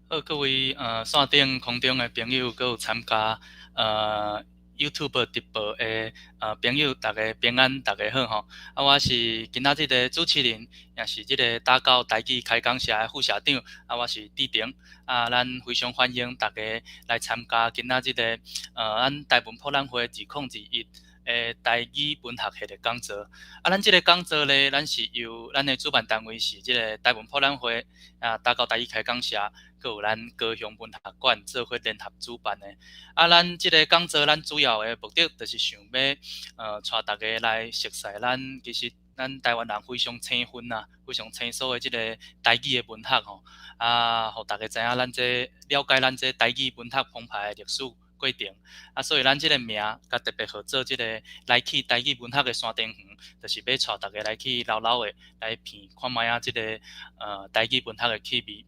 好，各位線頂空中的朋友，閣有參加YouTube 直播的朋友，大家平安，大家好吼。啊，我是今仔日的主持人，也是這个打狗台語開講社的副社長。啊，我是志成。啊，咱非常歡迎大家來參加今仔日的咱台文博覽會2021的台語文學系列講座。啊，咱這个講座咧，咱是由咱的主辦單位是這个台文博覽會啊，打狗台語開講社，閣有咱高雄文學館做伙聯合主辦的。啊，咱這个講座，咱主要的目的就是想欲帶大家來熟似咱其實咱台灣人非常青分啊，非常生疏的這个台語的文學吼。啊，予大家知影咱這了解咱這台語文學澎湃的歷史過程。啊，所以咱這个名共特別號做這个來去台語文學的山頂園，就是欲帶大家來去老老的來品看覓仔這个台語文學的氣味。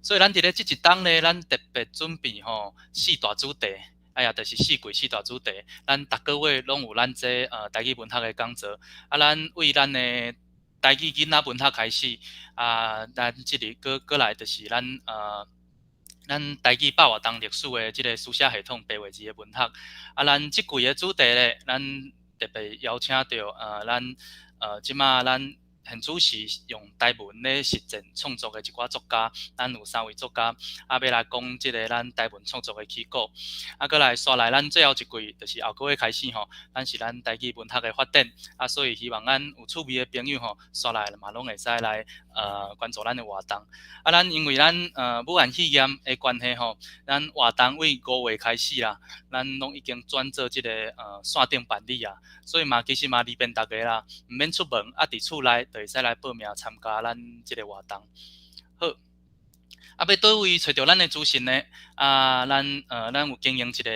所以咱佇咧這一冬咧，咱特別準備吼四大主題，哎呀，就是四季四大主題。咱逐個月攏有咱這台語文學的講座。啊，咱為咱的台語囡仔文學開始，啊，咱這裡閣過來就是咱台語百外冬歷史的這个書寫系統白話字的文學。啊，咱這季的主題咧，咱特別邀請著咱這馬咱現主時用台文咧實踐創作的一寡作家，咱有三位作家，啊，欲來講這个咱台文創作的起故。啊，閣來紲來咱最後一季，就是後個月開始吼，咱是咱台語文學的發展，啊，所以希望咱有趣味的朋友吼，紲來嘛攏會使來關注咱的活動。啊，咱因為咱武漢肺炎的關係吼，咱活動為5月開始啦，咱攏已經轉做這个線頂辦理啊，所以嘛其實嘛利便大家啦，毋免出門，啊，佇厝內就會使來報名參加咱這个活動。好，啊，欲佗位揣著咱的資訊呢？啊，咱有經營一個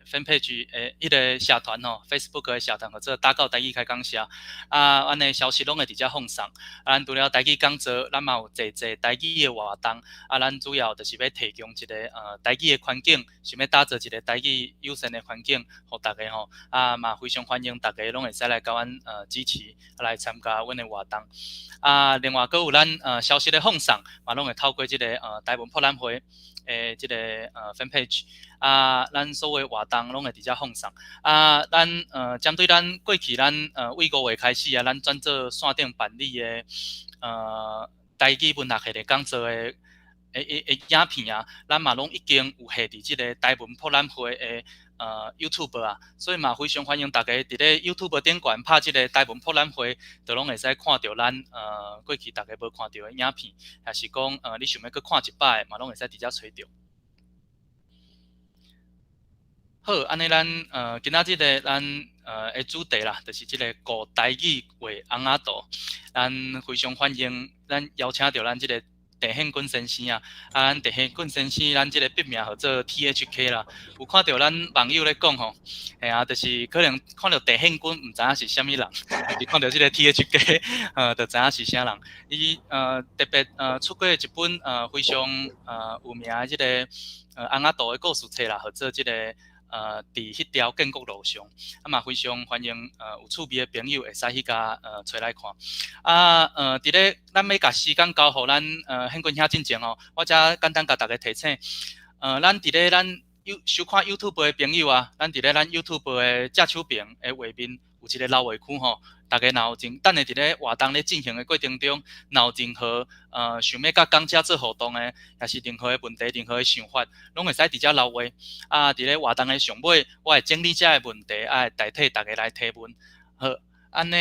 fan page 的彼个社團吼，Facebook 的社團叫做打狗台語開講社。啊，阮的消息攏會佇遮放送。啊，咱除了台語講座，咱嘛有濟濟台語的活動。啊，咱主要就是欲提供一个台語的環境，想欲打造一個台語友善的環境，予大家吼。啊，嘛非常歡迎大家攏會使來共阮支持，來參加阮的活動。啊，另外閣有咱消息的放送，嘛攏會透過這个台文博覽會的這个fan page。啊，咱所有活動攏會佇遮放送。啊，咱針對咱過去咱為5月開始啊，咱轉做線頂辦理的台語文學系列講座的影片啊，咱嘛攏已經有下佇這个台文博覽會的YouTube 啊，所以嘛非常歡迎大家佇咧 YouTube 頂懸拍這个台文博覽會，就攏會使看著咱過去大家無看著的影片，抑是講你想欲閣看一擺，嘛攏會使佇遮揣著。好，按呢咱今仔日的咱的主題啦，就是這个古台語畫尪仔圖。咱非常歡迎咱邀請著咱這个鄭憲君先生啊，啊，咱鄭憲君先生，咱這个筆名號做 THK 啦。有看著咱網友咧講吼，嘿啊，就是可能看著鄭憲君毋知影是啥物人，是看著這个 THK，就知影是啥人。伊特別出過一本非常有名的這个尪仔圖的故事冊啦，號做這个佇彼條建國路上，啊嘛非常歡迎有趣味的朋友會使去共揣來看。啊，佇咧咱欲共時間交予咱憲君兄進前吼，我遮簡單共大家提醒，咱佇咧咱有收看 YouTube 的朋友啊，咱佇咧咱 YouTube 的正手爿的畫面有一個留話區吼，大家若有任等下佇咧活動咧進行的過程中，若有任何想欲佮講者做互動的，抑是任何的問題、任何的想法，攏會使佇遮留話。啊，佇咧活動的上尾，我會整理遮的問題，啊，會代替大家來提問。好，按呢，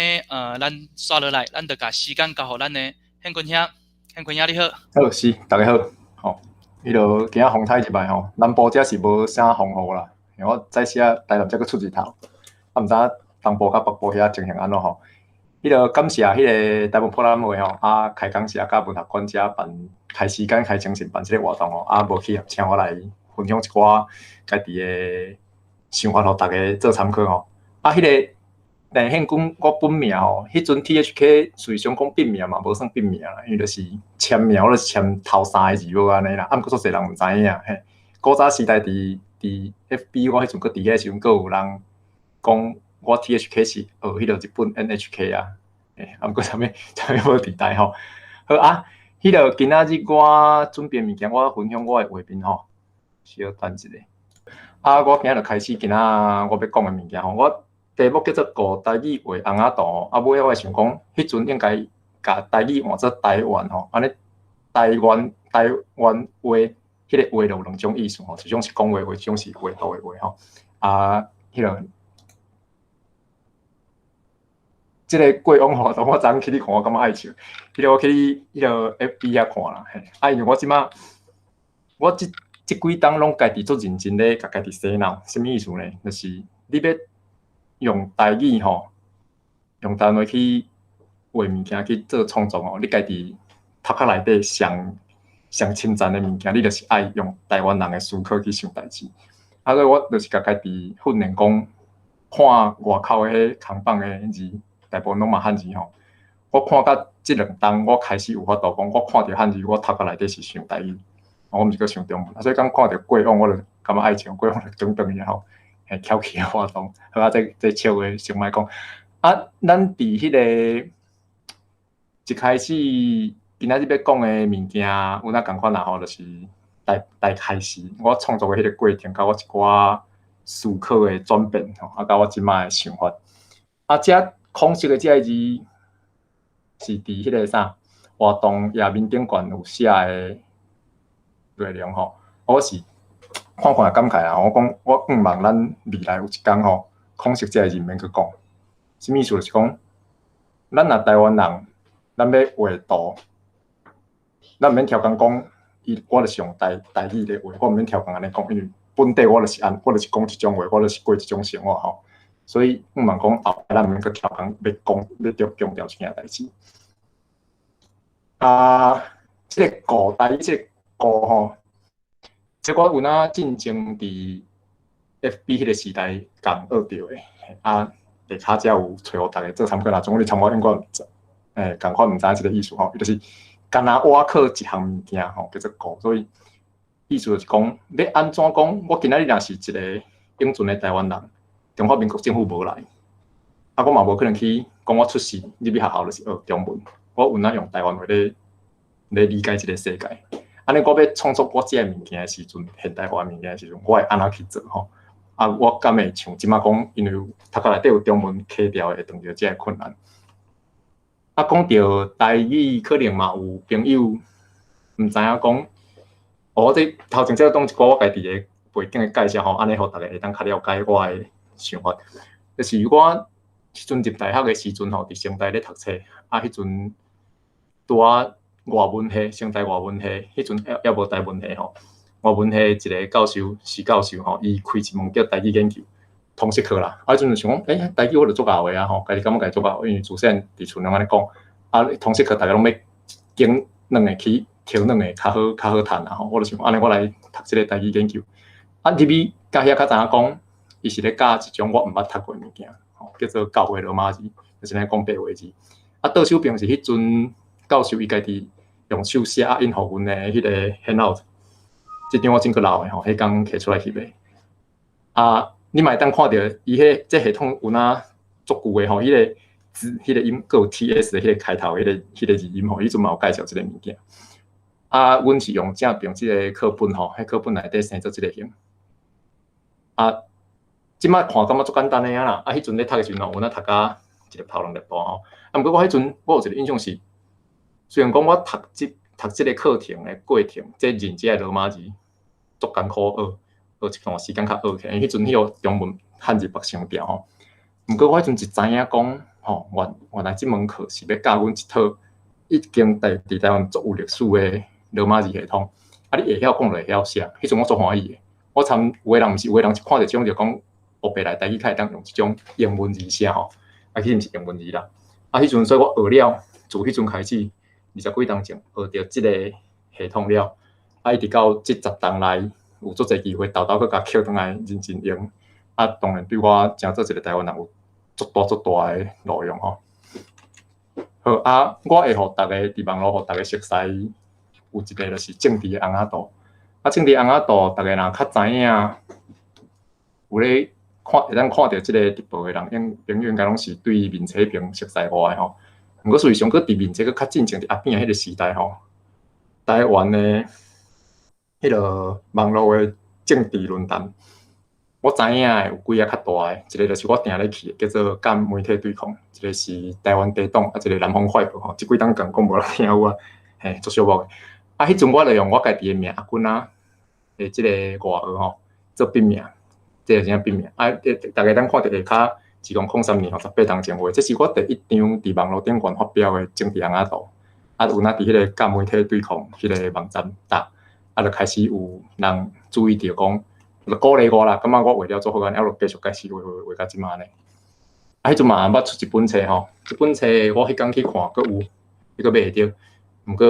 咱紲落來，咱就共時間交予咱的憲君兄，憲君兄你好。好，是，大家好。吼，彼落今仔風颱一擺吼，南部遮是無啥風雨啦。因為我早時啊，台南才閣出日頭，啊，毋知影東部佮北部遐情形按怎吼。彼落感謝彼个台文博覽會吼，啊，開講社佮文學館遮辦開時間開精神辦這个活動吼，啊，無去請我來分享一寡家己的想法，予大家做參考吼。啊，彼个鄭憲君我本名吼，彼陣 THK 隨常講筆名嘛，無算筆名啦，因為就是簽名，我就是簽頭三個字母按呢啦。啊，毋過足濟人毋知影嘿。古早時代佇 FB，我彼陣閣佇遐時陣，閣有人講我 THK 是學彼個日本 NHK 啊，嘿，啊，毋過啥物啥物無佇台吼。好啊，彼个今仔日我準備物件，我分享我的畫面吼，小等一下。啊，我今仔就開始今仔我欲講的物件吼，我題目叫做顧台語畫尪仔圖。啊，尾仔我想講，彼陣應該共台語換做台灣吼，按呢台灣台灣話，彼個話就有兩種意思吼，一種是講話話，一種是畫圖的畫吼。啊，彼個。這个過往活動，我昨昏去咧看，我感覺愛笑。彼个我去彼个 FB 遐看啦，嘿。啊，因為我這馬，我這這幾冬攏家己足認真咧，共家己洗腦，啥物意思呢？就是你欲用台語吼，用台灣話去畫物件去做創作吼，你家己頭殼內底上上深層的物件，你就是愛用台灣人的思考去想代誌。啊，所以我就是共家己訓練講，看外口的彼扛棒的字。大部分攏嘛漢字吼，我看甲這兩冬，我開始有法度講，我看著漢字，我頭殼內底是想台語，我毋是閣想中文。所以講看著過往，我就感覺愛笑，過往就轉轉去吼，嘿，翹起的活動。好啊，這這笑話先莫講。啊，咱佇彼個一開始今仔日欲講的物件，有哪仝款啦吼，就是大大開始我創作的彼個過程，佮我一寡思考的轉變吼，啊，佮我這擺的想法。啊，這空色的這个字是佇彼个啥活動頁面頂懸有寫的內容吼，我是看看會感慨啊！我講我向望咱未來有一工吼，空色這个字毋免閣講，啥物意思？就是講，咱若台灣人，咱欲畫圖，咱毋免刁工講，伊我就是用台台語咧畫，我毋免刁工按呢講，因為本底我就是按，我就是講這種話，我就是過這種生活吼。所以向望講後擺咱毋免閣刁工欲講，欲著強調這件代誌。啊，這個顧台這個顧吼，這我有哪進前佇 FB 彼個時代共學著的，啊，下跤才有揣予逐家做參考啦。總共你參考應該毋知，欸，仝款毋知影這個意思吼，伊就是干焦倚靠一項物件吼，叫做顧。所以意思就是講，欲按怎講？我今仔日若是一個永存的台灣人。中華民國政府無來，啊，我嘛無可能去講我出世入去學校就是學中文，我有哪用台灣話咧咧理解這个世界。按呢，我欲創作我這个物件的時陣，現代化的物件的時陣，我會按怎去做吼？啊，我敢會像這馬講，因為頭殼內底有中文卡掉，會遇著這个困難。啊，講著台語，可能嘛有朋友毋知影講，哦，這頭前這當一寡我家己的背景的介紹吼，按呢予逐家會當較了解我的想法，就是我彼陣入大學的時陣吼，佇成大咧讀冊，啊，彼陣拄仔外文系，成大外文系，彼陣猶猶無台文系吼，外文系一个教授，施教授吼，伊開一門叫台語研究通識課啦。啊，彼陣就想講，欸，台語我就足𠢕的啊吼，家己感覺家己足𠢕，因為自細佇厝攏按呢講，啊，通識課逐家攏欲揀兩个去抽兩个較好較好趁啊吼，我就想按呢，我來讀這个台語研究。啊，入去到遐較知影講，伊是咧教一種我毋捌讀過的物件，吼，叫做教會羅馬字，就是咧講白話字。啊，倒手邊是彼陣教授伊家己用手寫啊，印予阮的彼个 handout，這張我真閣留的吼，彼工摕出來翕的。啊，你嘛會當看著伊彼這系統有哪足舊的吼，彼个字、彼个音，閣有 TS 的彼个開頭，彼个彼个字音吼，彼陣嘛有介紹這个物件。啊，阮是用正爿這个課本吼，彼課本內底生做這个型。啊，這擺看感覺足簡單的啊啦，啊，彼陣咧讀的時陣吼，有哪讀甲一粒頭兩粒大吼。啊，毋過我彼陣我有一個印象是，雖然講我讀這讀這个課程的過程，這認這个羅馬字足艱苦學，學一段時間較學起來，因為彼陣彼個中文漢字縛傷牢吼。毋過我彼陣一知影講，吼，原原來這門課是欲教阮一套已經佇佇台灣足有歷史的羅馬字系統，啊，你會曉講就會曉寫，彼陣我足歡喜的。我參有的人毋是，有的人一看著這種就講，黑白來台語較會當用這種英文字寫吼，啊，其實毋是英文字啦。啊，彼陣所以我學了，自彼陣開始，二十幾冬前學著這个系統了，啊，一直到這十冬來有足濟機會，沓沓閣共抾轉來認真用。啊，當然對我成做一個台灣人有足大足大的路用吼。好啊，我會予逐家佇網路予逐家熟似，有一个就是政治的尪仔圖。啊，政治尪仔圖，逐家若較知影，有咧看會當看著這个直播的人，應朋友應該攏是對面冊平熟似我的吼。毋過事實上，閣佇面冊閣較進前，佇阿扁的彼个時代吼，台灣的彼個網路的政治論壇，我知影的有幾个較大的，一个就是我定咧去的，叫做佮媒體對抗；一個是台灣茶黨，啊，一個南方快報吼。這幾冬共講無人聽有啊，嘿，足寂寞的。啊，彼陣我就用我家己的名阿君仔的這个外號吼，做筆名，這个真正筆名。啊，逐家當看著下跤2003年吼，18冬前畫，這是我第一張佇網路頂懸發表的政治尪仔圖。啊，有哪佇彼个佮媒體對抗彼个網站搭，啊，就開始有人注意著講，就鼓勵我啦，感覺我畫了足好按呢，啊，就繼續開始畫畫畫到這馬按呢。啊，彼陣嘛捌出一本冊吼，這本冊我彼工去看，閣有，你閣買會著。毋過，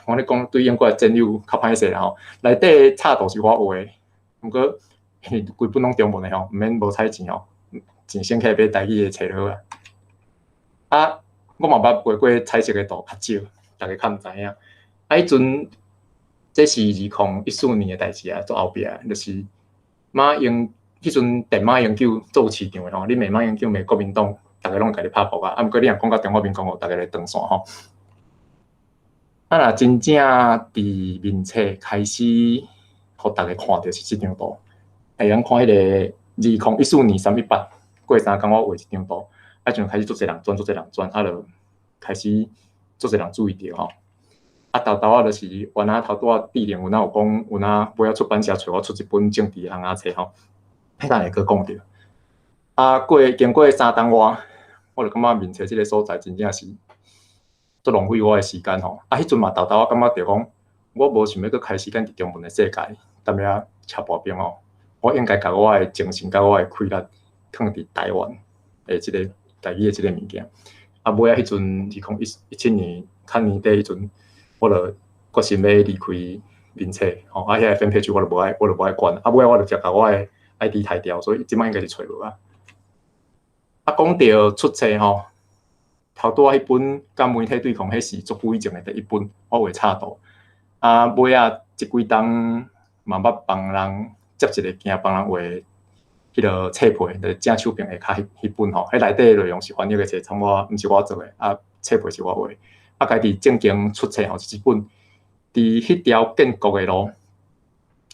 我咧講對英國的戰友較歹勢啦吼，內底插圖是我畫的，毋過因為規本攏中文的吼，毋免無彩錢吼，錢省起來買台語的冊就好啊。啊，我嘛捌畫過彩色的圖，較少，逐家較毋知影。啊，彼陣這是2014年的代誌啊，足後壁，就是馬英彼陣電馬英九做市長的吼，你罵馬英九罵國民黨，逐家攏會共你拍噗仔，啊，毋過你若講甲中華民國吼，逐家來斷線吼。啊，若真正佇面冊開始，予逐家看著是這張圖，會當看彼个2014年318過3工我畫一張圖，啊，就開始足濟人轉，足濟人轉，啊，就開始足濟人注意著吼。啊，沓沓仔就是原來頭拄仔智能有哪有講，有哪尾仔出版社揣我出一本政治尪仔冊吼，彼陣會閣講著。啊，過經過3冬外，我就感覺面冊這个所在真正是足浪費我的時間吼。啊，彼陣嘛沓沓仔感覺著講，我無想欲閣開時間佇中文的世界踮遐車破冰吼。我應該共我的精神佮我的氣力囥佇台灣的這个台語的這个物件。啊，尾仔彼陣2017年較年底彼陣，我就決心欲離開面冊吼，啊，遐个 fan page 我就無愛，我就無愛管。啊，尾仔我就直共我的 ID 刣掉，所以這擺應該是揣無啊。啊，講著出冊吼，頭拄仔彼本佮媒體對抗，彼是足久以前的第一本，我畫插圖。啊，尾仔這幾冬嘛捌幫人接一个件，幫人畫彼个冊皮，就是正手邊下跤彼本吼，彼內底內容是翻譯的冊，參我毋是我做的，啊，冊皮是我畫。啊，家己正經出冊吼是這本，佇彼條建國的路，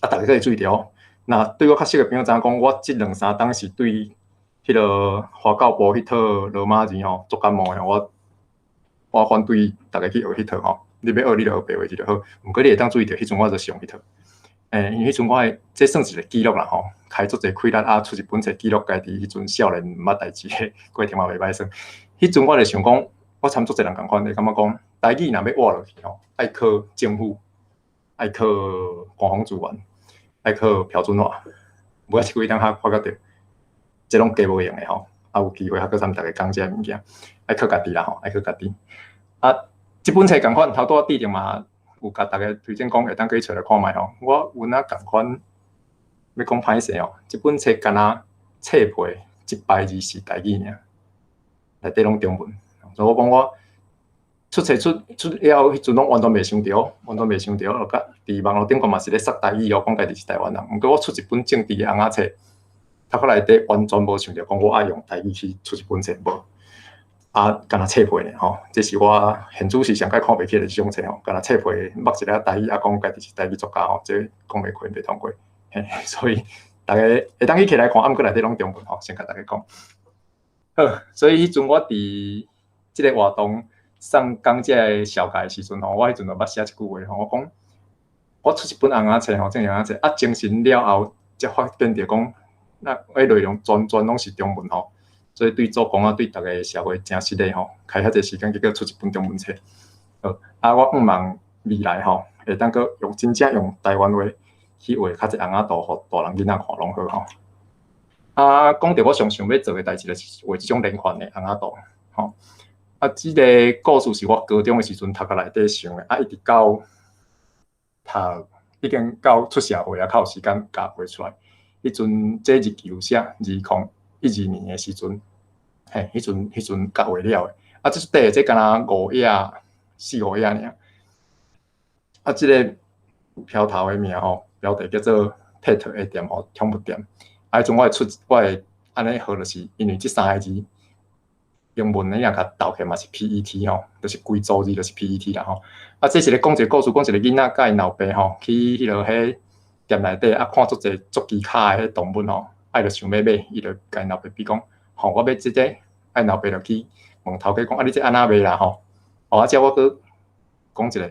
啊，逐家可以注意著哦。若對我較熟的朋友知影講，我這兩三冬是對彼个華教部彼套羅馬字吼足感冒的，我反對逐家去學彼套吼。你欲學你就學白話字就好，毋過你會當注意著，彼陣我就上彼套。因為彼陣我的這算是一個記錄啦吼，開足濟氣力啊，出一本冊記錄家己彼陣少年毋捌代誌的過程嘛袂歹耍。彼陣我就想講，我參足濟人仝款，會感覺講，台語若欲活落去吼，愛靠政府，愛靠官方資源，愛靠標準化。無這幾冬較發覺著，這攏加無用的吼。啊，有機會還閣參逐家講這个物件，愛靠家己啦吼，愛靠家己。啊，這本冊仝款，頭拄仔智能嘛有共逐家推薦講會當去揣來看覓吼。我有哪仝款欲講歹勢哦，這本冊敢若冊皮一排字是台語爾，內底攏中文。所以我講我出冊出出了後，彼陣攏完全袂想著，完全袂想著，就佮佇網路頂懸嘛是咧說台語哦，講家己是台灣人。毋過我出一本政治的尪仔冊，頭殼內底完全無想著講我愛用台語去出一本冊，無。啊，敢若冊皮爾吼，這是我現主時上蓋看袂起的這種冊吼，敢若冊皮目一个台語，啊講家己是台語作家吼，這講袂過，袂通過。嘿，所以逐家會當去摕來看，啊，毋過內底攏中文吼，先共逐家講。好，所以彼陣我佇這个活動送講這个紹介的時陣吼，我彼陣就捌寫一句話吼，我講我出一本尪仔冊吼，政治尪仔冊，啊，精神了後才發現著講，那彼內容全全攏是中文吼。所以對祖公啊，對逐个社會誠失禮吼，開遐濟時間結果出一本中文冊。好，啊，我向望未來吼，會當閣用真正用台灣話去畫較濟尪仔圖，予大人囡仔看攏好吼。啊，講著我上想欲做的代誌，就是畫這種連環的尪仔圖吼。啊，這个故事是我高中的時陣讀冊內底想的，啊，一直到讀已經到出社會啊，較有時間共畫出來。彼陣這日期有寫2012年的時陣，嘿，彼陣才畫了的。啊，這短的這敢若五頁、四五頁爾。啊，這个標頭的名吼，標題叫做 Pet 的店吼，寵物店。啊，彼陣我會出，我會按呢號，就是因為這三个字，英文你若共鬥起來嘛是 PET 吼，就是規組字就是 PET 啦吼。啊，這是咧講一個故事，講一個囡仔佮𪜶老爸吼去彼落彼店內底啊，看足濟足奇跤的彼動物吼，啊，伊就想欲買，伊就共𪜶老爸比講，吼，我欲這個，啊，𪜶老爸就去問頭家講，啊，你這按怎賣啦吼？哦，啊，這我閣講一個，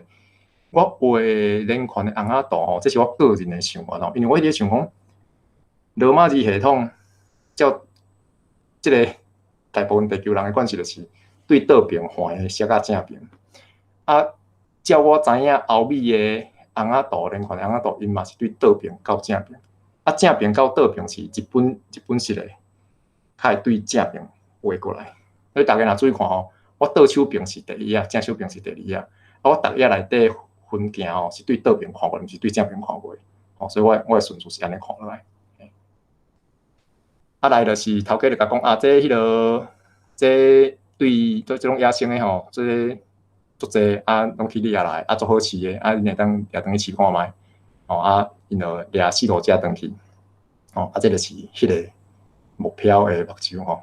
我畫連環的尪仔圖吼，這是我個人的想法吼，因為我彼咧想講，羅馬字系統照這個大部分地球人的慣勢，就是對倒爿橫的寫甲正爿。啊，照我知影，歐美的尪仔圖，連環的尪仔圖，𪜶嘛是對倒爿到正爿。啊，正爿到倒爿是日本日本式的，較會對正爿畫過來。所以逐家若注意看吼，我倒手爿是第一頁，正手爿是第二頁。啊，我逐頁內底分鏡吼是對倒爿看過，毋是對正爿看過。吼，所以我我的順序是按呢看落來。啊，來就是頭家就共講啊，這彼落這對對這種野生的吼，這足濟啊，攏去掠來啊，足好飼的啊，𪜶會當掠轉去飼看覓。吼啊，𪜶就掠四五隻轉去。吼啊，這就是彼個目標的目睭吼。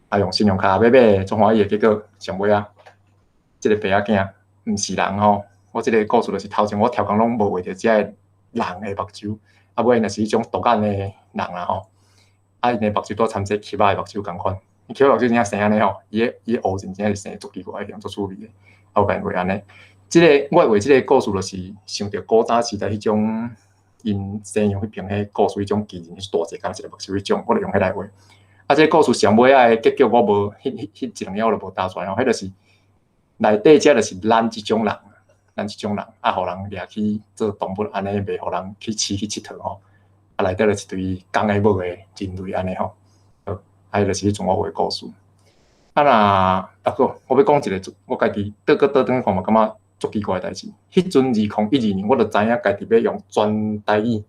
啊，用信用卡欲買，足歡喜的，結果上尾仔，這個白仔囝毋是人吼。我這個故事就是頭前我超工攏無畫著這個人的目睭，啊尾若是彼種獨眼的人啦吼。啊，𪜶的目睭拄參這揭仔的目睭仝款，揭仔目睭真正生按呢吼，伊的伊的烏真正是生足奇怪，足趣味的。啊，有共𪜶畫按呢，這個我畫這個故事就是想著古早時代彼種𪜶西洋彼爿彼故事彼種巨人，大隻敢一個目睭彼種，我就用彼來畫。啊，這個故事上尾仔的結局我無，彼彼彼一兩頁我就無打出來吼，彼就是內底這就是咱這種人，咱這種人啊，予人掠去做動物按呢賣，予人去飼去𨑨迌吼。啊，內底就是一堆公的母的人類按呢吼，好，啊，彼就是彼陣我畫的故事。啊若啊閣，我欲講一個，我家己倒閣倒轉去看嘛，感覺足奇怪的代誌。彼陣2012年，我就知影家己欲用全台語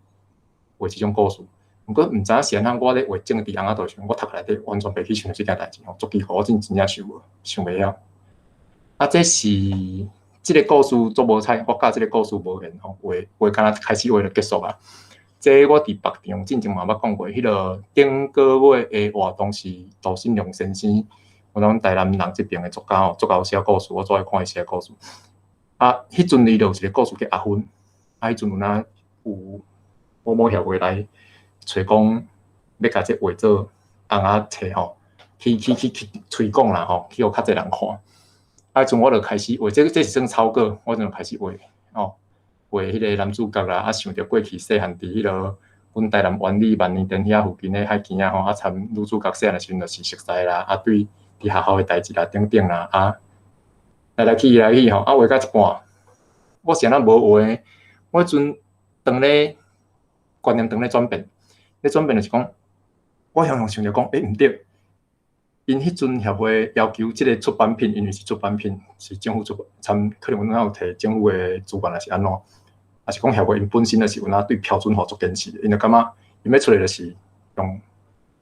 畫這種故事。毋過毋知影是按怎，我咧畫政治尪仔圖時陣，我讀內底完全袂去想這件代誌吼，足奇怪，我真真正想無，想袂曉。啊，這是這個故事足無彩，我佮這個故事無緣吼，畫畫敢若開始畫就結束啊。這我佇別場進前嘛捌講過，彼個頂個月的活動是杜信良先生，我阮台南人這爿的作家吼，足𠢕寫故事，我足愛看伊寫故事。啊，彼陣伊就有一個故事叫阿芬，啊，彼陣有哪有某某協會來揣講，欲共這畫做尪仔冊吼，去去去去推廣啦吼，去予較濟人看。啊，彼陣我就開始畫，這這是算草稿，我就開始畫吼，畫彼個男主角啦，啊，想著過去細漢佇彼落阮台南灣里萬年田遐附近的海墘仔吼，啊，參女主角細漢的時陣就是熟似啦，啊，對佇學校的代誌啦等等啦，啊，來來去來去吼，啊，畫到一半，我是按怎無畫？我彼陣當咧觀念當咧轉變，咧轉變就是講，我常常想著講，欸，毋對，𪜶彼陣協會要求這個出版品，因為是出版品，是政府出參，可能阮有提政府的資源，還是按怎？還是講協會𪜶本身就是有哪對標準化足堅持的，𪜶就感覺𪜶欲出來就是用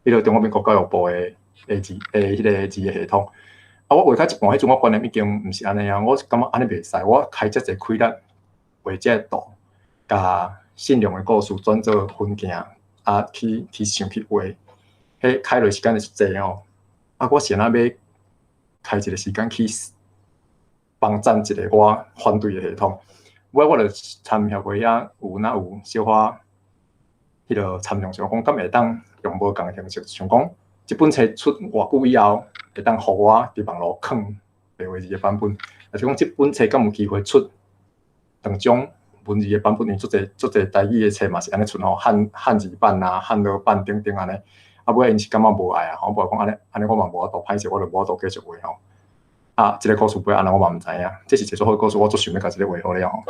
彼個中華民國教育部的的字的彼個字的系統。啊，我畫到一半，彼陣我觀念已經毋是按呢啊，我感覺按呢袂使，我開遮濟氣力畫這個圖，共信良的故事轉做分鏡，啊，去去想去畫，彼開落時間就是濟吼。啊，我是按怎欲開一個時間去幫贊一個我反對的系統？尾我就參協會遐有哪有小可彼個參詳想講，敢會當用無仝的形式，想講這本冊出偌久以後，會當予我佇網路囥白話字的版本，還是講這本冊敢有機會出兩種文字的版本？因為足濟足濟台語的冊嘛是按呢出吼，漢漢字版啊、漢羅版等等按呢。啊，尾𪜶是感覺無愛啊，我無講按呢，按呢我嘛無法度歹勢，我就無法度繼續畫吼。啊，這個故事尾按怎我嘛毋知影，這是一個足好故事，我足想欲共這個畫好了吼。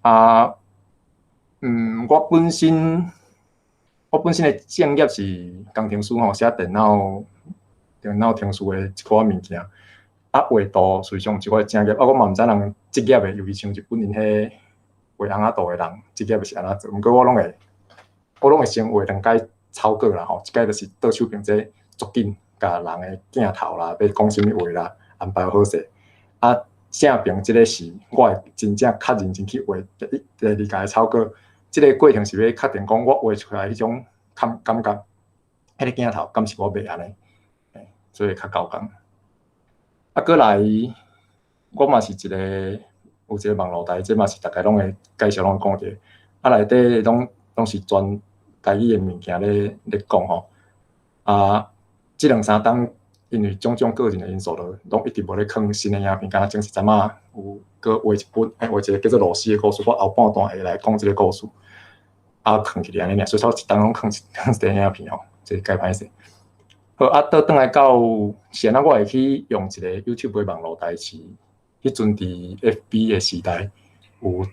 啊，嗯，我本身我本身的正業是工程師吼，寫電腦電腦程序的一寡物件。啊，畫圖實際上毋是我的正業，啊，我嘛毋知人職業的，尤其像日本𪜶彼畫尪仔圖的人，職業是按怎做。毋過我攏會，我攏會先畫兩擺草稿啦吼，一擺就是倒手爿這足緊，共人的鏡頭啦，欲講啥物話啦，安排好勢。啊，正爿這個是我會真正較認真去畫第一、第二屆草稿，這個過程是欲確定講我畫出來彼種感感覺，彼個鏡頭敢是我欲按呢，所以較猴硲。啊，閣來，我嘛是一個有一個網路台，這嘛是逐家攏會介紹，攏會講著。啊，內底攏是全台語的物件咧講吼。啊，這兩三冬因為種種個人的因素，就攏一直無咧囥新的影片，敢若前一陣仔有閣畫一本，畫一個叫做露絲的故事，我後半段會來講這個故事。啊，囥起來按呢爾，所以說一冬攏囥一個影片吼，這個較歹勢。好，啊，倒轉來到是按怎我會去用一個 YouTube 的網路台是，彼陣佇 FB 的時代，有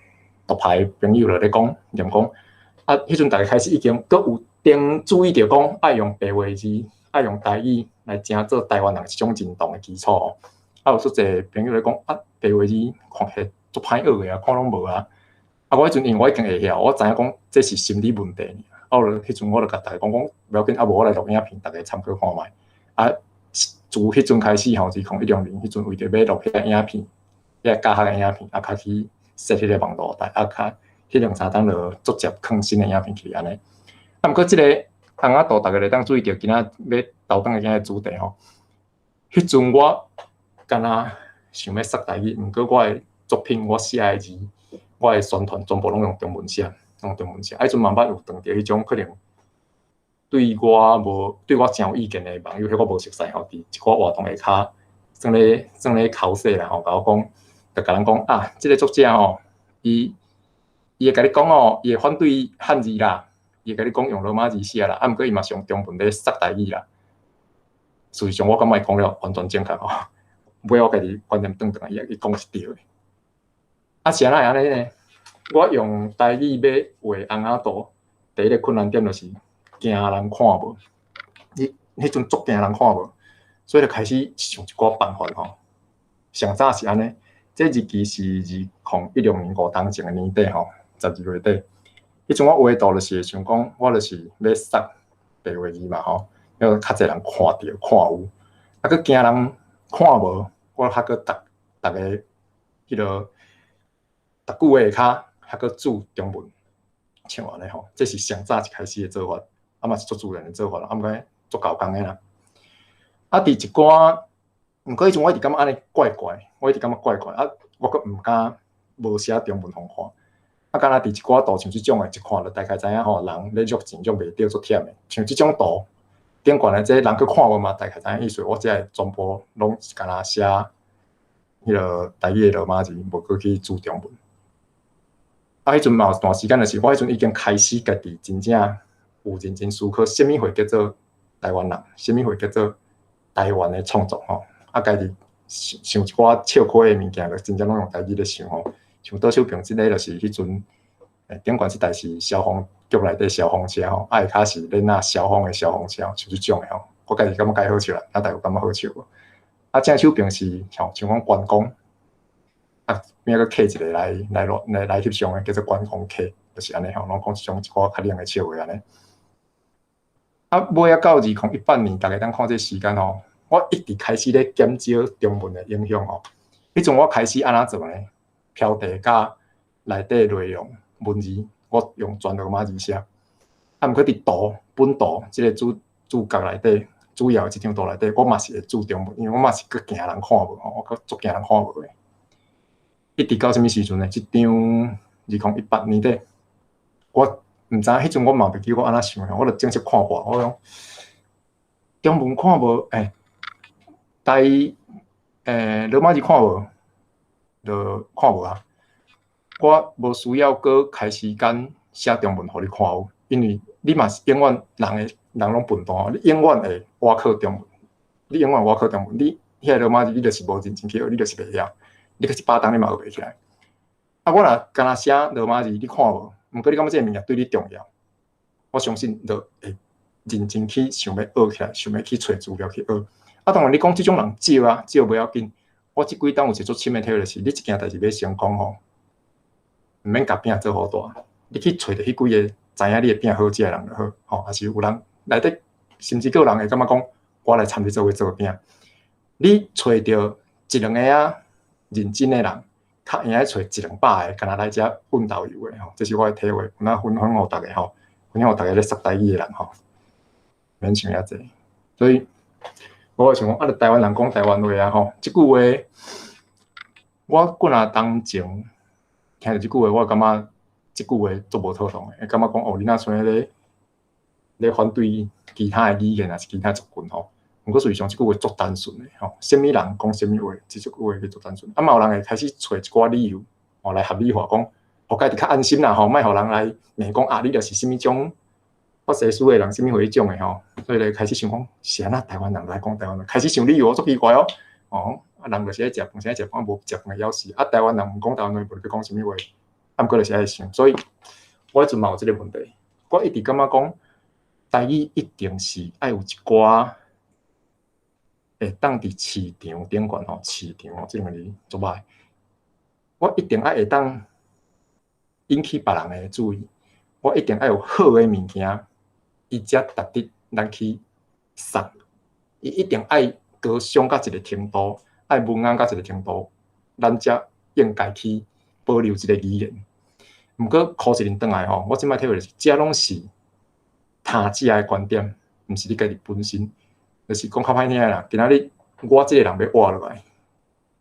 獨派朋友就咧講，念講，啊，彼陣逐家開始已經閣有定注意著講，愛用白話字，愛用台語來成做台灣人一種認同的基礎吼。啊，有足濟朋友咧講，啊，白話字看起來足歹學的啊，看攏無啊。啊，我彼陣因為我已經會曉，我知影講這是心理問題。啊，我彼陣我就共逐家講講，無要緊，啊無我來錄影片，逐家參考看覓。啊，自彼陣開始吼，2016年彼陣為著欲錄彼個影片，彼個教學的影片，啊，開始設彼個網路台，啊，較彼兩三冬就逐接囥新的影片起來按呢。啊，毋過這個尪仔圖，逐家會當注意著，今仔欲投轉來今仔主題吼。彼陣我敢若想欲說台語，毋過我的作品，我寫的字，我的宣傳全部攏用中文寫，攏用中文寫。啊，彼陣慢慢有撞著彼種可能對我無對我誠有意見的網友，彼我無熟似吼，佇一寡活動下跤，算咧剾洗啦吼，共我講，就共人講啊，這個作者吼，伊會共你講哦，伊會反對漢字啦，伊會共你講用羅馬字寫啦，啊，毋過伊嘛是用中文咧說台語啦。事實上，我感覺伊講了完全正確吼，尾我家己觀念轉轉來，伊講是對的。啊，是按怎會按呢呢？我用台語欲畫尪仔圖，第一個困難點就是驚人看無，彼彼陣足驚人看無，所以就開始想一寡辦法吼。上早是按呢，這日期是2016年5冬前的年底吼，12月底。彼陣我畫圖就是會想講，我就是欲說白話字嘛吼，欲較濟人看著看有，啊，閣驚人看無，我較閣逐逐个彼落逐句話下跤較閣注中文，像按呢吼，這是上早一開始的做法，啊嘛是足自然的做法啦，啊毋過足猴工的啦。啊，佇一寡，毋過彼陣我一直感覺按呢怪怪，我一直感覺怪怪，啊，我閣毋敢無寫中文予人看。啊，敢若佇一寡圖像這種的，一看就大概知影吼，人咧約錢約袂著，足忝的。像這種圖頂懸的這人閣看無嘛，大概知影意思。我才會全部攏敢若寫彼落台語的羅馬字，無閣去注中文。啊，彼陣嘛有段時間，就是我彼陣已經開始家己真正有認真思考，啥物貨叫做台灣人，啥物貨叫做台灣的創作吼。啊，家己想想一寡笑詼的物件，就真正攏用台語咧想吼。像左手邊這个就是彼陣，頂懸這台是消防局內底消防車吼，啊下跤是咧若消防的消防車，像這種的吼。我家己感覺介好笑啦，啊，大家有感覺好笑無？啊，正手邊是像像講關公，啊，邊仔閣客一个來翕相的，叫做關公客，就是按呢吼，攏講這種一寡較冷的笑話按呢。啊，尾仔到2018年，逐家當看這時間吼，我一直開始咧減少中文的影響吼。彼陣我開始按怎做呢？標題佮內底內容文字，我用全羅馬字寫。啊，毋過佇圖本圖這个主角內底，主要這張圖內底，我嘛是會注中文，因為我嘛是閣驚人看無吼，我閣足驚人看無的。一直到啥物時陣呢？這張2018年底，我毋知影彼陣我嘛袂記我按怎想的，我就正式看破，我講中文看無，欸，台羅馬字看無，就看無啊。我無需要閣開時間寫中文予你看有，因為你嘛是永遠人會人攏笨蛋，你永遠會倚靠中文，你永遠倚靠中文，你遐個羅馬字你就是無認真去學，你就是袂曉，你閣一百冬你嘛學袂起來。啊，我若敢若寫羅馬字，你看無？毋過你感覺這个物件對你重要，我相信就會認真去想欲學起來，想欲去揣資料去學。啊，當然你講這種人少啊，少無要緊。我這幾冬有一個足深的體會，就是你一件代誌欲成功吼，毋免共餅做予大，你去揣著彼幾個知影你的餅好食的人就好，吼，抑是有人內底，甚至閣有人會感覺講，我來參你做伙做餅。你揣著一兩個仔認真的人，較會用揣一兩百個，敢若來遮混豆油的吼，這是我的體會。有哪分享予逐家吼，分享予逐家咧說台語的人吼，免想遐濟。所以我想講，啊，台灣人講台灣話啊吼，這句話我幾若冬前聽著這句話，我感覺這句話足無妥當的，感覺講哦，你若像咧反對其他的語言，抑是其他族群吼。毋過事實上，這句話足單純的吼，啥物人講啥物話，這句話足單純。啊，嘛有人會開始揣一寡理由，吼來合理化講，予家己較安心啦吼，莫予人來罵講啊，你就是啥物種法西斯的人，啥物彼種的吼。所以就開始想講，是按怎台灣人來講台灣話，開始想理由，足奇怪哦。哦，啊人就是愛食飯，是愛食飯，無食飯會枵死。啊，台灣人毋講台灣話，無欲講啥物話，啊，毋過就是愛想。所以，我彼陣嘛有這個問題，我一直感覺講，台語一定是愛有一寡會當佇市場頂懸吼，市場吼，這兩个字足歹。我一定愛會當引起別人的注意，我一定愛有好的物件，伊才值得咱去送。伊一定愛高尚到一个程度，愛文雅到一个程度，咱才應該去保留這个語言。毋過柯一輪轉來吼，我這擺體會就是，這攏是他者的觀點，毋是你家己本身。就是講較歹聽啦，今仔日我這個人欲活落來，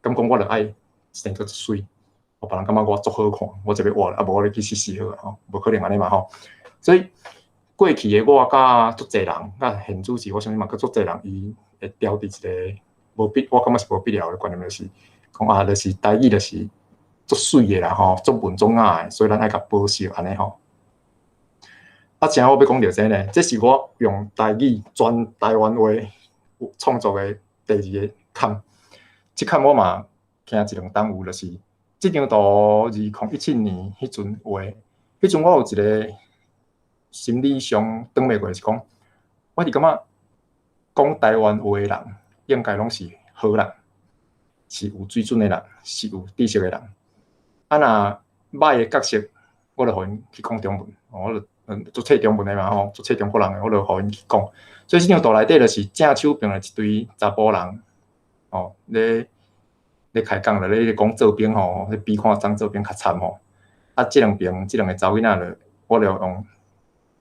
敢講我著愛生得足媠，予別人感覺我足好看，我才欲活，啊無我咧去死死好啊吼，無可能按呢嘛吼。所以過去的我佮足濟人，佮現主時，我相信嘛閣足濟人，伊會牢佇一个無必，我感覺是無必要的觀念，就是講啊，就是台語就是足媠的啦吼，足文足雅的，所以咱愛共保守按呢吼。啊，正好欲講著這呢，這是我用台語全台灣話創作的第二個坎。這坎我嘛行一兩冬有，就是這張圖2017年彼陣畫，彼陣我有一個心理上轉袂過，是講我是感覺講台灣話的人應該攏是好人，是有水準的人，是有知識的人。啊，若歹的角色，我就予𪜶去講中文，我就足冊中文的嘛吼，足冊中國人的，我就予𪜶去講。所以這張圖內底就是正手邊的一堆查埔人，吼，咧開講啦，咧講做兵吼，咧比看怎做兵較慘吼。啊，這兩邊這兩個查某囡仔就，我就用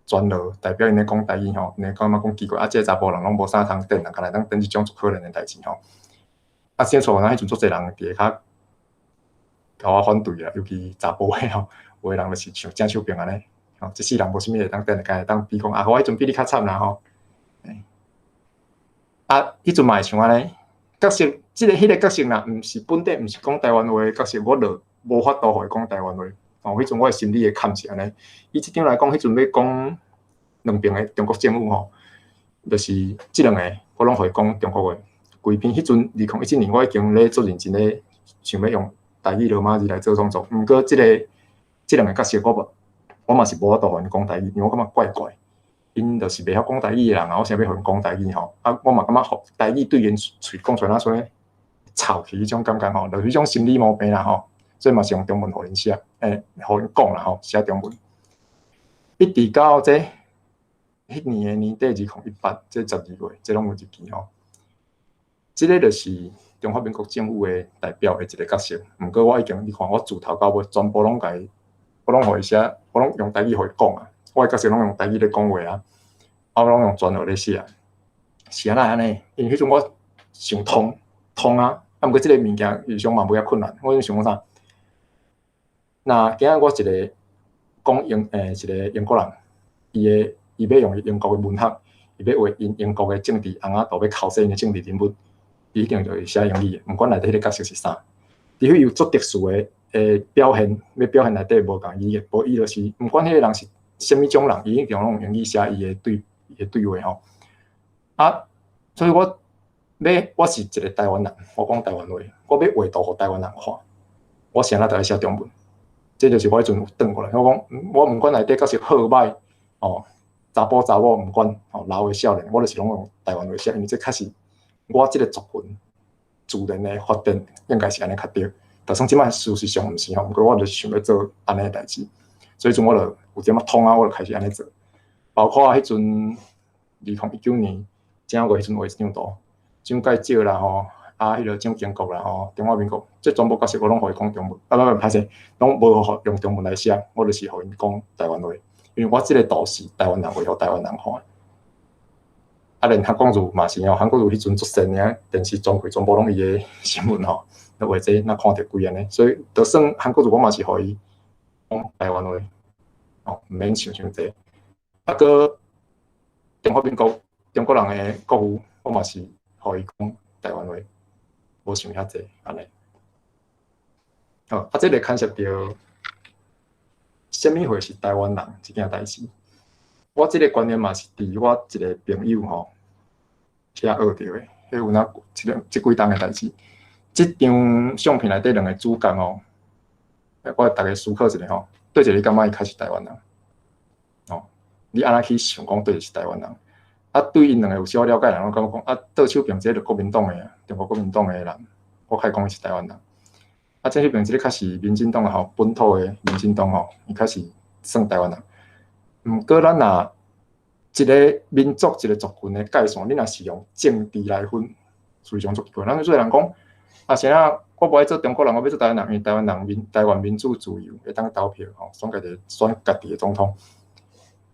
全羅代表𪜶咧講台語吼，𪜶感覺講奇怪，啊，這个查埔人攏無啥通諳啦，敢若會當諳這種足可憐的代誌吼。啊，先錯，彼陣足濟人佇下跤共我反對啦，尤其查埔的吼，有的人就是像正手邊按呢，吼，這世人無啥物會當諳的，敢會當比講啊，我彼陣比你較慘啦吼。啊，彼陣嘛會像按呢，角色，這个彼个角色若毋是本底毋是講台灣話的角色，我就無法度予伊講台灣話。吼，彼陣我的心理的坎是按呢。以這張來講，彼陣欲講兩邊的中國政府吼，就是這兩個我攏予伊講中國話。規篇彼陣2017年，我已經咧足認真咧想欲用台語羅馬字來做創作。毋過這个這兩個角色我，我嘛是無法度予𪜶講台語，因為我感覺怪怪。𪜶就是袂曉講台語的人啊，我啥欲予𪜶講台語吼？啊，我嘛感覺台語對𪜶喙講出來，若像咧臭去彼種感覺吼，就是彼種心理毛病啦吼。所以嘛是用中文予𪜶寫，予𪜶講啦吼，寫中文。一直到這彼年的年底，2018，這12月，這攏有日期吼。這个就是中華民國政府的代表的一个角色。毋過我已經，你看我自頭到尾全部攏共伊，我攏予伊寫，我攏用台語予伊講啊。我的角色攏用台語咧講話啊，啊，我攏用全羅咧寫。是按怎按呢？因為彼陣我想通通啊，啊，毋過這个物件實上嘛無遐困難。我想講啥？若今仔我一个講英一个英國人，伊欲用英國的文學，伊欲畫𪜶英國的政治尪仔圖，欲剾洗𪜶的政治人物，伊一定就會寫英語的，毋管內底彼個角色是啥，除非有足特殊的表現，欲表現內底無仝語言，無伊就是，毋管彼个人是啥物種人，伊一定攏用英語寫伊的對話吼。啊，所以我欲我是一个台灣人，我講台灣話，我欲畫圖予台灣人看，我啥仔都愛寫中文。這就是我彼陣有轉過來，我講我毋管內底角色好歹，哦，查埔查某毋管，吼老的少年，我就是攏用台灣話寫，因為這較是我這个族群自然的發展，應該是按呢較對。就算這擺事實上毋是吼，毋過我就是想欲做按呢的代誌，所以陣我就有點仔通啊，我就開始按呢做。包括彼陣2019年正月彼陣畫一張圖，蔣介石啦吼，啊，彼个蔣經國啦吼，中華民國，這全部角色我攏予伊講中文，啊，不不，歹勢，攏無用中文來寫，我就是予𪜶講台灣話，因為我這个圖是台灣人畫予台灣人看。啊，連韓國瑜嘛是吼，韓國瑜彼陣足神的，電視全開全部攏伊的新聞吼，咧畫這若看著幾按呢，所以就算韓國瑜我嘛是予伊講台灣話，吼，毋免想傷濟。啊，閣中華民國中國人的國父，我嘛是予伊講台灣話，無想遐濟按呢。好，啊，這個牽涉著啥物貨是台灣人這件代誌。我這個觀念嘛是佇我一個朋友吼遐學著的，彼有哪這個這幾冬的代誌。這張相片內底兩個主角吼，我逐家思考一下吼，佗一個你感覺伊較是台灣人？吼，你按怎去想講佗一個是台灣人？啊，對𪜶兩個有小可了解的人，攏感覺講啊，倒手邊這個就國民黨的，中國國民黨的人，我較會講伊是台灣人。啊，正手邊這個較是民進黨的吼，本土的民進黨吼，伊較是算台灣人。毋過咱若一個民族一個族群的界線，你若是用政治來分，是一種足奇怪。咱做人講，啊，啥啊，我無愛做中國人，我欲做台灣人，因為台灣人民台灣民主自由，會當投票吼，選家己選家己的總統。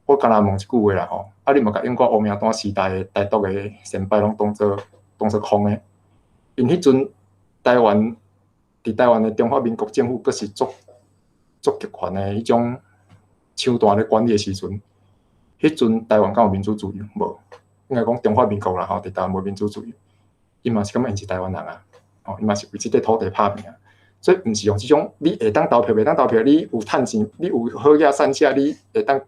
我敢若問一句話啦吼，啊，你嘛共英國烏名單時代的台獨的先輩攏當做空的，𪜶彼陣台灣佇台灣的中華民國政府閣是足足極權的彼種手段咧管理的時陣，彼陣台灣敢有民主自由無？應該講中華民國啦吼，佇台灣無民主自由，伊嘛是感覺𪜶是台灣人啊，吼，伊嘛是為這塊土地拍拚啊，所以毋是用這種你會當投票，袂當投票，你有趁錢，你有好額散車，你會當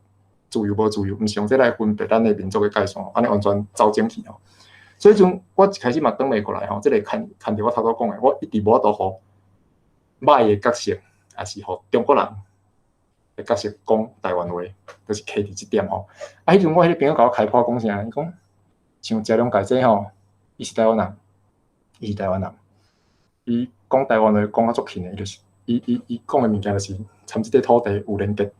自由無自由，毋是用這來分別咱的民族的界線，按呢完全走正去吼。所以陣我一開始嘛轉袂過來吼，這個牽牽著我頭拄講的，我一直無法度予䆀的角色，抑是予中國人的角色講台灣話，就是卡佇這點吼。啊，彼陣我彼個朋友共我開破講啥？伊講像謝龍介這吼，伊是台灣人，伊是台灣人，伊講台灣話講甲足輕的，伊就是伊講的物件就是參這塊土地有連結。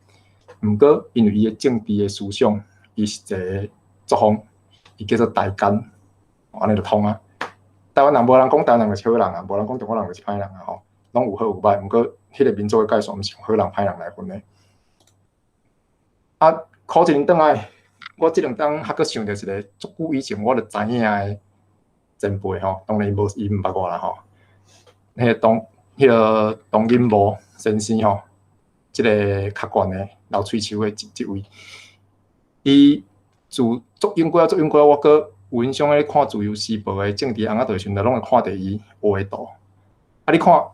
毋過因為伊的政治的思想，伊是一個作風，伊叫做台奸，按呢就通啊。台灣人無人講台灣人就是好人啊，無人講中國人就是歹人啊吼，攏有好有歹。毋過彼個民族的界線毋是用好人歹人來分的。啊，柯志仁轉來，我這兩冬還閣想著一個足久以前我就知影的前輩吼，當然伊無伊毋捌我啦吼。彼個董彼個董錦無先生吼，這個較懸的留喙鬚的這這位，伊自足永過足永過，我閣有印象咧看《自由時報》的政治尪仔圖的時陣，攏會看著伊畫的圖。啊，你看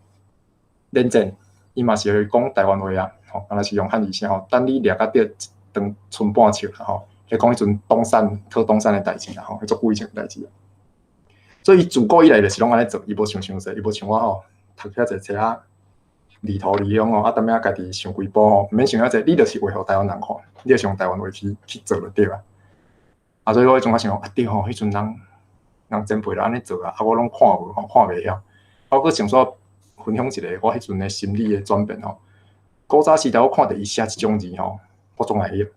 連戰，伊嘛是會講台灣話啊，吼，敢若是用漢語寫吼，等你掠較著一長春半笑啦吼，咧講彼陣東山討東山的代誌啦吼，彼足久以前的代誌。所以伊自古以來就是攏按呢做，伊無想傷濟，伊無像我吼，讀遐濟冊啊，離土離鄉吼，啊，淡仔家己想幾步吼，毋免想遐濟，你就是畫予台灣人看，你就是用台灣話去做就對啊。啊，所以我彼陣我想講，啊對吼，彼陣人人前輩就按呢做啊，啊我攏看無吼，看袂曉。啊，我閣想煞分享一個我彼陣的心理的轉變吼。古早時代我看著伊寫這種字吼，我總會曉。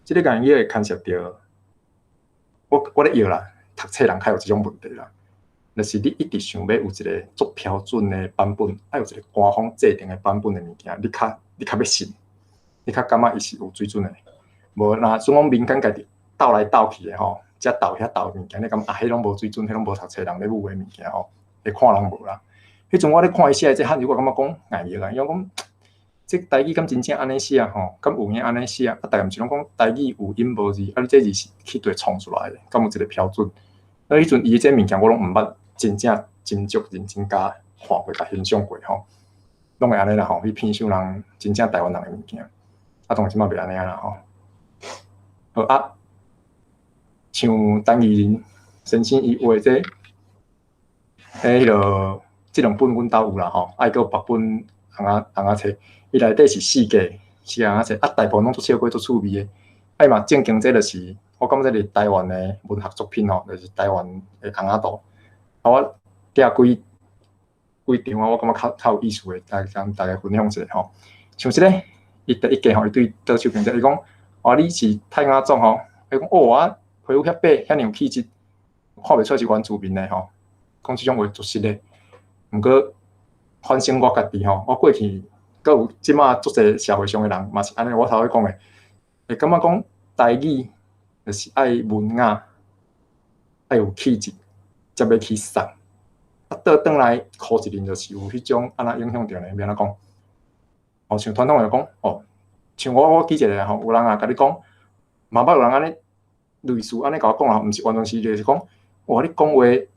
這個共伊會牽涉著，我咧臆啦，讀冊人較有這種問題啦。就是你一直想欲有一個足標準的版本，愛有一個官方制定的版本的物件，你較欲信，你較感覺伊是有水準的。無若算講民間家己鬥來鬥去的吼，遮鬥遐鬥的物件，你感覺啊，彼攏無水準，彼攏無讀冊人咧舞的物件吼，會看人無啦。彼陣我咧看伊寫的這漢字，我感覺講礙眼啊，伊講這台語敢真正按呢寫吼？敢有影按呢寫？啊，逐家毋是攏講台語有音無字，啊，你這字是去佗創出來的，敢有一個標準？啊，彼陣伊這物件我攏毋捌真正斟酌認真共看過、共欣賞過吼，攏會按呢啦吼，去偏想人真正台灣人的物件，啊，當然這擺袂按呢啊啦吼。好啊，像陳義仁先生伊畫這，彼彼個這兩本阮兜有啦吼，啊，閣有別本尪仔尪仔冊，伊內底是四格四格尪仔冊，啊，大部分攏足笑過足趣味的，啊，伊嘛正經這就是，我感覺這是台灣的文學作品吼，就是台灣的尪仔圖。啊，我掠幾幾張啊，我感覺較較有意思的，來共大家分享一下吼。像這個，伊第一格吼，伊對倒手邊這，伊講，哦，你是泰雅族吼，伊講哦，我皮膚遐白，遐爾有氣質，看袂出是原住民的吼。講這種話足實的。毋過反省我家己吼，我過去閣有這擺足濟社會上的人嘛是按呢，我頭先講的，會感覺講台語就是愛文雅，愛有氣質，才欲去送。啊，倒轉來柯一林就是有彼種按怎影響著呢？欲按怎講？哦，像傳統來講，哦，像我舉一個吼，有人也共你講，嘛捌有人按呢類似按呢共我講啊，毋是完全是就是講，哇，你講話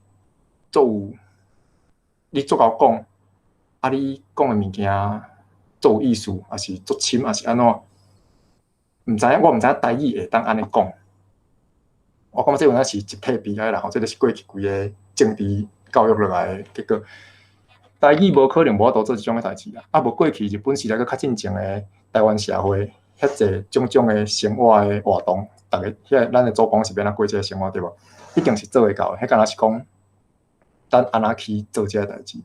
足有，你足𠢕講，啊，你講的物件足有意思，抑是足深，抑是按怎？毋知影，我毋知影台語會當按呢講。我感覺這有影是一體悲哀啦吼，這就是過去規个政治教育落來的結果。台語無可能無法度做這種的代誌啦，啊無過去日本時代閣較進前的台灣社會，遐濟種種的生活的活動，逐个遐咱的祖公是欲按怎過這个生活對無？一定是做會到的，彼敢若是講咱按怎去做這个代誌。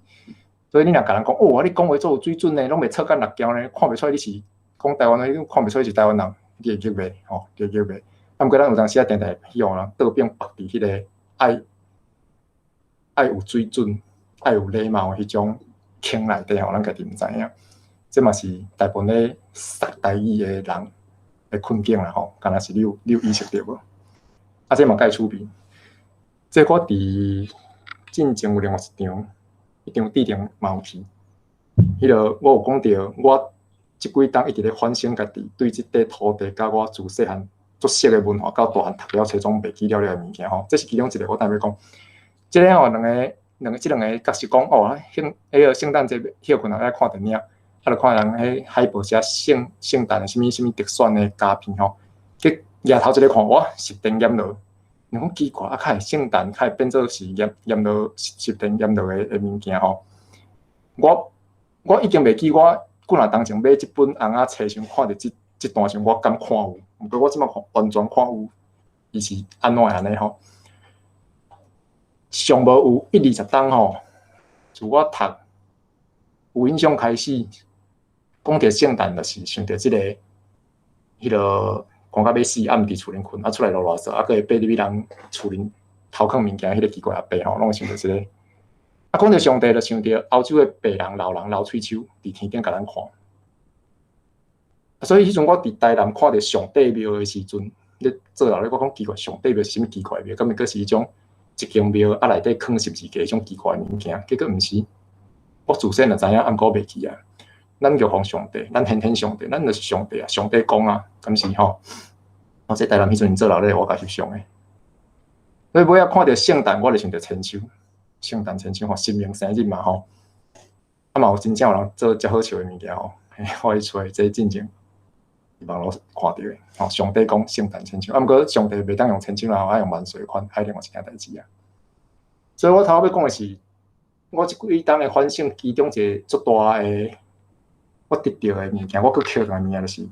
所以你若共人講，哦，你講話足有水準呢，攏袂錯甲六交呢，看袂出來你是講台灣話，你看袂出來你是台灣人，你會激袂？吼，你會激袂？啊，毋過咱有當時啊，定定希望人倒轉縛佇彼个愛有水準、愛有禮貌的彼種坑內底吼，咱家己毋知影。這嘛是大部分咧說台語的人的困境啦吼，敢若是你有意識著無？啊，這嘛蓋趣味。這我佇進前有另外一場，彼場佇頂嘛有去。彼个我有講著，我這幾冬一直咧反省家己，對這塊土地佮我自細漢足熟的文化，到大漢讀了冊總袂記了了的物件吼。這是其中一個，我等欲講。這个吼，兩個這兩个角色講哦，聖彼个聖誕節歇睏愛看電影，啊，就看人彼海報寫聖誕的啥物啥物特選的佳片吼。結舉頭一个看，哇，十殿閻羅，想講奇怪，啊，較會聖誕，較會變做是閻羅十殿閻羅的物件吼。我已經袂記我幾若冬前買這本尪仔冊時陣，看著這段時陣，我敢看有，毋過我這擺看完全看有，伊是按怎按呢吼？上無有一二十冬吼，自我讀有印象開始，講著聖誕，就是想著這个，彼个寒甲欲死，暗佇厝裡睏，啊出來囉囉嗦，啊閣會爬入去人厝裡偷囥物件，彼个奇怪阿伯吼，攏會想著這个。啊，講著上帝，就想著歐洲的白人老人流喙鬚，佇天頂共咱看。所以彼陣我佇台南看著上帝廟的時陣，咧做老咧，我講奇怪，上帝廟是啥物奇怪廟？敢會閣是彼種一間廟啊內底囥十字架彼種奇怪物件？結果毋是，我自細就知影，毋過袂記啊。咱玉皇上帝，咱天天上帝，咱就是上帝啊！上帝講啊，敢是吼？我這台南彼陣做老咧，我共翕相的。所以尾仔看著聖誕，我就想著千秋，聖誕千秋吼，神明生日嘛吼。啊嘛有真正有人做遮好笑的物件吼，我去揣這進前網路看著的吼。上帝講聖誕千秋，啊毋過上帝袂當用千秋啦，愛用萬歲款，彼另外一件代誌啊。所以我頭仔欲講的是，我這幾冬的反省，其中一个足大的我得著的物件，我閣抾的物件就是，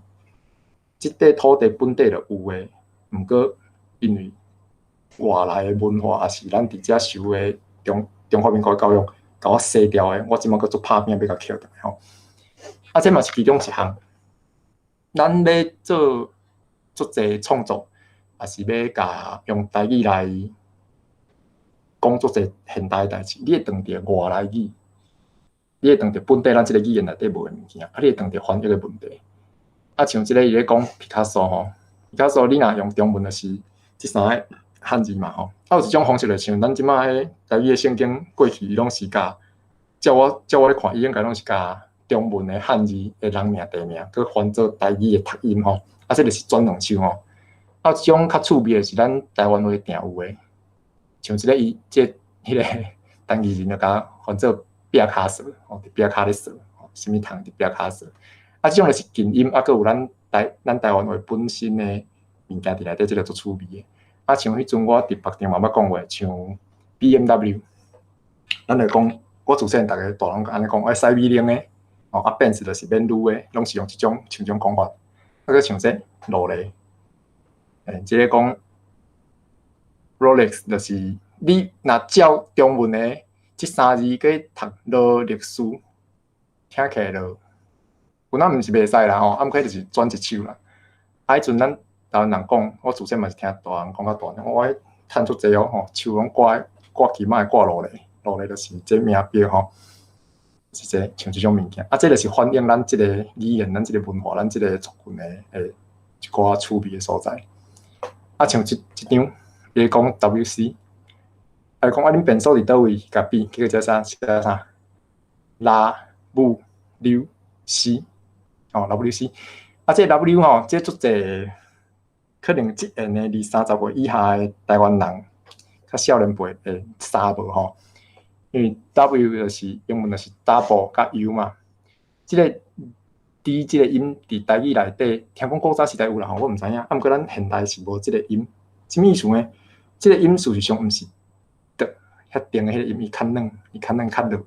這塊土地本底就有的，毋過因為外來的文化，抑是咱佇遮受的中華民國教育，共我洗掉的，我這擺閣足拍拚欲共抾轉來吼。啊，這嘛是其中一項。咱欲做足濟創作，抑是欲共用台語來講足濟現代的代誌，你會當著外來語，你會當著本底咱這个語言內底無的物件，啊，你會當著翻譯的問題。啊，像這个伊咧講畢卡索吼，畢卡索你若用中文就是這三个漢字嘛吼。啊，有一種方式就像咱這擺彼台語的聖經過去，伊攏是共照我咧看，伊應該攏是共中文的漢字的人名地名，閣翻做台語的讀音吼。啊，這就是轉兩手吼。啊，這種較趣味的是咱台灣話定有的，像這个伊這彼个陳義仁就共翻做壁跤踅，吼，佇壁跤咧踅，吼，啥物通佇壁跤踅。啊，這種就是近音，啊，閣有咱台灣話本身的物件佇內底，這個足趣味的。啊，像彼陣我佇北場嘛捌講過，像 BMW，咱就講，我自細漢逐个大人按呢講，愛駛米奶的，吼，啊，變式就是免女的，攏是用這種像這種講法。啊，閣像這勞力，這个講 Rolex 就是你若照中文的這三字去讀勞力士，聽起來就有哪毋是袂使啦吼，啊，毋過就是轉一手啦。啊，彼陣咱台灣人講，我自細嘛是聽大人講較大，我趁足濟哦吼，手攏掛掛金仔掛勞力，勞力就是這名錶吼，是這像這種物件。啊，這就是反映咱這個語言、咱這個文化、咱這個族群的一寡趣味的所在。啊，像這這張，伊講 WC，啊講啊，恁便所佇佗位？共比，結果這啥寫啥？拉姆溜西，哦，拉姆溜西。啊，這 W 吼，這足濟可能這緣的二三十歲以下的台灣人，較少年輩會相無吼。因為 W 就是英文就是 double 佮 U 嘛。這個 D 這個音佇台語內底，聽講古早時代有啦吼，我毋知影。啊，毋過咱現代是無這個音，啥物意思呢？這個音事實上毋是 D 遐長的彼個音，伊較軟，伊較軟較弱，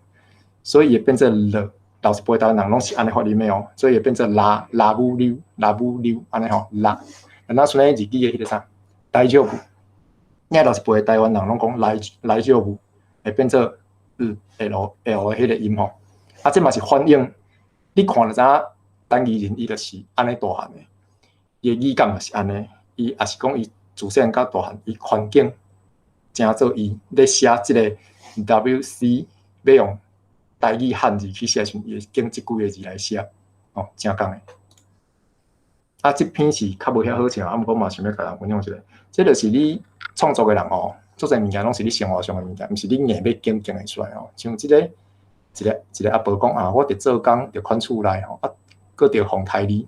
所以會變做 L。老一輩台灣人攏是按呢發音的哦，所以會變做拉拉姆溜拉姆溜按呢吼拉。若像咧日語的彼個啥，大丈夫。遐老一輩台灣人攏講來來丈夫，會變做 L L 的彼個音吼。啊，這嘛是反映你看就知影，陳義仁伊就是按呢大漢的，伊的語感嘛是按呢，伊也是講伊自細漢到大漢，伊環境成做伊咧寫這個 W C 欲用台語漢字去寫時，伊會揀這幾個字來寫，哦，誠仝的。啊，這篇是較無遐好笑，啊，毋過嘛想欲共人分享一下。這就是你創作的人吼，足濟物件攏是你生活上的物件，毋是你硬欲揀揀會出來吼。像這個一個一個阿婆講啊，我佇做工佇看厝內吼，啊，閣著風颱字，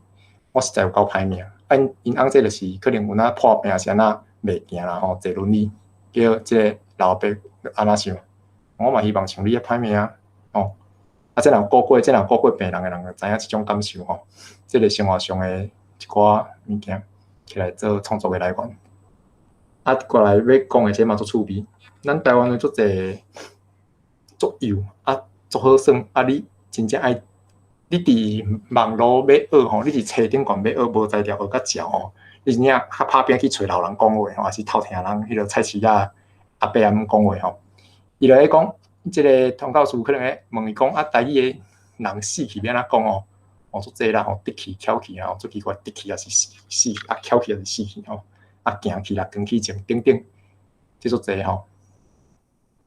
我實在有夠歹命。啊，𪜶翁這就是可能有哪破病是按怎袂行啦吼，坐輪椅，叫這個老爸按怎想？我嘛希望像你遐歹命啊，吼！啊，這若有顧過，這若有顧過病人的人，就知影這種感受吼。這個生活上的一寡物件，起來做創作的來源。啊，過來欲講的這嘛足趣味。咱台灣的足濟足幼啊，足好耍啊！你真正愛，你佇網路欲學吼，你佇冊頂懸欲學無才調學較捷吼，你真正較拍拚去揣老人講話吼，抑是偷聽人彼個菜市仔阿伯阿姆講話吼。伊就咧講，這個通教師可能會問伊講啊，台語的人死去欲按怎講哦？哦，足濟啦吼，得去、翹去啊，足奇怪，得去抑是死死，啊翹去抑是死去吼，啊行去啦，扛去前等等，這足濟吼。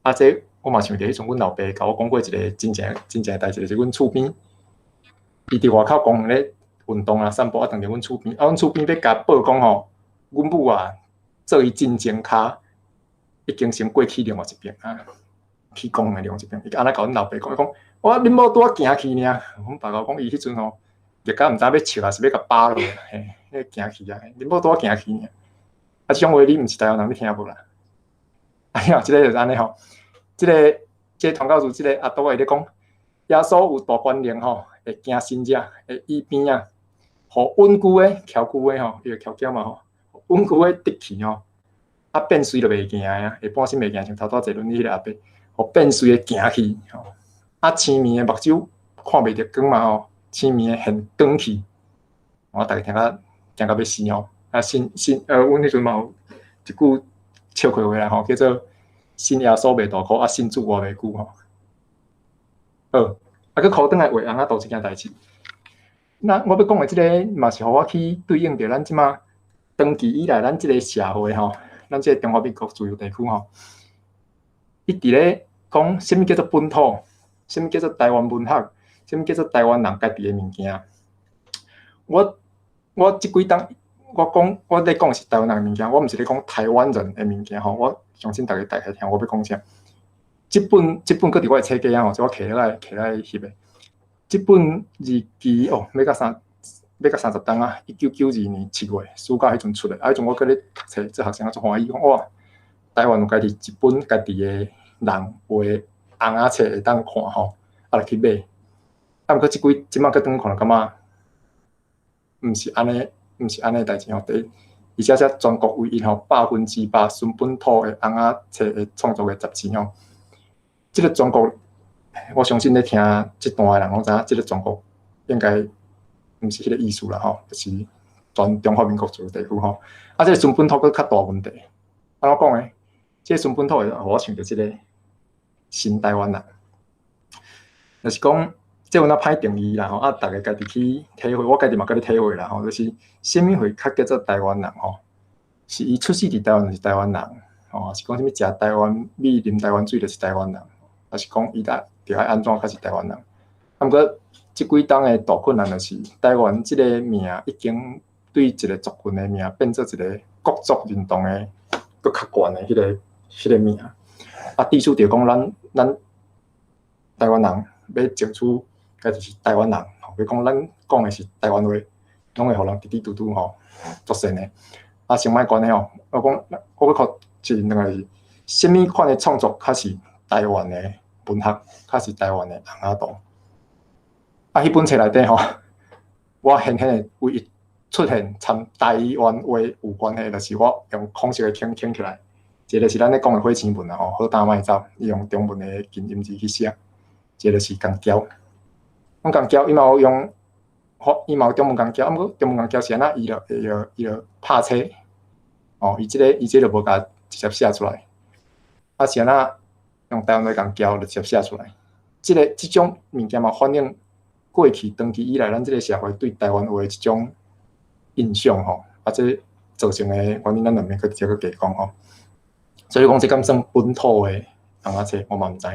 啊，這我嘛想著彼陣阮老爸共我講過一個真正真正的代誌，就是阮厝邊，伊佇外口公園咧運動啊、散步啊，撞著阮厝邊，啊，阮厝邊欲共報講吼，阮母啊做伊進前跤已經先過去另外一邊啊。去公園另外一邊，伊按呢共阮老爸講，伊講我恁某拄仔行去爾，阮爸甲我講伊彼陣吼，熱甲毋知欲笑抑是欲共巴落，嘿，彼個行去啊，恁某拄仔行去爾。啊，這種話你毋是台灣人，你聽無啦？哎呀，這個就是按呢吼，這個這個傳教士，這個阿多伊咧講，耶穌有大權能吼，會行神跡，會醫病啊，予穩久的、徛久的吼，伊會徛腳嘛吼，穩久的得去吼，啊變隨就袂行啊，下半身袂行，像頭拄仔坐輪椅彼個阿伯。予變隨的行去，吼啊，青暝的目睭看袂著光嘛吼，青暝的現光去，我逐家聽甲驚甲欲死吼，啊信信阮彼陣嘛有一句笑詼話啦吼，叫做信耶穌袂大箍，啊信主活袂久吼。好，啊閣箍轉來畫尪仔圖這件代誌。那我欲講的這個嘛是予我去對應著咱這馬長期以來咱這個社會吼，咱這個中華民國自由地區吼，一直咧講啥物叫做本土，啥物叫做台灣文學，啥物叫做台灣人家己的物件。我我這幾冬我講我咧講是台灣人的物件，我毋是咧講台灣人的物件吼。我相信逐家大概聽我欲講啥。這本這本閣佇我的冊架仔吼，這我摕落來摕來翕的。這本日記哦，欲共30冬啊！1992年7月暑假彼陣出的，啊，彼陣我閣咧讀冊做學生，足歡喜講哇，台灣有家己一本家己的人畫的尪仔冊會當看吼，啊，就去買。啊，毋過這幾這馬閣轉看，感覺毋是按呢，毋是按呢代誌吼。第一，而且這全國唯一吼100%純本土的尪仔冊的創作的雜誌吼。這個全國，我相信咧聽這段的人攏知影，這個全國應該毋是彼個意思啦吼，就是全中華民國自由地區吼。啊，這個純本土閣較大問題。按怎講呢？這個純本土會予我想著這個新台灣人，就是講這有哪歹定義啦吼，啊，逐家家己去體會，我家己嘛閣咧體會啦吼，就是啥物會較叫做台灣人吼？是伊出世佇台灣就是台灣人，吼，是講啥物食台灣米、啉台灣水就是台灣人，抑是講伊著著愛按怎才是台灣人？啊，毋過這幾冬的大困難就是，台灣這個名已經對一個族群的名變做一個國族認同的閣較懸的彼個彼個名。啊，致使著講咱台灣人欲爭取家己是台灣人，吼，欲講咱講的是台灣話，攏會予人嘀嘀嘟嘟吼，足神的。啊，先莫管彼吼，我講我欲看一兩個是，啥物款的創作較是台灣的文學，較是台灣的尪仔圖。啊，彼本冊內底吼，我顯顯的唯一出現參台灣話有關係，就是我用孔色的聽聽起來，一个是咱咧講的火星文啊吼，好膽莫走，伊用中文的近音字去寫；一个是共教，阮共教伊嘛有用，伊嘛有中文共教，啊，毋過中文共教是按怎？伊就拍冊，哦，伊這個無共直接寫出來，啊是按怎用台灣話共教就直接寫出來。這種物件嘛，反映過去長期以來，咱這個社會對台灣話的一種印象吼，啊，這造成的原因，咱就免閣直接閣加講吼。所以講，這敢算本土的尪仔冊，我嘛毋知。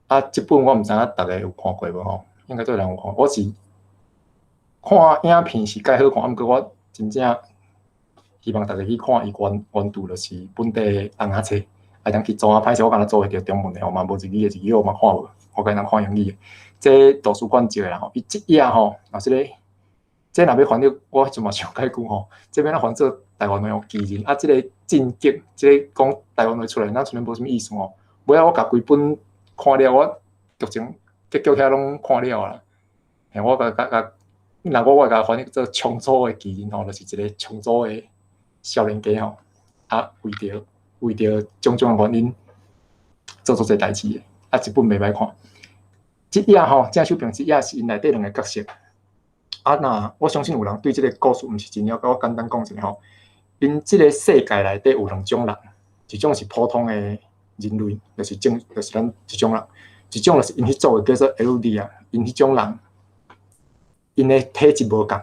啊，這本我毋知影逐家有看過無吼？應該足濟人有看。我是看影片是蓋好看，毋過我真正希望逐家去看伊原著，就是本地的尪仔冊，會當去租啊。歹勢我敢若租會著中文的吼，嘛無日語的，日語我嘛看無，我敢若看英語的。這圖書館借的啦吼，伊這頁吼，啊，這個這若欲翻譯，我彼陣嘛想較久吼，這欲按怎翻做台灣話吼？巨人啊，這個進擊，這個講台灣話出來，若像無啥物意思吼。尾仔我共規本看了，我劇情結局遐攏看了啦。嘿，我共共共，若我會共翻譯做重組的巨人吼，就是一個重組的少年家吼，啊，為著種種的原因做足濟代誌的，啊，這本袂歹看。這頁吼，正手邊這頁是𪜶內底兩个角色。啊，若我相信有人對這个故事毋是真了解，我簡單講一下吼。𪜶這个世界內底有兩種人，一種是普通的人類，就是正，就是咱這種人；一種就是𪜶彼組的叫做 LD 啊，𪜶彼種人，𪜶的體質無仝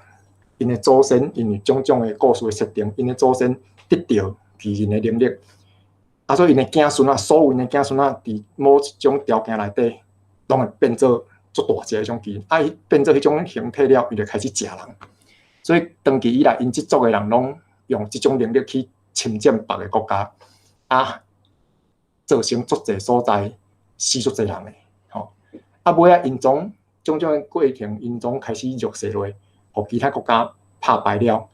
，𪜶的祖先因為種種的故事的設定，𪜶的祖先得著巨人的能力，啊，所以𪜶的囝孫仔，所有𪜶的囝孫仔，佇某一種條件內底，攏會變做足大隻彼種巨人，啊，伊變做彼種形體了，伊就開始食人。所以長期以來，𪜶這族的人攏用這種能力去侵佔別个國家，啊，造成足濟所在死足濟人的，吼。啊，尾仔𪜶總種種的過程，𪜶總開始弱勢落，予其他國家拍敗了。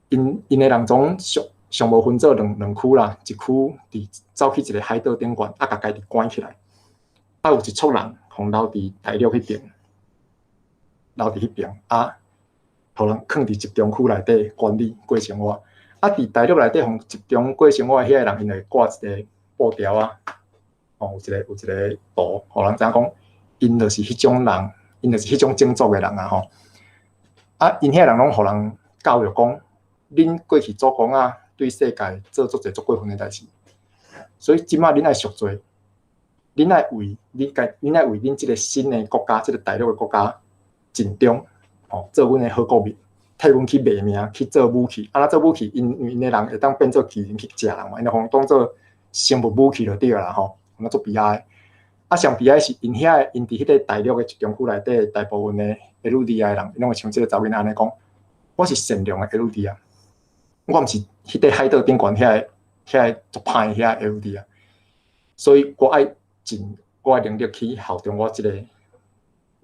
𪜶的人總上上無分做兩區啦，一區佇走去一个海島頂懸，啊，共家己關起來。啊，有一撮人予留佇大陸彼邊，留佇彼邊，啊，予人囥佇集中區內底管理過生活。啊，佇大陸內底予集中過生活的遐個人，𪜶會掛一个布條仔，哦，有一個圖，予人知影講，𪜶就是彼種人，𪜶就是彼種種族的人啊吼。啊，𪜶遐人攏予人教育講，恁過去祖公仔對世界做足濟足過分的代誌，所以這擺恁愛贖罪。恁愛為恁這个新的國家，這个大陸的國家盡忠，吼，做阮的好國民，替阮去賣命去做武器。按怎做武器？𪜶𪜶的人會當變做巨人去食人嘛？𪜶就予當做生物武器就對啦吼，按怎足悲哀。啊，上悲哀是𪜶遐个，𪜶佇彼个大陸的集中區內底，大部分的エルディア的人，攏會像這个查某囡仔按呢講：我是善良的エルディア，我毋是彼塊海島頂懸遐个足歹遐エルディア，所以我愛盡我的能力去效忠我這个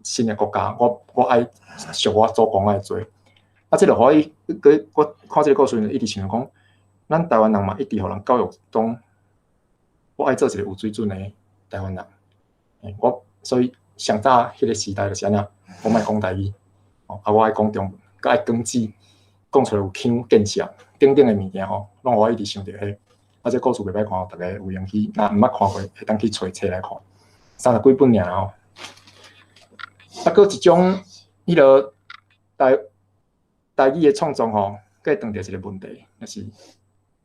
新的國家，我愛贖我祖公仔的罪。啊，這就予我我看這个故事，一直想講，咱台灣人嘛，一直予人教育講，我愛做一个有水準的台灣人。我所以上早彼个時代就是按怎，我莫講台語，啊，我愛講中文，閣愛講字，講出來有腔見識等等的物件吼，攏予我一直想著彼。啊，這故事袂歹看，逐家有閒去，若毋捌看過，會當去揣冊來看，三十幾本爾吼。啊，閣一種，彼个台語的創作吼，閣會當著一个問題，就是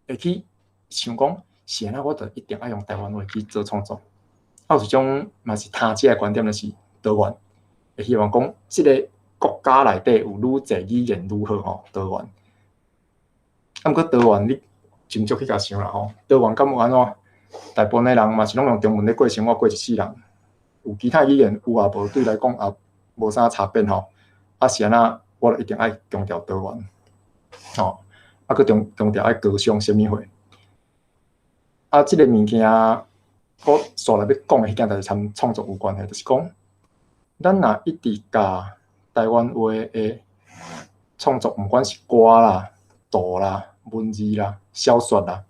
會去想講，是按怎我著一定愛用台灣話去做創作。啊，有一種嘛是他者的觀點，就是多元，會希望講，這个國家內底有愈濟語言愈好吼，多元。啊，毋過多元你真少去共想啦吼，多元敢有按怎？大部分的人嘛是攏用中文咧過生活過一世人，有其他語言有也無，對來講也無啥差別吼。啊，是按怎？我著一定愛強調多元，吼，啊，閣強調愛高尚啥物貨？啊，這个物件，我紲來欲講的彼件代誌參創作有關係，就是講，咱若一直共台灣話的創作，毋管是歌啦、圖啦、文字啦、小說啦，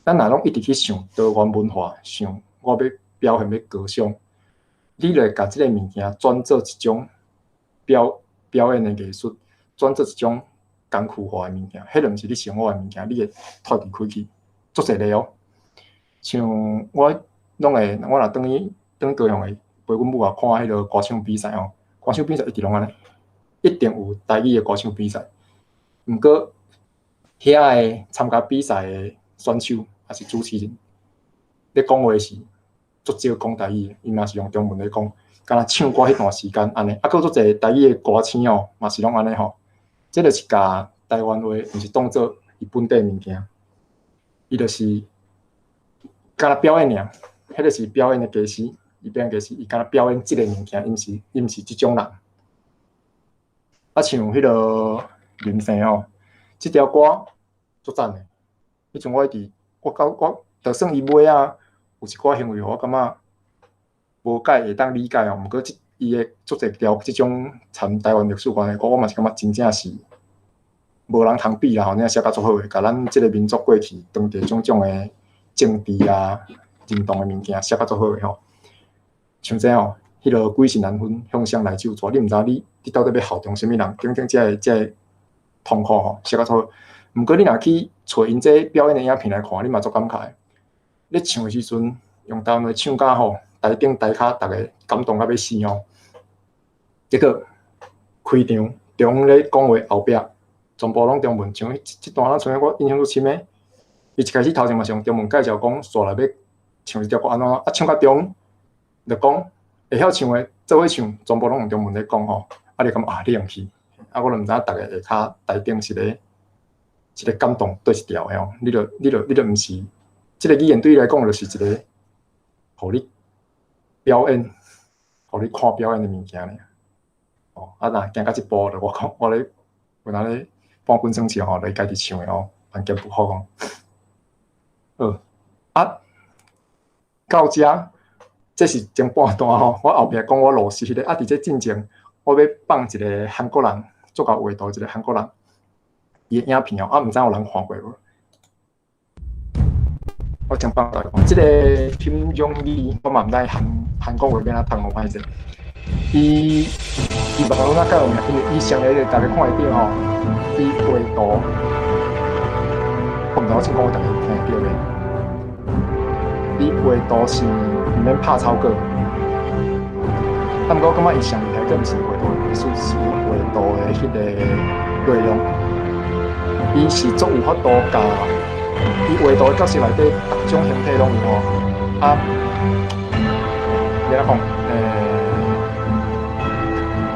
咱若攏一直去想多元文化，想我欲表現欲高尚，你就會共這个物件轉做一種表演的藝術，轉做一種工具化的物件，彼就毋是你生活的物件，你會脫離開去，足濟例哦。像我攏會，我若轉去轉高雄會陪阮母仔看彼个歌唱比賽吼，歌唱比賽一直攏按呢，一定有台語的歌唱比賽。毋過遐个參加比賽的選手抑是主持人，咧講話是足少講台語的，伊嘛是用中文咧講，敢若唱歌彼段時間按呢，啊，閣有足濟台語的歌星哦，嘛是攏按呢吼。這就是共台灣話毋是當做伊本底的物件，伊就是敢若表演爾，彼个是表演的家私，伊表演家私，伊敢若表演這个物件，伊毋是這種人。啊，像彼个林生吼，這條歌足讚的。彼陣我一直，我到我就算伊尾仔有一寡行為，我感覺無解會當理解哦。毋過這伊的足濟條這種參台灣歷史有關的歌，我嘛是感覺真正是無人通比啦吼，你寫甲足好的，共咱這个民族過去當地種種的政治啊、認同的物件寫甲足好的吼。像這吼，彼个鬼神難分，向誰來咒詛，你毋知你到底欲效忠啥物人，等等這个這个痛苦吼，寫甲足好。毋過你若去揣𪜶這表演的影片來看，你嘛足感慨的。咧唱的時陣，用台灣話唱甲吼，台頂台跤逐个感動甲欲死吼。結果開場中咧講話後壁，全部攏中文，像這段咱像我印象足深的，伊一開始頭前嘛是用中文介紹講，紲來欲唱這條歌按怎，啊唱到中就講會曉唱的做伙唱，全部攏用中文咧講吼，啊你感覺啊你用去，啊我就毋知影逐个下跤台頂是咧一个感動佗一條的吼，你就毋是這个語言對你來講就是一个予你表演，予你看表演的物件爾。哦，啊若行到這步，就我講，我咧有當咧半滾耍笑吼，來家己唱的吼，萬劫不復吼。好，啊，到遮，這是前半段吼，我後壁講我老師彼个，啊，佇這進前，我欲放一个韓國人，足𠢕畫圖一个韓國人，伊的影片哦，啊，毋知有人看過無？我先放大家看，這个金庸義，我嘛毋知韓國話欲按怎讀，歹勢。伊嘛講較有名，因為伊上個逐家看會著吼，伊畫圖，我毋知我凊講，逐家聽會著袂？伊畫圖是毋免拍草稿，啊，毋過我感覺伊上厲害，閣毋是畫圖的技術，是畫圖的彼個內容。伊是足有法度共伊畫圖的角色內底，逐種形體攏有吼。啊，欲按怎講？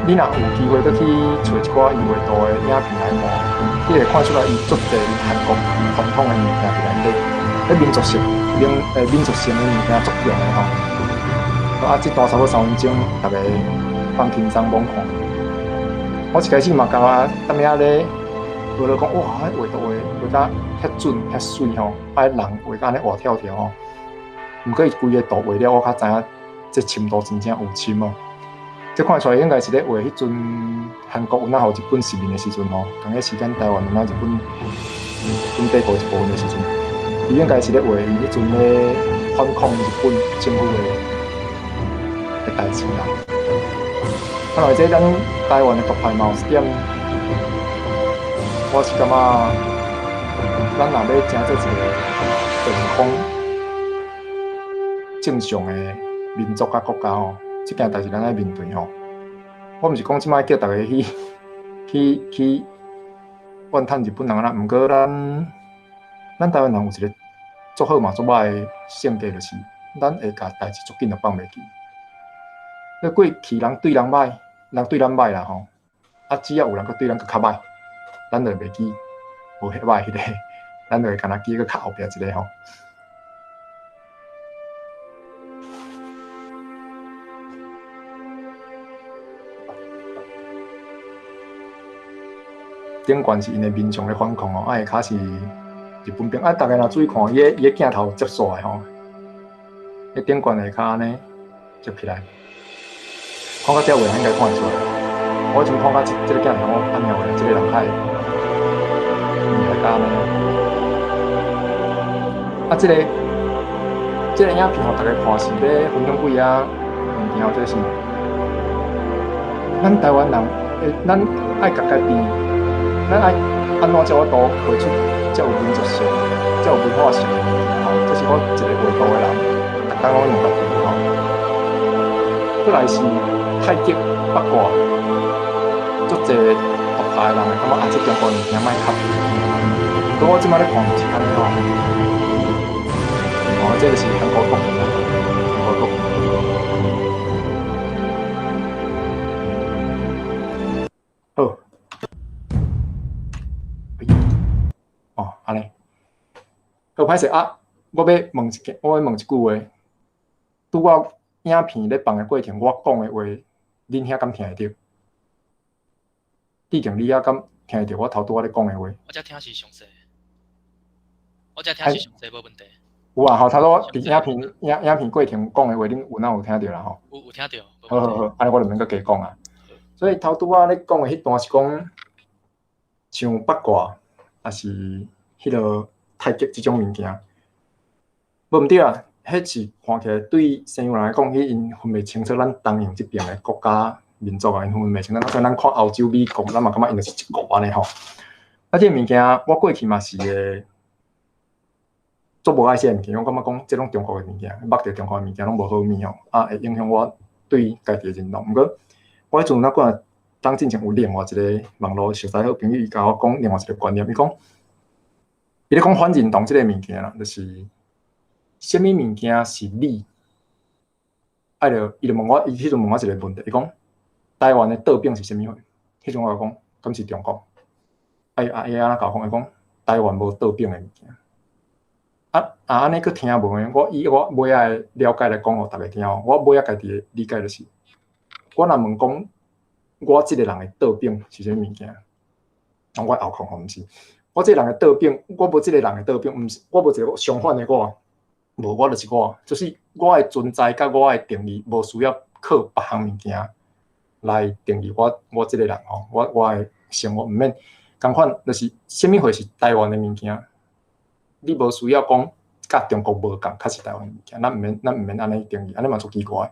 你若有機會閣去揣一寡伊畫圖的影片來看，你會看出來伊足濟韓國傳統的物件佇內底，彼民族性的物件足重的吼。啊，這段差不多3分鐘，逐家放輕鬆罔看。我一開始嘛感覺踮遐咧學咧講，哇，彼畫圖畫畫甲遐準遐媠吼，啊，彼人畫甲按呢活跳跳吼。毋過伊規个圖畫了，我較知影這深度真正有深哦。這看出來應該是咧畫彼陣韓國有哪予日本殖民的時陣吼，仝个時間台灣有哪日本帝國一部分的時陣，伊應該是咧畫伊彼陣咧反抗日本政府的代誌啦。啊，來這咱台灣的獨派嘛有一點，我是感覺，咱若欲成做一个健康、正常的民族佮國家吼，這件代誌咱愛面對吼。我毋是講這擺叫逐家去怨嘆日本人啦，毋過咱台灣人有一个足好嘛足歹的性格，就是咱會共代誌足緊就放袂記。你過去人對人歹，人對咱歹啦吼，啊只要有人閣對咱閣較歹，咱就會袂記無彼歹彼个，咱就會敢若記閣較後壁一个吼。頂懸是𪜶的民眾咧反抗哦，啊下跤是日本兵啊，逐家若注意看，伊的鏡頭接煞的吼，彼頂懸的較按呢接起來，看到這畫應該看會出來。我陣看到這個鏡頭，我按呢話，這個人較會厲害甲按呢。啊，這個影片予逐家看是欲分享幾仔物件，這是咱台灣人，咱愛共家己，咱愛按怎才有法度畫出遮有民族性、遮有文化性的物件吼？這是我一個畫圖的人，逐工攏問家己吼。過來是太極八卦，足濟獨派的人會感覺啊，這中國物件莫 copy。毋過我這擺咧看毋是按呢吼。哦，這個是韓國國旗啦，韓國國旗。好。哦，按呢。好歹勢啊！我欲問一件，我欲問一句話。拄我影片咧放的過程，我講的話，恁遐敢聽會著？志強，你遐敢聽會著我頭拄仔咧講的話？我遮聽是詳細，我遮聽是詳細，無問題。有啊，吼，頭拄佇影片過程講的話，恁有哪有聽著啦？吼。有聽著。好好好，按呢我就免閣加講啊。所以頭拄仔咧講的彼段是講，像八卦，抑是彼个太極這種物件，無毋對啊，彼是看起來對西洋人來講，彼𪜶分袂清楚咱東洋這爿的國家民族啊，𪜶分袂清楚。所以咱看歐洲、美國，咱嘛感覺𪜶就是一國按呢吼。啊，這個物件我過去嘛是會足無愛惜的物件，我感覺講這攏中國的物件，目著中國的物件攏無好物吼，啊會影響我對家己的認同。毋過我彼陣若看當進前有另外一個網路熟似好朋友，伊共我講另外一個觀念，伊講伊咧講反認同這個物件啦，就是啥物物件是你？啊，就伊就問我，伊彼陣問我一個問題，伊講台灣的倒反是啥物貨？彼陣我就講，敢是中國？啊，伊啊伊按怎共我講？伊講台灣無倒反的物件。啊啊，按呢閣聽無呢？我以我尾仔的了解來講，予逐家聽哦。我尾仔家己的理解就是，我若問講，我這個人的倒反是啥物物件？啊，我後空吼，毋是，我這個人的倒反，我無這個人的倒反，毋是，我無一個相反的我，無，我就是我，就是我的存在佮我的定義，無需要靠別項物件來定義我這個人吼，我的生活毋免仝款，就是啥物貨是台灣的物件，你無需要講佮中國無仝，較是台灣物件，咱毋免按呢定義，按呢嘛足奇怪。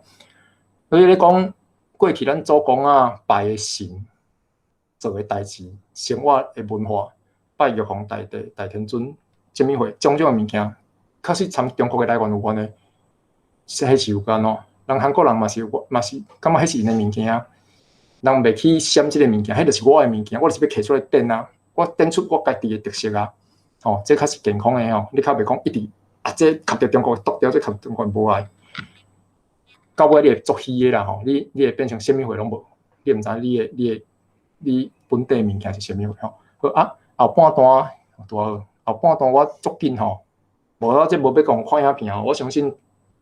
所以咧講，過去咱祖公仔拜的神做的代誌，生活的文化，拜玉皇大帝、大天尊，啥物貨，種種的物件，確實參中國的來源有關的，是彼是有關哦。人韓國人嘛是嘛是感覺彼是𪜶的物件，人袂去閃這个物件，彼就是我的物件，我就是欲摕出來展啊，我展出我家己的特色啊，吼，這較是健康的吼，你較袂講一直啊，這合著中國獨掉，這合中國無愛。到尾你會足虛的啦吼，你會變成啥物貨攏無，你毋知你本地物件是啥物貨吼。好啊，後半段拄好，後半段我足緊吼，無我這無欲講看影片吼，我相信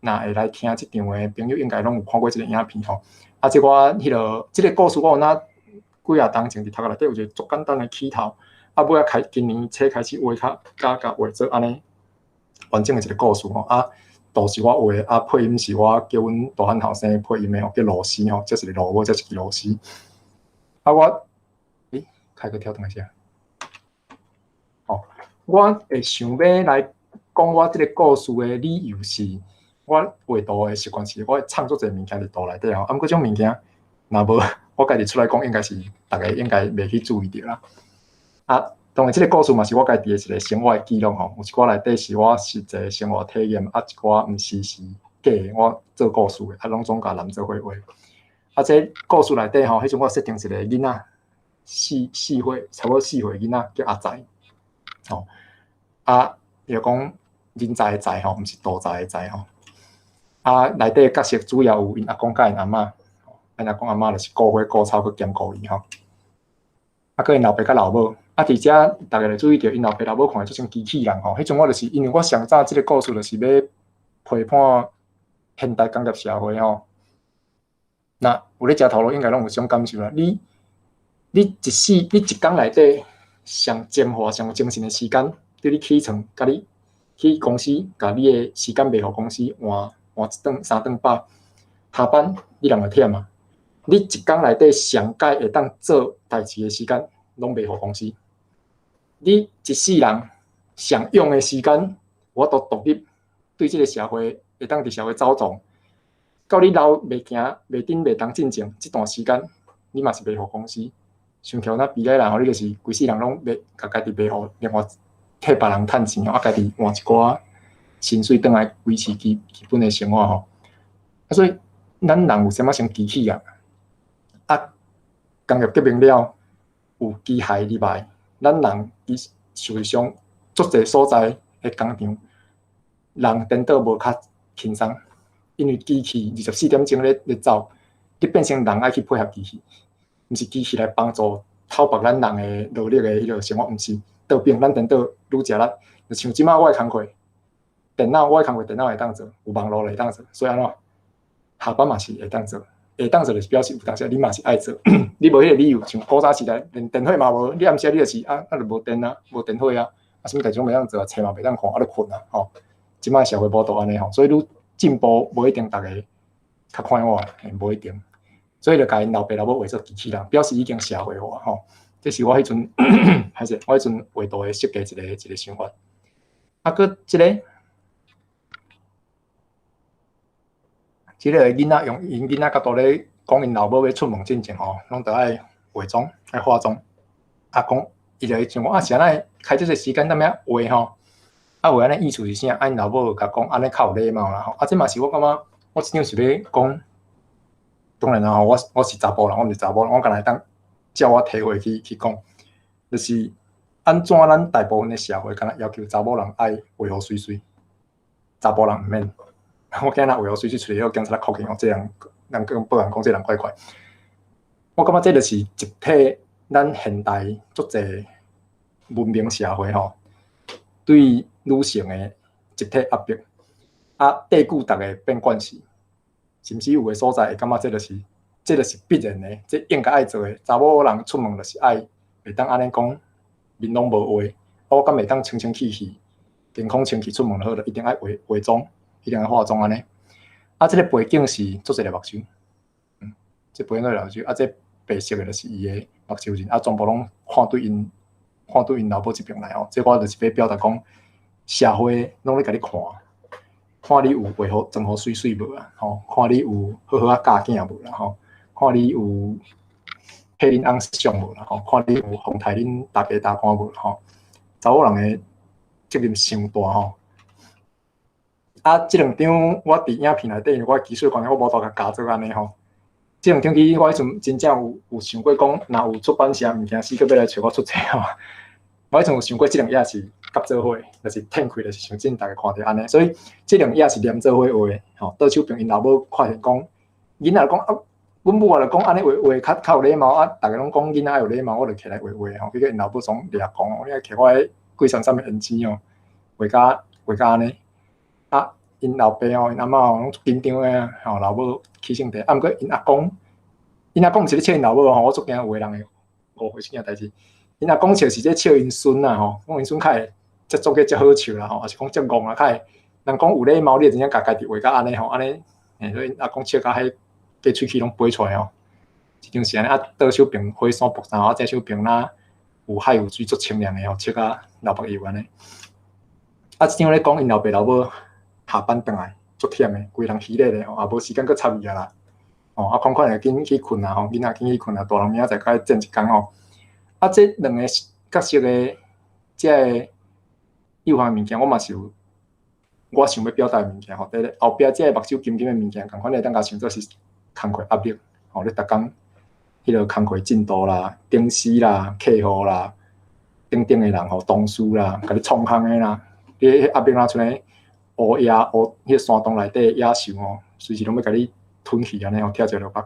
若會來聽這場的朋友應該攏有看過這個影片吼。啊，這我彼个這个故事我有哪幾仔冬前佇讀冊內底有一個足簡單的起頭，啊，尾仔開今年冊開始畫較加共畫做按呢完整的一個故事吼啊。圖是我畫的，啊，配音是我叫阮大漢後生配音的吼，叫羅斯吼，這是個羅母，這是羅斯。啊，我，欸，開個跳轉一下。吼，我會想欲來講我這個故事的理由是，我畫圖的習慣是，我會創作一個物件佇圖內底吼，啊，毋過這種物件，若無我家己出來講，應該是逐家應該袂去注意著啦。啊，當然，這個故事嘛是我家己的一個生活的記錄吼，有一寡內底是我實際生活體驗，啊，一寡毋是是假的，我做故事的，啊，攏總共連做伙畫。啊，這故事內底吼，彼陣我設定一個囡仔，四歲，差不多四歲囡仔叫阿才，吼，啊，伊就講人才的才吼，毋是盜才的才吼。啊，內底角色主要有𪜶阿公佮𪜶阿嬤，𪜶阿公阿嬤就是顧花顧草閣兼顧伊吼。啊，閣𪜶老爸佮老母，啊，佇遮逐家就注意著，𪜶老爸老母看起來足像機器人吼。彼陣我就是因為我上早這個故事就是欲批判現代工業社會吼。若有咧食頭路，應該攏有這種感受啦。你一世，你一工內底上精華、上精神的時間，對你起床，共你去公司，共你的時間賣予公司換換一頓三頓飽，下班你人會忝啊！你一工內底上蓋會當做代誌的時間，攏賣予公司。你一世人上用的時間，有法度獨立，對這个社會會當佇社會走動，到你老袂行、袂振、袂動進前，這段時間你嘛是賣予公司。想起來若悲哀人吼，你就是規世人攏賣，共家己賣予另外替別人趁錢吼，啊，家己換一寡薪水轉來維持基本的生活吼。啊，所以咱人有啥物像機器啊？啊，工業革命了有機械入來，咱人其實事實上足濟所在的工廠，人顛倒無較輕鬆，因為機器24點鐘咧走，你變成人愛去配合機器，毋是機器來幫助偷縛咱人的勞力的彼个生活，毋是倒變咱顛倒愈食力。就像這擺我的工課，電腦我的工課電腦會當做，有網路就會當做，所以按怎下班嘛是會當做，會當做就是表示有當時你嘛是愛做，你無彼个理由，像古早時代連電火嘛無，你暗時你就是啊啊就無電啊，無電火啊，啊啥物代誌攏袂當做啊，冊嘛袂當看，啊就睏啊吼。這擺社會無都按呢吼，所以愈進步無一定逐个較快活，無一定。所以就共𪜶老爸老母畫做機器人，表示已經社會化吼。這是我彼陣，歹勢，我彼陣畫圖的設計一個想法。啊，閣這个，這个囡仔用𪜶囡仔角度咧講，𪜶老母欲出門進前吼，攏著愛化妝，愛化妝。啊，講伊就會想講啊，是按怎開這濟時間踮遐畫吼？啊，畫按呢意思是啥？啊，𪜶老母就共講，按呢較有禮貌啦吼。啊，這嘛是我感覺，我這張是欲講，當然啦吼，我是查埔人，我毋是查某人，我敢若會當照我體會去講，就是按怎咱大部分的社會敢若要求查某人愛畫予媠媠，查埔人毋免。我驚若畫予媠媠出來予警察銬去吼，這人人講報案講這人怪怪。我感覺這就是集體咱現代足濟文明社會吼，對女性的集體壓迫，啊，底久逐个變慣勢，甚至有的所在會感覺這就是必然的，這應該愛做的。查某人出門就是愛袂當按呢講，面攏無畫，我敢袂當清清氣氣、健康清氣出門就好了，一定愛化妝，一定愛化妝按呢。啊，這个背景是足濟个目睭，這背景目睭，啊，這白色的就是伊的目睭仁，啊，全部攏看對𪜶老母這邊來吼。這我就是欲表達講，社會攏咧共你看，看你有畫予妝予媠媠無啊？吼，看你有好好仔教囝無啦？吼，看你有替恁翁設想無啦？吼，看你有奉待恁大家大官無？吼，查某人的責任傷大吼。啊，這兩張我佇影片內底，因為我技術關係，我無法度共加做按呢吼。這兩張其實我彼陣真正有想過講，若有出版社毋驚死，閣欲來揣我出冊吼。我彼陣有想過，這兩頁是合做伙，就是褪開，就是像真逐家看著按呢。所以這兩頁是連做伙畫的吼。倒手邊𪜶老母看見講，囡仔就講啊，阮母啊就講按呢畫畫較有禮貌啊，逐家攏講囡仔愛有禮貌，我就起來畫畫吼。結果𪜶老母總掠講，你愛摕我彼貴三三的胭脂哦，畫甲畫甲按呢。啊，𪜶老爸吼，𪜶阿嬤吼，攏足緊張的啊，吼，老母起性地，啊，毋過𪜶阿公，𪜶阿公毋是咧笑𪜶老母吼，我足驚有的人會誤會這件代誌。𪜶阿公笑是咧笑𪜶孫啦吼，講𪜶孫較會遮作個遮好笑啦吼，抑是講遮戇啊，較會人講有禮貌，你會真正共家己畫甲按呢吼，按呢，所以𪜶阿公笑甲彼個喙齒攏飛出來吼。這張是按呢，啊，倒手邊火山爆炸，啊，正手邊若有海有水足清涼的吼，笑甲流目油按呢。啊，這張咧講𪜶老爸老母下班轉來足忝的，規人疲累咧吼，也無時間閣插伊啊啦。吼，啊，款款會緊去睏啊吼，囡仔緊去睏啊，大人明仔載閣愛戰一工吼。啊，這兩个角色的這个幼孩物件，我嘛是有我想欲表達的物件吼。第一，後壁這个目睭金金的物件，仝款你會當共想做是工課壓力，吼，你逐工彼个工課進度啦、頂司啦、客戶啦等等的人吼，同事啦，共你創空的啦，你彼壓力若像咧烏野烏彼个山洞內底的野獸吼，隨時攏欲共你吞去按呢吼，拆一落腹。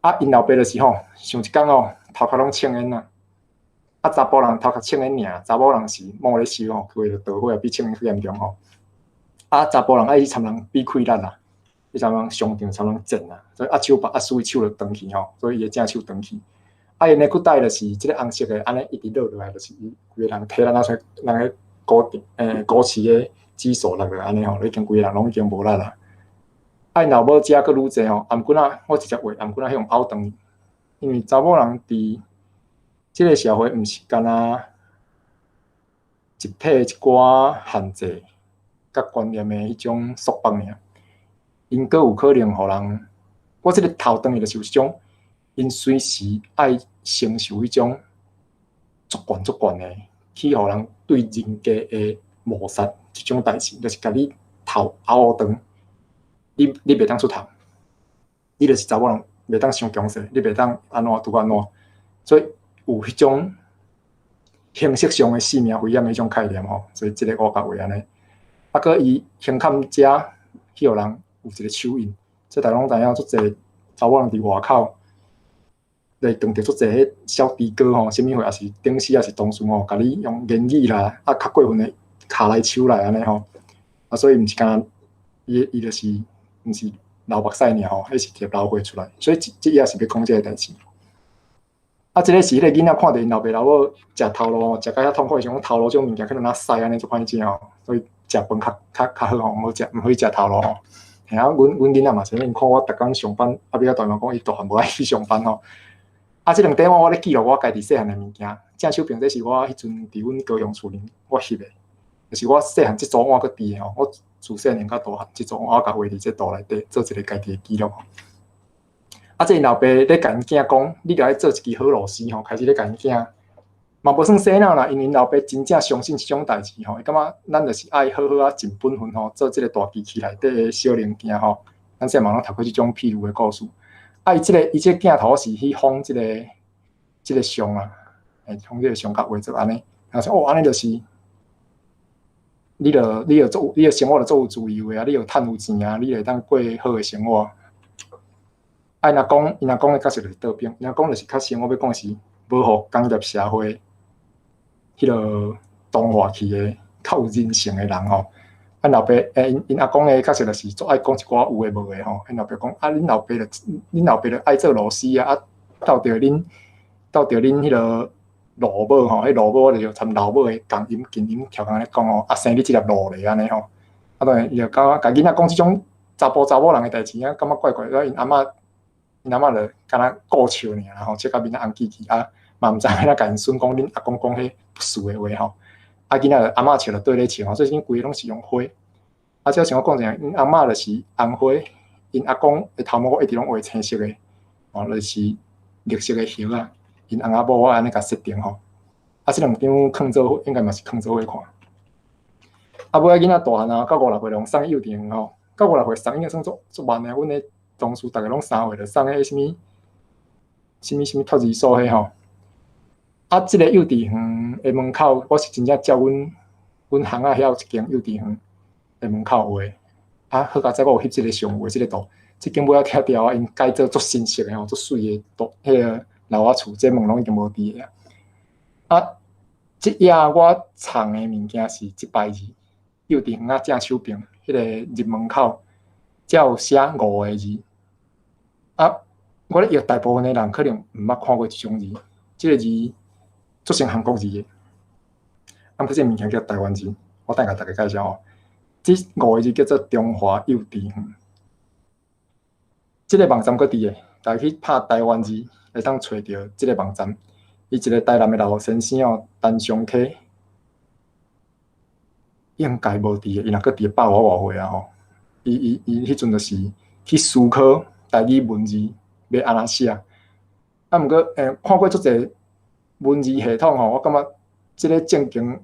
啊，𪜶老爸就是吼，想一工吼，頭殼攏青煙啊。啊，查埔人頭殼青煙爾，查某人是耄咧燒吼，規个著火啊，比青煙閣嚴重吼。啊，查埔人愛去參人比氣力啦，去參人相爭，參人戰啊，所以握手把握輸伊手就斷去吼，所以伊的正手斷去。啊，𪜶的骨帶就是這个紅色的，按呢一直落落來，就是伊規个人體力若像人的股市的指數落落按呢吼，已經規个人攏已經無力啦。啊，𪜶老母食閣愈濟吼，頷頸仔我直接畫頷頸仔彼種拗斷，因為查某人佇這个社會毋是干焦集體一寡限制佮觀念的彼種束縛爾，𪜶閣有可能予人，我這个頭斷去就是有這種，𪜶隨時愛承受彼種足懸足懸的，去予人對人格的抹殺這種代誌，就是共你頭拗斷，你袂當出頭，你就是查某人袂當傷強勢，你袂當按怎拄按怎，所以有彼種形式上的性命危險的彼種概念吼，所以這个我共畫按呢。啊，閣伊胸坎遮去予人有一个手印，這大家攏知影，足濟查某人佇外口咧當著足濟彼小豬哥吼，啥物貨，抑是頂司，抑是同事吼，共你用言語啦，啊較過分的跤來手來按呢吼，啊所以毋是干焦伊就是毋是流目屎爾吼，彼是直接流血出來，所以這也是欲講這个代誌。啊，這个是彼个囡仔看著𪜶老爸老母食頭路，食甲遐痛苦，想講頭路這種物件可能若屎按呢足歹食吼，所以食飯較好吼，毋好食頭路吼。嘿啊，阮囡仔嘛是，𪜶看我逐工上班，啊，比較大嘛講伊大漢無愛去上班吼。啊，這兩塊我咧記錄我家己細漢的物件，正手邊這是我彼陣佇阮高雄厝裡我翕的，就是我細漢這組碗閣佇的吼，我自細漢到大漢這組碗我共畫佇這圖內底，做一个家己的記錄。啊，這𪜶老爸咧共𪜶囝講，你著愛做一支好老師吼，開始咧共𪜶囝，嘛無算洗腦啦，因為𪜶老爸真正相信這種代誌吼，伊感覺咱就是愛好好仔盡本分吼，做這个大機器內底的小零件吼。咱細漢嘛攏讀過這種譬喻的故事。啊，伊這个鏡頭是去仿這个像啊，仿這个像甲畫做按呢，啊說哦，按呢就是，你著做，你的生活著做有自由的啊，你有趁有錢啊，你會當過好的生活。啊，𪜶阿公的角色就是倒反，𪜶阿公就是較先我欲講的是，無予工業社會彼个同化去的較有人性的人吼。啊，老爸，𪜶阿公的角色就是足愛講一寡有的無的吼。𪜶老爸講啊，恁老爸就愛做老師啊，啊，鬥著恁彼个老母吼，彼老母我就參老母的共音近音調工咧講吼，啊，生你這粒路咧按呢吼。啊，當然伊就感覺共囡仔講這種查埔查某人的代誌啊，感覺怪怪。啊，𪜶阿嬤就敢若顧笑爾吼，笑甲面仔紅起起啊，嘛毋知欲按怎共𪜶孫講，恁阿公講彼不實的話吼。啊，囡仔就阿嬤笑就綴咧笑吼，所以𪜶規个攏是用花。啊，這像我講者，𪜶阿嬤就是紅花，𪜶阿公的頭毛我一直攏畫青色的，吼，就是綠色的葉仔。𪜶翁仔某我按呢共設定吼。啊，這兩張囥做伙，應該嘛是囥做伙看。啊，尾仔囡仔大漢啊，到五六歲，予送幼稚園吼，到五六歲送應該算足足慢的。阮的同事逐个攏3歲就送彼啥物啥物啥物托兒所彼吼。啊，這个幼稚園的門口，我是真正照阮巷仔遐有一間幼稚園的門口畫。啊，好佳哉，我有翕這个相畫這个圖，這間尾仔拆掉啊，𪜶改做足新式的吼，足媠的圖，彼个老仔厝，這門攏已經無佇啊。啊，這頁我藏的物件是這排字，幼稚園仔正手邊，彼个入門口，才有寫五个字。啊，我咧臆大部分的人可能毋捌看過這種字，這个字足像韓國字的。啊，毋過這个物件叫台灣字，我等下共大家介紹吼。這五个字叫做中華幼稚園。這个網站閣佇的，大家去拍台灣字，會當揣著這个網站。伊一个台南的老先生哦，陳松溪，應該無佇的，伊若閣佇百外歲啊吼。伊彼陣就是去思考台語文字欲按怎寫。啊，毋過看過足濟文字系統吼，我感覺這个正經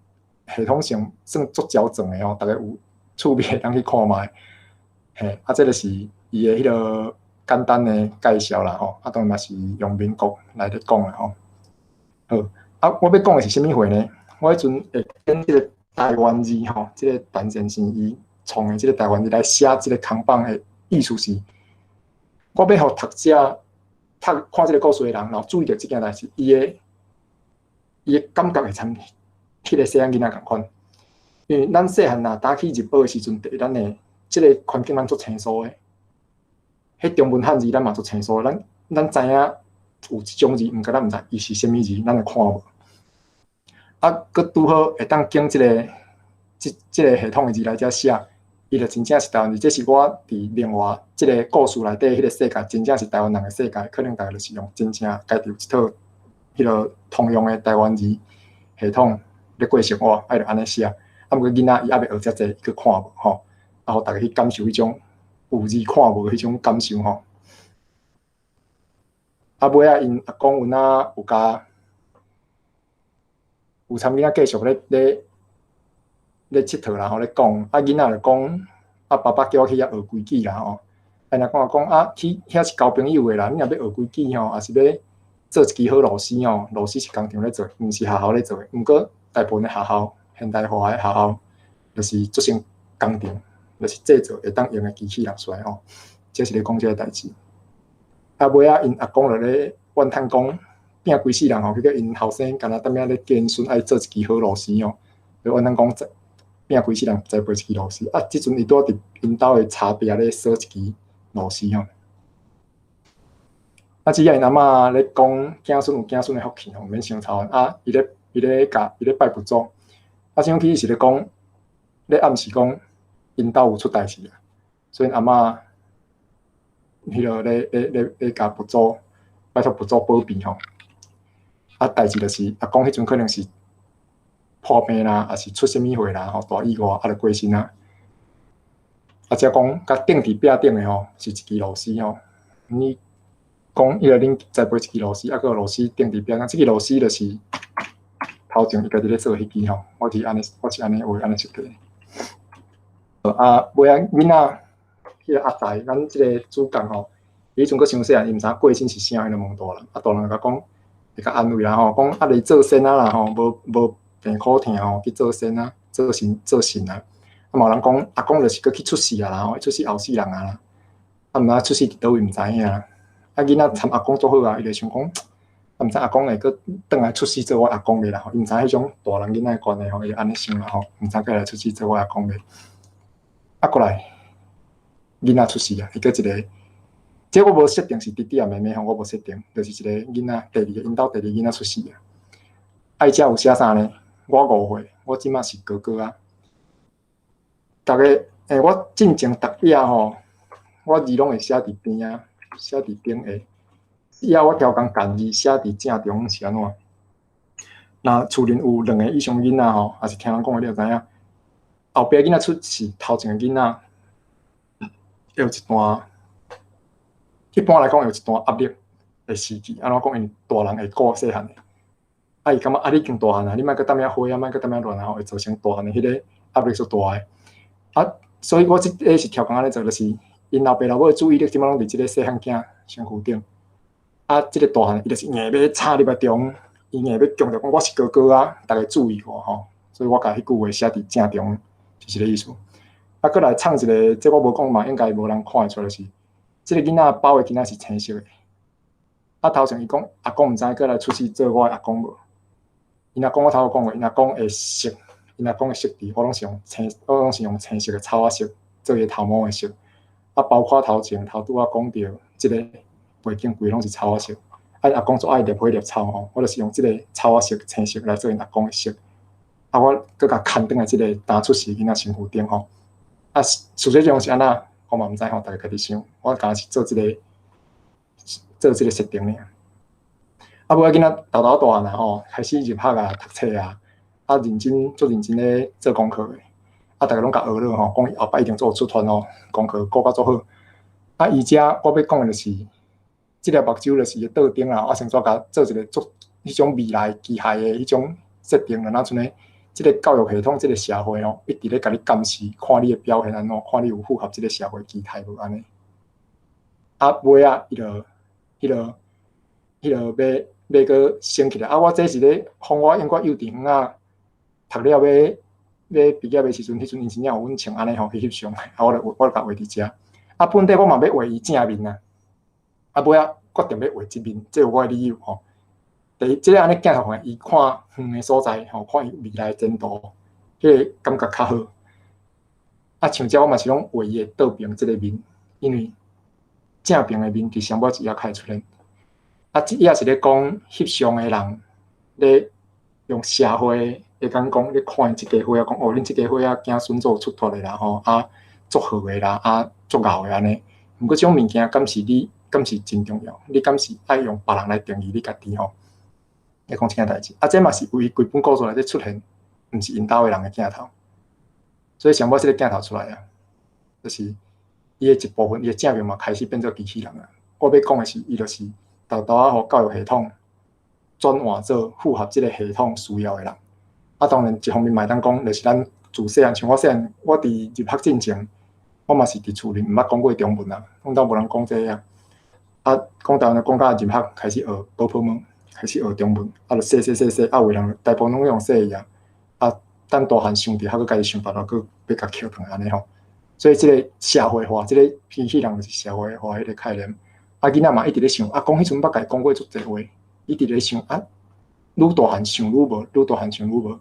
系統性算足焦轉的吼，大家有趣味會當去看覓。嘿，啊，這个是伊的彼个簡單的介紹啦吼，啊，當然嘛是用民國來咧講的吼。好，啊，我欲講的是啥物貨呢？我彼陣會揀這个台灣字吼，這个陳先生伊創的這个台灣字來寫這个扛棒的意思是，我欲予讀者讀看這个故事的人，然後注意著這件代誌，伊的感覺會參彼个細漢囡仔仝款。因為咱細漢若早起入學的時陣，第一咱的這个環境咱足清楚的，彼中文漢字咱嘛足清楚，咱知影有這種字，毋過咱毋知伊是啥物字，咱會看無。啊，閣拄好會當揀這个這個系統的字來遮寫，伊就真正是台灣字。這是我佇另外這個故事內底彼個世界，真正是台灣人的世界，可能逐家就是用真正家己有一套彼個通用的台灣字系統咧過生活，愛就按呢寫。啊，毋過囡仔伊猶未學遮濟，伊閣看無吼，啊，予逐家去感受彼種有字看無彼種感受吼。啊，尾仔𪜶阿公有哪有共有參囡仔繼續咧𨑨迌啦吼，咧講，啊囡仔就講，啊爸爸叫我去遐學規矩啦吼，啊若講講啊去遐是交朋友的啦，你若欲學規矩吼，抑是欲做一支好螺絲吼，螺絲是工廠咧做，毋是學校咧做的。毋過大部分的學校，現代化的學校，就是做成工廠，就是製造會當用的機器人出來吼。這是咧講這个代誌。啊尾仔𪜶阿公就咧怨嘆講，拼規世人吼，去叫𪜶後生敢若踮遐咧見孫愛做一支好螺絲吼，就怨嘆講拼規世人栽培一支螺絲。啊，這陣伊拄仔佇𪜶兜的柴壁咧鎖一支螺絲吼。啊，只要𪜶阿嬤咧講，子孫有子孫的福氣吼，毋免傷操啊，伊咧拜佛祖。啊，這種其實是咧講，咧暗示講𪜶兜有出代誌啊，所以阿嬤彼落咧共佛祖拜託佛祖保庇吼。啊，代誌就是阿公彼陣可能是破病啦，抑是出啥物貨啦吼，大意外啊，就過身啊。啊，才講共釘佇壁頂的吼，是一支螺絲吼。你講彼個恁栽培一支螺絲，啊，閣有螺絲釘佇壁頂，這支螺絲就是頭前伊家己咧做彼支吼。我是按呢，我是按呢畫按呢設計。啊，尾仔囡仔，彼個阿財，咱這個主角吼，伊彼陣閣傷細漢，伊毋知影過身是啥，伊就問大人，啊，大人就共講，會共安慰啦吼，講啊，你做仙仔啦吼，無病苦疼吼，去做仙仔，做神做神啊。啊，嘛有人講，阿公就是閣去出世啊啦吼，出世後世人啊啦，啊，毋知出世佇佗位毋知影。啊，囡仔參阿公足好啊，伊就想講，啊，毋知阿公會閣轉來出世做我阿公袂啦吼，伊毋知彼種大人囡仔的關係吼，伊就按呢想啦吼，毋知閣來出世做我阿公袂。啊，過來，囡仔出世啊，伊閣一個，這我無設定是弟弟抑妹妹吼，我無設定，就是一個囡仔，第二個𪜶兜第二個囡仔出世啊。啊，伊遮有寫啥呢？我5歲，我這馬是哥哥啊。逐家，我進前逐頁吼，我字攏會寫佇邊仔，寫佇頂下。以後我調工共字寫佇正中是按怎？若厝裡有兩個以上囡仔吼，抑是聽人講的，你就知影。後壁囡仔出世，頭前个囡仔會有一段，一般來講會有一段壓力的時期。按怎講？因為大人會顧細漢的，啊，伊感覺啊，你已經大漢啊，你莫閣踮遐火啊，莫閣踮遐亂啊，吼，會造成大漢的彼個壓力足大的。啊，所以我這个是調工按呢做，就是𪜶老爸老母的注意力，這擺攏佇這個細漢囝身軀頂。啊，這個大漢伊就是硬欲插入來中，伊硬欲強調講我是哥哥啊，逐家注意我吼。所以我共彼句話寫佇正中，是這个意思。啊，閣來唱一个，這我無講嘛，應該無人看會出來，就是這個囡仔包的囡仔是青色的。啊，頭前伊講阿公毋知閣來出世做我的阿公無？𪜶阿公我頭拄講過，𪜶阿公的色，𪜶阿公的色調，我攏是用青色的草仔色做伊的頭毛的色。啊，包括頭前頭拄仔講著這个背景規攏是草仔色。啊，阿公足愛獵花獵草吼，我就是用這个草仔色、青色來做𪜶阿公的色。啊，我閣共牽轉來這个剛出世囡仔身軀頂吼。啊，事實上是按怎，我嘛毋知吼，逐家家己想。我敢若是做這个設定爾。啊，尾仔囡仔沓沓大漢啊吼，開始入學啊，讀冊啊，啊，認真足認真咧做功課的。啊，逐家攏共學了吼，講伊後擺一定足有出現吼，功課顧甲足好。啊，伊遮我欲講的就是，這粒目睭就是伊倒頂啦，我先怎共做一个足彼種未來機械的彼種設定啦，若像呢，這个教育系統，這个社會吼，一直咧共你監視，看你的表現按怎，看你有符合這个社會期待無按呢。啊，尾仔伊就彼个欲閣升起來。啊，我這是咧，予我應該幼稚園仔讀了欲畢業的時陣，彼陣𪜶真正有阮穿按呢吼去翕相，啊，我就共畫佇遮。啊，本底我嘛欲畫伊正面啊，啊，尾仔決定欲畫這面，這有我的理由吼。第一，這个按呢鏡頭看，伊看遠的所在吼，看伊未來前途，彼个感覺較好。啊，像這我嘛是攏畫伊的倒爿這个面，因為正爿的面佇上尾一頁較會出現。啊，這也是咧講翕相的人咧用社會的會當講你看𪜶這家伙仔講哦，恁這家伙仔子孫做出脫的啦吼，啊足好的啦，啊足𠢕的按呢。毋過這種物件敢是你敢是真重要？你敢是愛用別人來定義你家己吼？咧講這件代誌，啊，這嘛是為規本故事內底出現，毋是𪜶兜的人的鏡頭，所以上尾這个鏡頭出來啊，就是伊的一部分，伊的正面嘛開始變做機器人啊。我欲講的是，伊就是沓沓仔予教育系統轉換做符合這个系統需要的人。啊，當然一方面嘛會當講，就是咱自細漢，像我細漢，我佇入學進前，我嘛是佇厝裡毋捌講過中文啊，阮兜無人講這个啊。啊，講台灣講到入學開始學保普文，開始學中文，啊，就說說說說，啊，有的人大部分攏用說的啊。啊，等大漢想著，還閣家己想辦法，閣欲共抾轉來按呢吼。所以這个社會化，這个機器人就是社會化彼个概念。啊，囡仔嘛一直咧想，阿公彼陣捌共伊講過足濟話，一直咧想啊，愈大漢想愈無，愈大漢想愈無。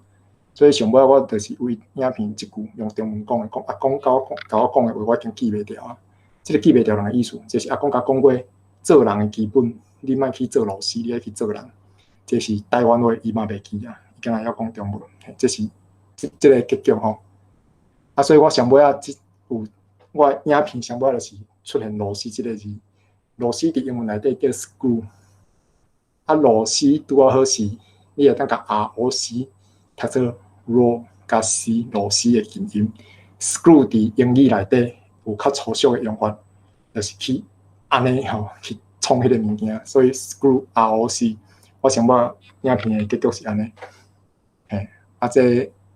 所以上尾我就是為影片這句用中文講的，講阿公共我講共我講的話，我已經記袂牢啊。這个記袂牢人的意思，就是阿公共講過做人的基本，你莫去做螺絲，你愛去做人。這是台灣話，伊嘛袂記啊，伊敢若曉講中文，這是這這个結局吼。啊，所以我上尾仔這有我影片上尾就是出現螺絲這个字，螺絲佇英文內底叫 screw，啊螺絲拄仔好是，你會當共 R O C 讀做 ro 共 C 螺絲的近音，screw 佇英語內底有較粗俗的用法，就是去按呢吼去創彼個物件，所以 screw R O C，我上尾影片的結局是按呢，嘿，啊這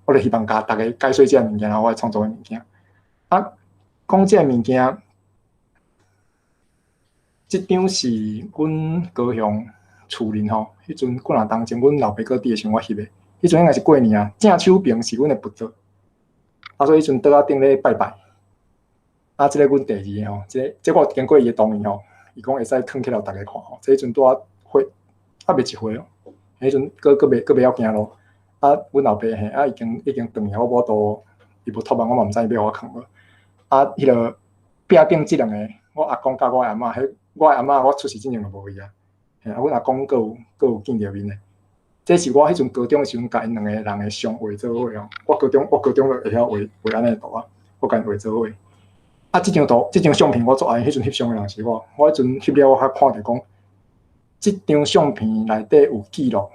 我就希望共大家解說這个物件，我創作的物件。啊，講這个物件，這張是阮高雄厝裡吼，彼陣幾若冬前，阮老爸閣佇的時陣，我翕的。彼陣應該是過年啊，正手爿是阮的佛桌，啊，所以彼陣桌仔頂咧拜拜。啊，這个阮第二个吼，這個這我經過伊的同意吼，伊講會使囥起來予大家看吼。這彼陣拄仔歲，猶未1歲哦，彼陣閣袂曉行路。啊，阮老爸嘿，啊已經已經轉去，我無法度，伊無託夢，我嘛毋知伊欲予我囥無。啊，彼个壁頂這兩個，我阿公佮我阿嬤，彼我阿嬤我出世之前就無伊啊。嘿，啊，阮阿公閣有閣有見著面的。這是我彼陣高中的時陣，共𪜶兩个人的相畫做伙哦。我高中就會曉畫畫按呢圖啊，我共𪜶畫做伙。啊，這張圖、這張相片我足愛，彼陣翕相的人是我。我彼陣翕了，我才看著講，這張相片內底有記錄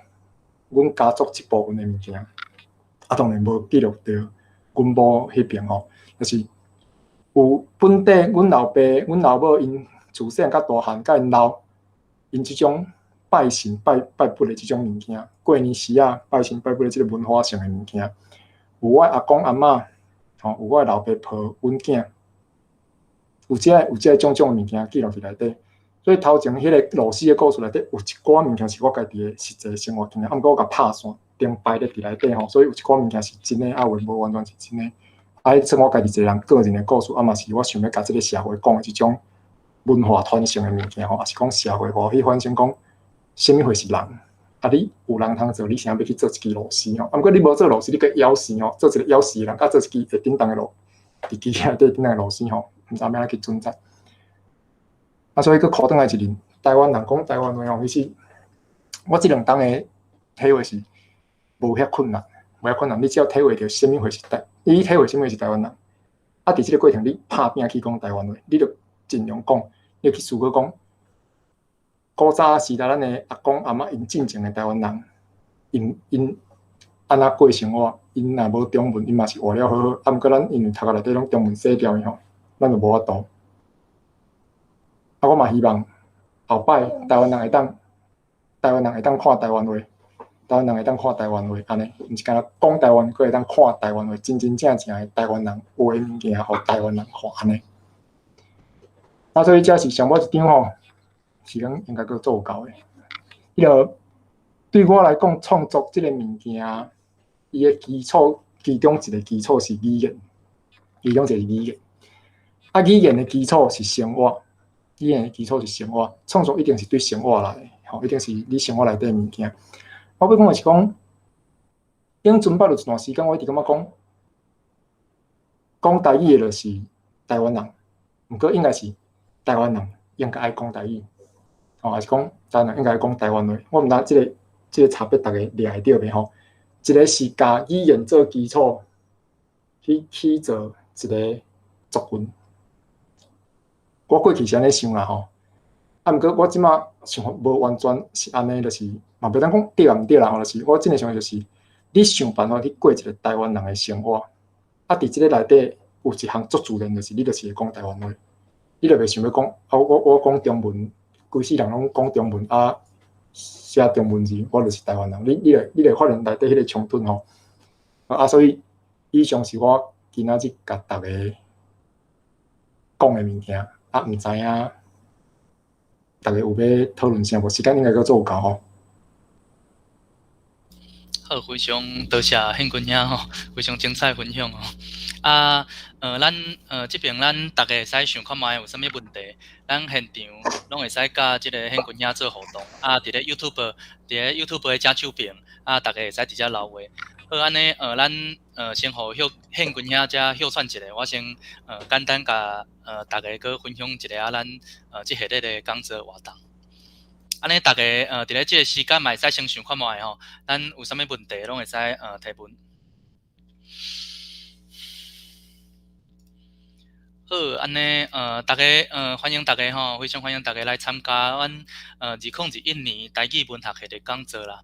阮家族一部分的物件。啊，當然無記錄著阮某彼邊吼，就是有本地阮老爸、阮老母𪜶自細漢到大漢，佮𪜶老𪜶這種拜神拜拜佛的這種物件，過年時仔拜神拜佛的這个文化性的物件，有我阿公阿嬤，吼，有我老爸婆阮囝，有這個種種的物件記錄佇內底。所以頭前彼个螺絲的故事內底有一寡物件是我家己的實際生活經驗，啊，毋過我共拍線定排咧佇內底吼，所以有一寡物件是真的，啊，有的無完全是真的。啊，彼算我家己一個人個人的故事，啊嘛是我想欲共這个社會講的這種文化傳承的物件吼，抑是講社會化去反省講，啥物貨是人？啊，你有人通做，你啥欲去做一支螺絲吼？啊，毋過你無做螺絲，你閣枵死吼，做一个枵死的人，佮做一支會振動的螺，佇機器內底振動的螺絲吼，毋知欲按怎去準則。啊，所以閣箍轉來一日，台灣人講台灣話吼，其實我這兩冬的體會是無遐困難，無遐困難。你只要體會著啥物貨是台，你體會啥物是台灣人。啊，佇這個過程，你拍拚去講台灣話，你著盡量講，你去思考講，古早時代咱的阿公阿嬤𪜶進前的台灣人，𪜶𪜶按怎過生活？𪜶若無中文，𪜶嘛是活了好好。啊，毋過咱因為讀冊內底攏中文洗掉去吼，咱就無法度。啊，我嘛希望後擺台灣人會當，台灣人會當看台灣話，台灣人會當看台灣話，按呢，毋是干焦講台灣，閣會當看台灣話，真真正正的台灣人畫的物件，予台灣人看按呢。啊，所以這是上尾一張吼，時間應該閣做有夠的。彼个對我來講，創作這個物件，伊的基礎，其中一個基礎是語言，其中一個是語言。啊，語言的基礎是生活，語言的基礎是生活，創作一定是對生活來的，吼，一定是你生活內底的物件。我欲講的是講，頂陣捌有一段時間，我一直感覺講，講台語的就是台灣人，毋過應該是台灣人應該愛講台語，吼，抑是講台灣人應該愛講台灣話。我毋知這个差別，逐家掠會著袂吼？一个是共語言做基礎去做一个族群。我過去是按呢想啦吼，啊，毋過我這馬想法無完全是按呢，就是嘛袂當講對抑毋對啦吼，就是我真個想法就是，你想辦法去過一個台灣人的生活，啊，佇這個內底有一項足自然，就是你就是會講台灣話，你就袂想欲講啊，我講中文，規世人攏講中文啊，寫中文字，我就是台灣人，你會發現內底彼個衝突吼，啊，所以以上是我今仔日共逐家講的物件。啊，毋知影逐家有欲討論啥無？時間應該閣做有夠吼。好，非常多謝憲軍兄吼，非常精彩分享吼。啊，咱這爿咱逐家會使想看覓有啥物問題，咱現場攏會使佮這個憲軍兄做互動。啊，佇咧 YouTube 的正手爿，啊，逐家會使直接留話。好，按呢，咱先予憲軍兄遮歇喘一下，我先簡單共逐家閣分享一下咱這系列的講座活動。按呢，逐家佇咧這個時間嘛會使先想看覓吼，咱有啥物問題攏會使提問。好，按呢，逐家歡迎逐家吼，非常歡迎逐家來參加阮2021年台語文學系列講座啦。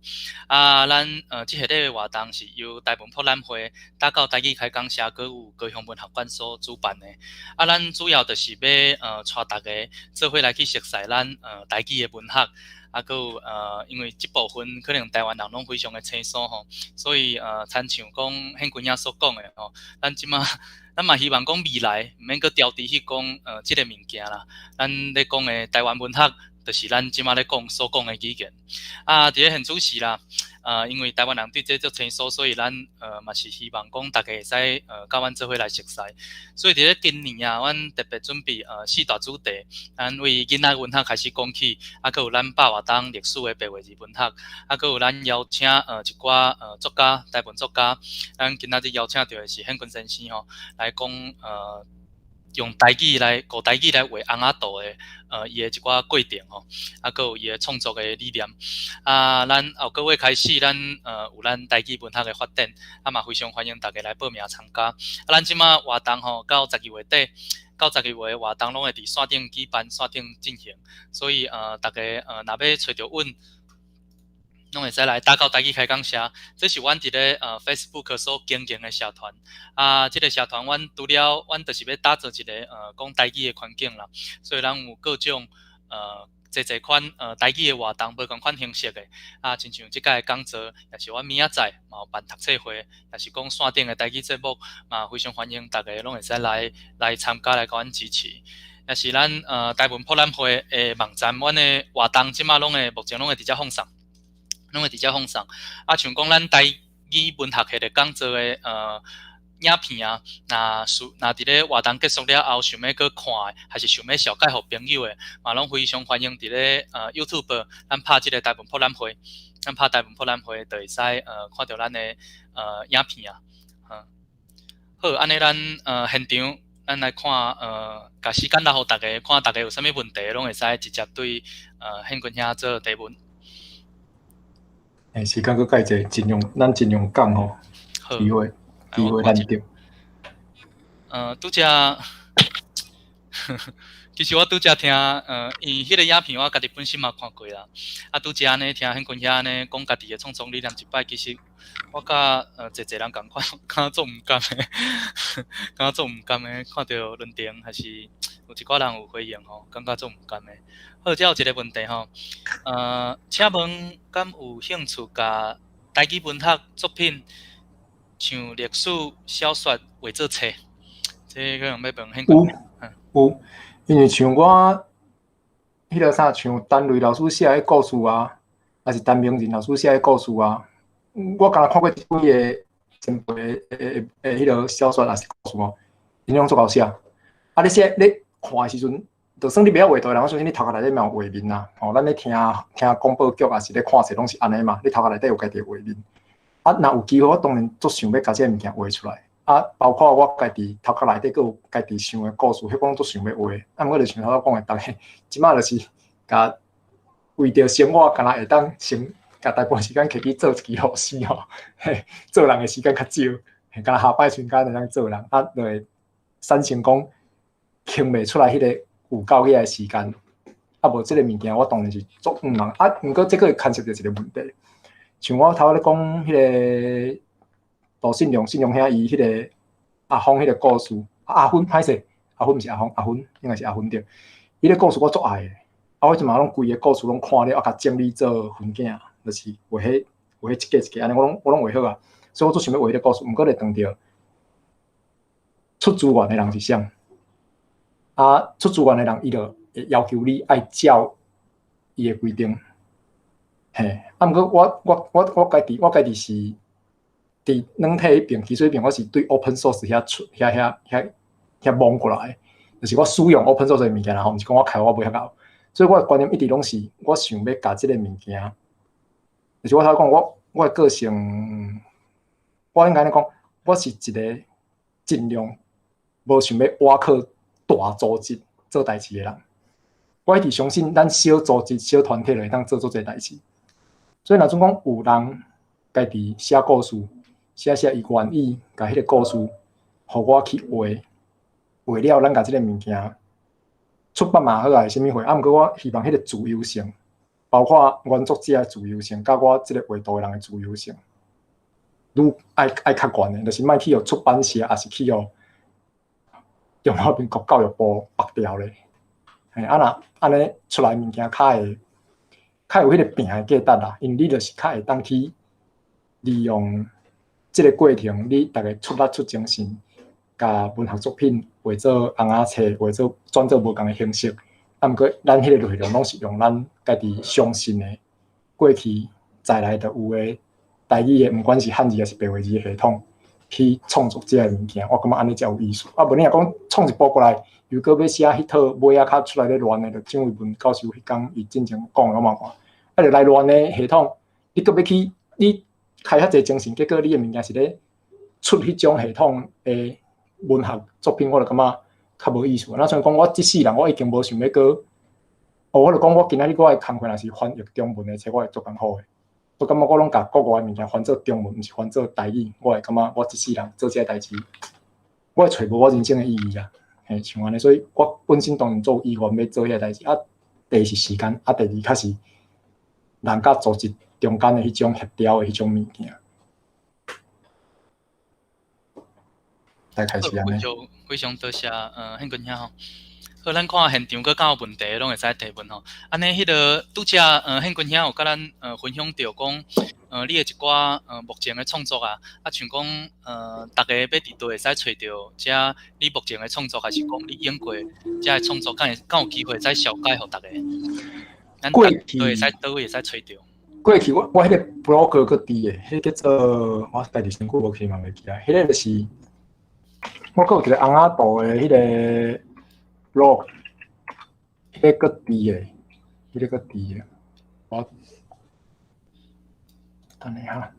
啊，咱這系列的活動是由台文博覽會打狗台語開講社閣有高雄文學館所主辦的。啊，咱主要就是欲帶逐家做伙來去熟似咱台語的文學。啊，閣有因為這部分可能台灣人攏非常的清楚吼，所以親像講憲軍兄所講的吼，咱這馬咱嘛希望講未來毋免閣調治去講這个物件啦。咱咧講的台灣文學，就是咱這馬咧講所講的語言。啊，佇咧現此時啦，因為台灣人對這足清楚，所以咱嘛是希望講逐家會使佮阮做伙來熟似。所以佇咧今年啊，阮特別準備四大主題，咱為囡仔文學開始講起，啊，閣有咱百外冬歷史的白話字文學，啊，閣有咱邀請一寡作家，台文作家，咱今仔日邀請著的是憲軍先生吼，來講用台語來古台語來畫尪仔圖的，伊的一寡過程吼，啊，閣有伊的創作的理念。啊，咱後個月開始，咱有咱台語文學的發展，啊嘛非常歡迎逐家來報名參加。啊，咱這馬活動吼，到12月底，到12月的活動攏會佇線頂舉辦、線頂進行，所以逐家若欲揣著阮，攏會使來打狗台語開講社，這是阮佇咧Facebook 所經營的社團。啊，這个社團阮除了阮就是欲打造一个講台語的環境啦，所以咱有各種濟濟款台語的活動，無仝款形式的。啊，親像這擺的講座，也是阮明仔載嘛有辦讀冊會，也是講線頂的台語節目，嘛非常歡迎逐家攏會使來參加來共阮支持。也是咱台文博覽會的網站，阮的活動這馬攏會目前攏會佇遮放送。攏會佇遮放送。啊，像講咱台語文學系列講座的影片啊，若佇咧活動結束了後，想欲閣看的，還是想欲紹介予朋友的，嘛攏非常歡迎佇咧YouTube，咱拍這个台文博覽會，咱拍台文博覽會，就會使看著咱的影片啊。好，按呢咱現場咱來看共時間留予逐家，看逐家有啥物問題，攏會使直接對憲軍兄做提問。欸，時間閣較濟，盡量咱盡量講吼，機會機會難得。拄才，其實我拄才聽，因為彼个影片我家己本身嘛看過啦。啊，拄才按呢聽憲軍兄按呢講家己的創作理念一擺，其實我佮濟濟人仝款，感覺足毋甘的，感覺足毋甘的，看著論壇還是有一寡人有回應吼，感覺足毋甘的。好，這有一个問題吼，請問敢有興趣共台語文學作品，像歷史小說畫做冊？這可能欲問憲軍。有，有，因為像我彼个啥，像陳雷老師寫的故事啊，抑是陳明仁老師寫的故事啊，我敢若看過幾個前輩的彼个小說抑是故事哦，𪜶攏足𠢕寫。啊，你寫你看的時陣，就算你袂曉畫圖的人，我相信你頭殼內底嘛有畫面啦。吼，咱咧聽聽廣播劇，抑是咧看冊，攏是按呢嘛。你頭殼內底有家己的畫面。啊，若有機會，我當然足想欲共這个物件畫出來。啊，包括我家己頭殼內底閣有家己想的故事，彼我攏足想欲畫。啊，毋過就像頭拄講的，逐家這馬就是共為著生活，敢若會當先共大部分時間摕去做一支螺絲吼，嘿，做人的時間較少，嘿，敢若下擺瞬間會當做人，啊，就會產生講傾袂出來彼個有夠遐个時間，啊，無這个物件我當然是足毋茫，啊，毋過這個會牽涉著一個問題，像我頭仔咧講彼个杜信良，信良兄伊彼个阿峰彼个故事，阿芬歹勢，阿芬毋是阿峰，阿芬應該是阿芬對，伊个故事我足愛的，啊，我這馬攏規个故事攏看了，啊，共整理做分鏡，就是畫彼畫彼一格一格按呢，我攏畫好啊，所以我足想欲畫彼個故事，毋過會當著出資源的人是啥？啊，出資源的人伊就會要求你愛照伊的規定，嘿，啊，毋過我家己是佇軟體彼邊，其實彼邊我是對 open source 遐出遐遐遐遐摸過來，就是我使用 open source 的物件啦吼，毋是講我開發無遐𠢕，所以我的觀念一直攏是，我想欲共這个物件，就是我頭講我的個性，我應該按呢講，我是一個盡量無想欲倚靠大組織做代誌的人。我一直相信，咱小組織、小團體就會當做足濟代誌。所以若準講有人家己寫故事，寫寫伊願意共彼個故事，予我去畫，畫了咱共這个物件出版嘛好啊，是啥物貨？啊，毋過我希望彼個自由性，包括原作者的自由性，佮我這个畫圖的人的自由性，愈愛愛較懸的，就是莫去予出版社，抑是去予中華民國教育部縛牢咧。嘿，啊若按呢出來物件較會較有彼個拼的價值啦，因為你就是較會當去利用這个過程，你逐个出力出精神，共文學作品畫做尪仔冊，畫做轉做無仝的形式。啊，毋過咱彼个內容攏是用咱家己相信的過去在來就有的台語的，毋管是漢字抑是白話字的系統去創作這个物件，我感覺按呢才有意思。啊，無你若講創一部過來，又閣欲寫彼套尾仔較出來咧亂的，就蔣渭文教授彼工伊進前講的我嘛看，啊，就來亂的系統，你閣欲去你開遐濟精神，結果你的物件是咧出彼種系統的文學作品，我就感覺較無意思。若像講我這世人，我已經無想欲閣，哦，我就講我今仔日我的工課若是翻譯中文的冊，我會足艱苦的。我感覺我攏共國外的物件翻做中文，毋是翻做台語，我會感覺我這世人做這个代誌，我會揣無我人生的意義啊。嘿，像按呢，所以我本身當然做意願欲做彼个代誌。啊，第一是時間，啊，第二較是人佮組織中間的彼種協調的彼種物件。大概是按呢。非常非常多謝，憲軍兄吼。好，咱看現場閣敢有問題，攏會使提問吼。按呢，彼个拄才，憲軍兄有佮咱分享著講，你的一寡目前的創作啊，啊，像講，逐家欲佇佗會使揣著遮你目前的創作，還是講你用過遮的創作，敢會敢有機會使紹介予逐家？咱過去會使佗位會使揣著。過去我彼個 blog 閣佇的，彼叫做我家己身軀無去嘛袂記啊。彼個就是我閣有一個尪仔圖的彼個 blog，彼個閣佇的，彼個閣佇的。我等下哈，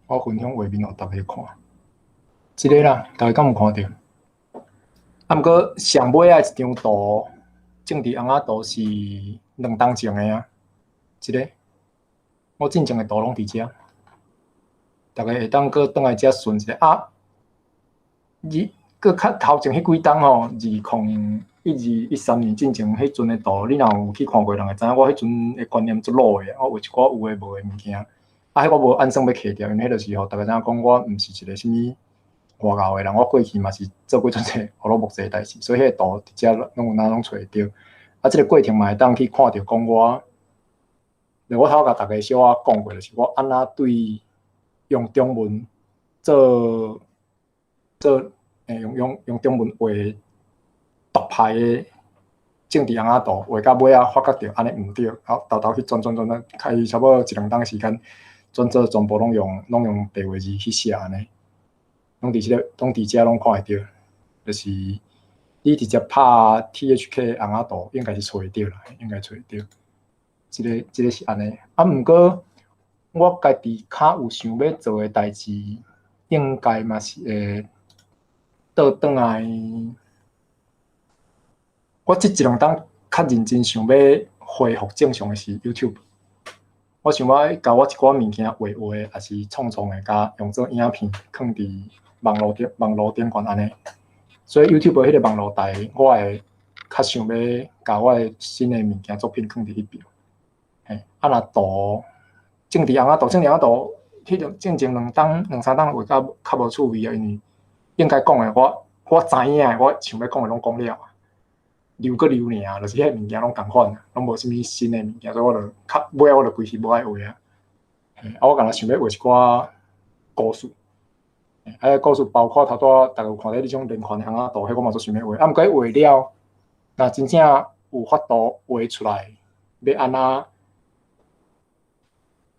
我分享畫面予逐家看。這个啦，逐家敢有看著？啊，毋過上尾仔一張圖，政治尪仔圖是2冬前的啊。這个，我進前的圖攏佇遮，逐家會當閣轉來遮順一下啊。你閣較頭前彼幾冬吼，2012、13年進前彼陣的圖，你若有去看過，人會知影我彼陣的觀念足老的，我畫一寡有的無的物件。啊，彼我無按算欲揢掉，因為彼就是予逐家知影講，我毋是一個啥物外𠢕的人，我過去嘛是做過足濟烏魯木齊的代誌，所以彼個圖佇遮攏有哪攏揣會著。啊，這個過程嘛會當去看著講我，我頭共逐家小可講過，就是我按怎對用中文做做，用中文畫獨派的政治尪仔圖，畫到尾仔發覺著按呢毋對，啊，沓沓去轉轉轉轉，開差不多一兩冬時間，轉做全部攏用白話字去寫按呢，攏佇這个，攏佇遮攏看會著，就是你直接拍 THK 尪仔圖，應該是揣會著啦，應該揣會著。這个是按呢，啊，毋過我家己較有想欲做的代誌，應該嘛是會倒轉來。我這一兩冬較認真想欲恢復正常的是 YouTube。我想欲共我一寡物件畫畫，抑是創創的，共用做影片，囥佇網路頂懸按呢。所以 YouTube 彼个網路台，我會較想欲共我的新的物件作品囥佇彼邊。嘿，啊若圖政治尪仔圖，政治尪仔圖，彼種進前兩冬兩三冬畫甲較無趣味啊，因為應該講的我知影的，我想欲講的攏講了啊，留閣留爾，就是彼个物件攏仝款啊，攏無啥物新的物件，所以我就較尾仔我就規氣無愛畫啊。啊，我干焦想欲畫一寡故事，啊，故事包括頭拄仔逐家有看著彼種連環的尪仔圖，彼我嘛足想欲畫。啊，毋過畫了，若真正有法度畫出來，欲按怎？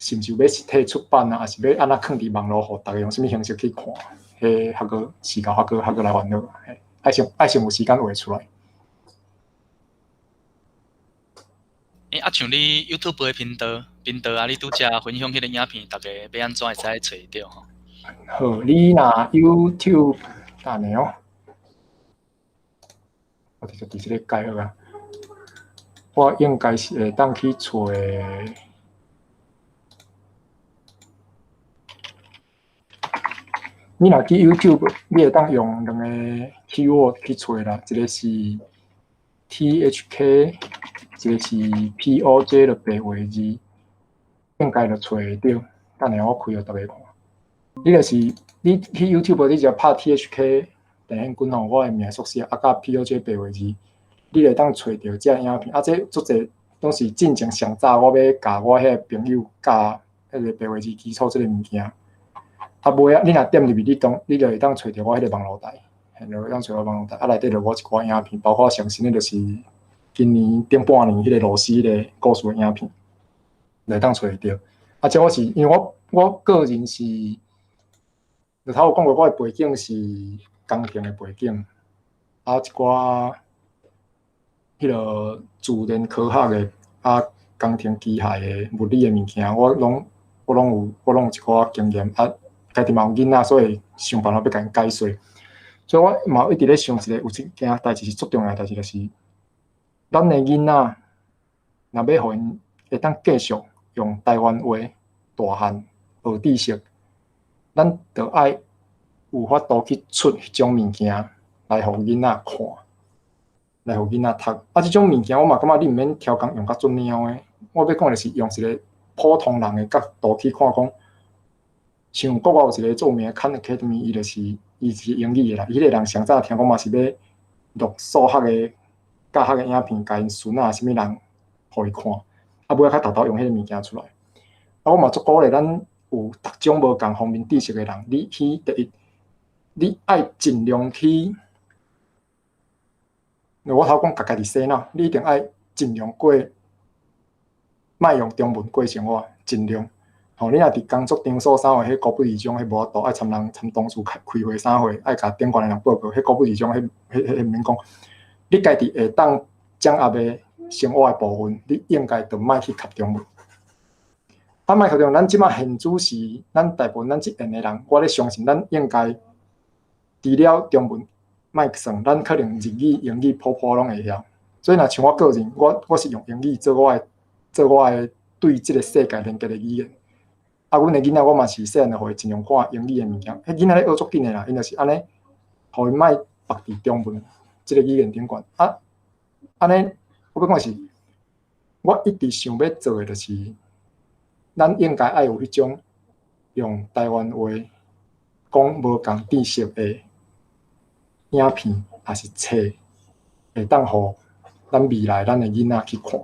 是毋是有欲實體出版啊？抑是欲按怎囥佇網路，予逐家用啥物形式去看？彼還閣時間還閣來煩惱，愛先有時間畫出來。欸，啊，像你 YouTube 的頻道啊，你拄才分享彼个影片，逐家欲按怎會使揣著吼？好，你若 YouTube 等下哦，我直接佇這个改好啊。我應該是會當去揣。你若去 YouTube，你會當用兩個 keyword 去揣啦，一個是 THK，一個是 POJ 的白話字，應該就揣會著。等下我開予逐家看。你就是你去 YouTube，你只要拍 THK 陳憲君吼，我的名縮寫，啊佮 POJ 白話字，你會當揣著這影片。啊，這足濟攏是進前上早我欲共我彼个朋友教彼个白話字基礎這个物件。啊，尾仔你若點入去，你就會當揣著我彼个網路台，嘿，就會當揣我網路台。啊，內底就我一寡影片，包括上新的就是今年頂半年彼个螺絲的故事的影片，就會當揣著。啊，這我是因為我個人是，就頭有講過，我的背景是工程的背景，啊，一寡彼个自然科學的，啊，工程機械的物理的物件，我攏有一寡經驗啊。家己嘛有囡仔，所以想辦法欲共𪜶解說。所以我嘛一直咧想一个，有一件代誌是足重要的代誌，就是咱的囡仔若欲予𪜶會當繼續用台灣話大漢學知識，咱著愛有法度去出彼種物件來予囡仔看，來予囡仔讀。啊，這種物件我嘛感覺你毋免超工用甲足貓的。我欲講的是用一個普通人的角度去看講。像國外有一個著名的 Khan Academy，伊是英語的啦。伊彼个人上早聽講嘛是欲錄數學的教學的影片，共𪜶孫仔啥物人予伊看，啊尾仔較沓沓用彼个物件出來。啊，我嘛足鼓勵咱有逐種無仝方面知識的人，你去第一，你愛盡量去。我頭講共家己洗腦，你一定愛盡量過，莫用中文過生活，盡量。吼，你若佇工作場所啥貨，彼孤不二種，彼無法度，愛參人參同事開開會啥貨，愛共頂懸的人報告，彼孤不二種，彼毋免講。你家己會當掌握的生活的部分，你應該就莫去磕中文。啊，莫磕中文，咱這馬現主時，咱大部分咱這緣的人，我咧相信咱應該除了中文莫算，咱可能日語、英語普普攏會曉。所以若像我個人，我是用英語做我的對這個世界連結的語言。啊，阮的囡仔我嘛是細漢就予伊盡量看英語的物件。彼囡仔咧學足緊的啦，𪜶就是按呢，予𪜶莫縛佇中文這个語言頂懸。啊，按呢，我欲講的是，我一直想欲做的就是，咱應該愛有彼種用台灣話講無仝知識的影片，抑是冊，會當予咱未來咱的囡仔去看。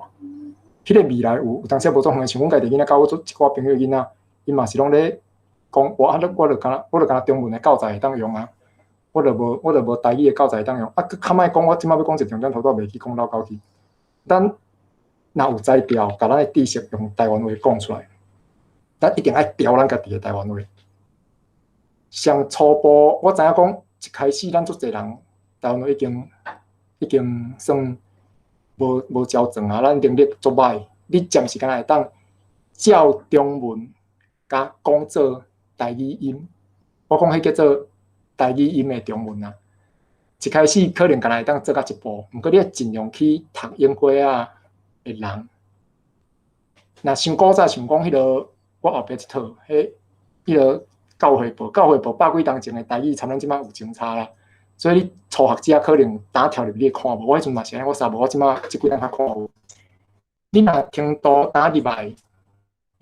彼个未來有當時無足遠，像阮家己囡仔，佮我做一寡朋友囡仔。𪜶嘛是攏咧講，我就敢若中文的教材會當用啊，我就無台語的教材會當用。啊，閣較莫講，我這擺欲講一個重點，頭拄仔袂記講落狗去。咱若有才調，共咱的知識用台灣話講出來，咱一定愛調咱家己的台灣話。上初步，我知影講，一開始咱足濟人台灣話已經算無焦轉啊，咱能力足歹。你暫時敢若會當照中文。共講做台語音，我講彼叫做台語音的中文啊。一開始可能敢若會當做到這步，毋過你愛盡量去讀英國仔的人，若傷古早，像講彼个我後壁一套，彼个教會報，教會報百幾冬前的台語，參咱這擺有真差啦。所以你初學者可能當跳入去看無，我彼陣嘛是按呢，我煞無，我這擺這幾冬較看有。你若程度當入來，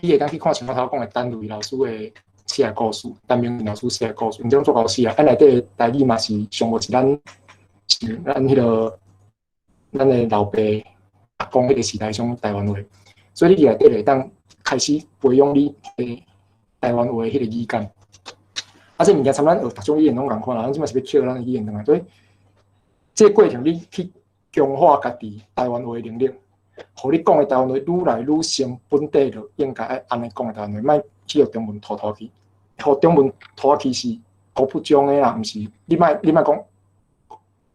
你會當去看像我頭講的陳瑞老師的寫的故事，陳明老師寫的故事，𪜶這攏足𠢕寫啊。啊，內底的台語嘛是上無是咱彼个咱的老爸阿公彼个時代種台灣話，所以你佇內底會當開始培養你的台灣話彼個語感。啊，這物件參咱學逐種語言攏仝款啦，咱這擺是欲捡咱的語言轉來，所以這個過程你去強化家己台灣話的能力，予你講的台灣話愈來愈像本地就應該愛按呢講的台灣話，莫去予中文塗塗去，予中文塗去是高不中的啦，毋是你莫講，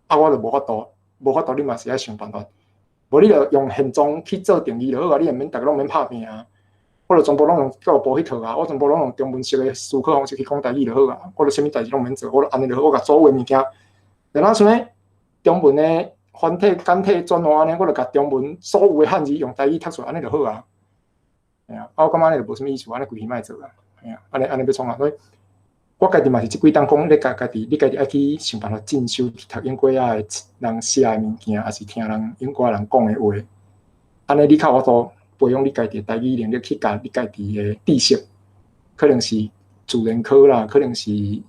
啊，我就無法度，無法度，你嘛是愛想辦法，無你就用現狀去做定義就好啊，你也免逐个攏免拍拚啊。我就全部攏用教育部彼套啊，我全部攏用中文式的思考方式去講台語就好啊，我就啥物代誌攏免做，我就按呢就好，我共所有的物件，就若像呢中文的繁體、簡體轉換按呢，我就共中文所有的漢字用台語讀出來，按呢就好啊。嘿啊，啊我感覺按呢就無啥物意思，按呢規氣莫做啊。嘿啊，按呢按呢欲創啊，所以我家己嘛是這幾冬講，你家家己，你家己愛去想辦法進修去讀英國仔的人寫的物件，抑是聽人英國仔人講的話，按呢你較有法度培養你家己的台語能力，去共你家己的知識，可能是自然科啦，可能是歷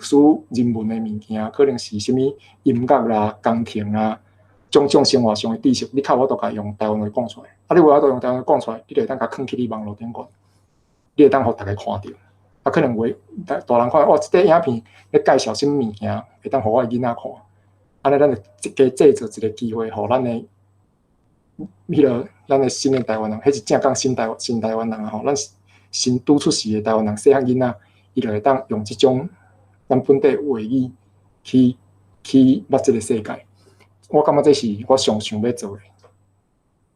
史人文的物件，可能是啥物音樂啦、工程啊，種種生活上的知識，你較有法度共用台灣話講出來。啊，你有法度用台灣話講出來，你就會當共囥去你網路頂懸，你會當予逐家看著。啊，可能有的大大人看，哇，這塊影片咧介紹啥物物件，會當予我的囡仔看。按呢，咱就加製造一個機會，予咱的彼个咱的新的台灣人，彼是正港新台灣人啊吼，咱新拄出世的台灣人，細漢囡仔，伊就會當用這種咱本地話語去捌這个世界。我感覺這是我上想欲做的。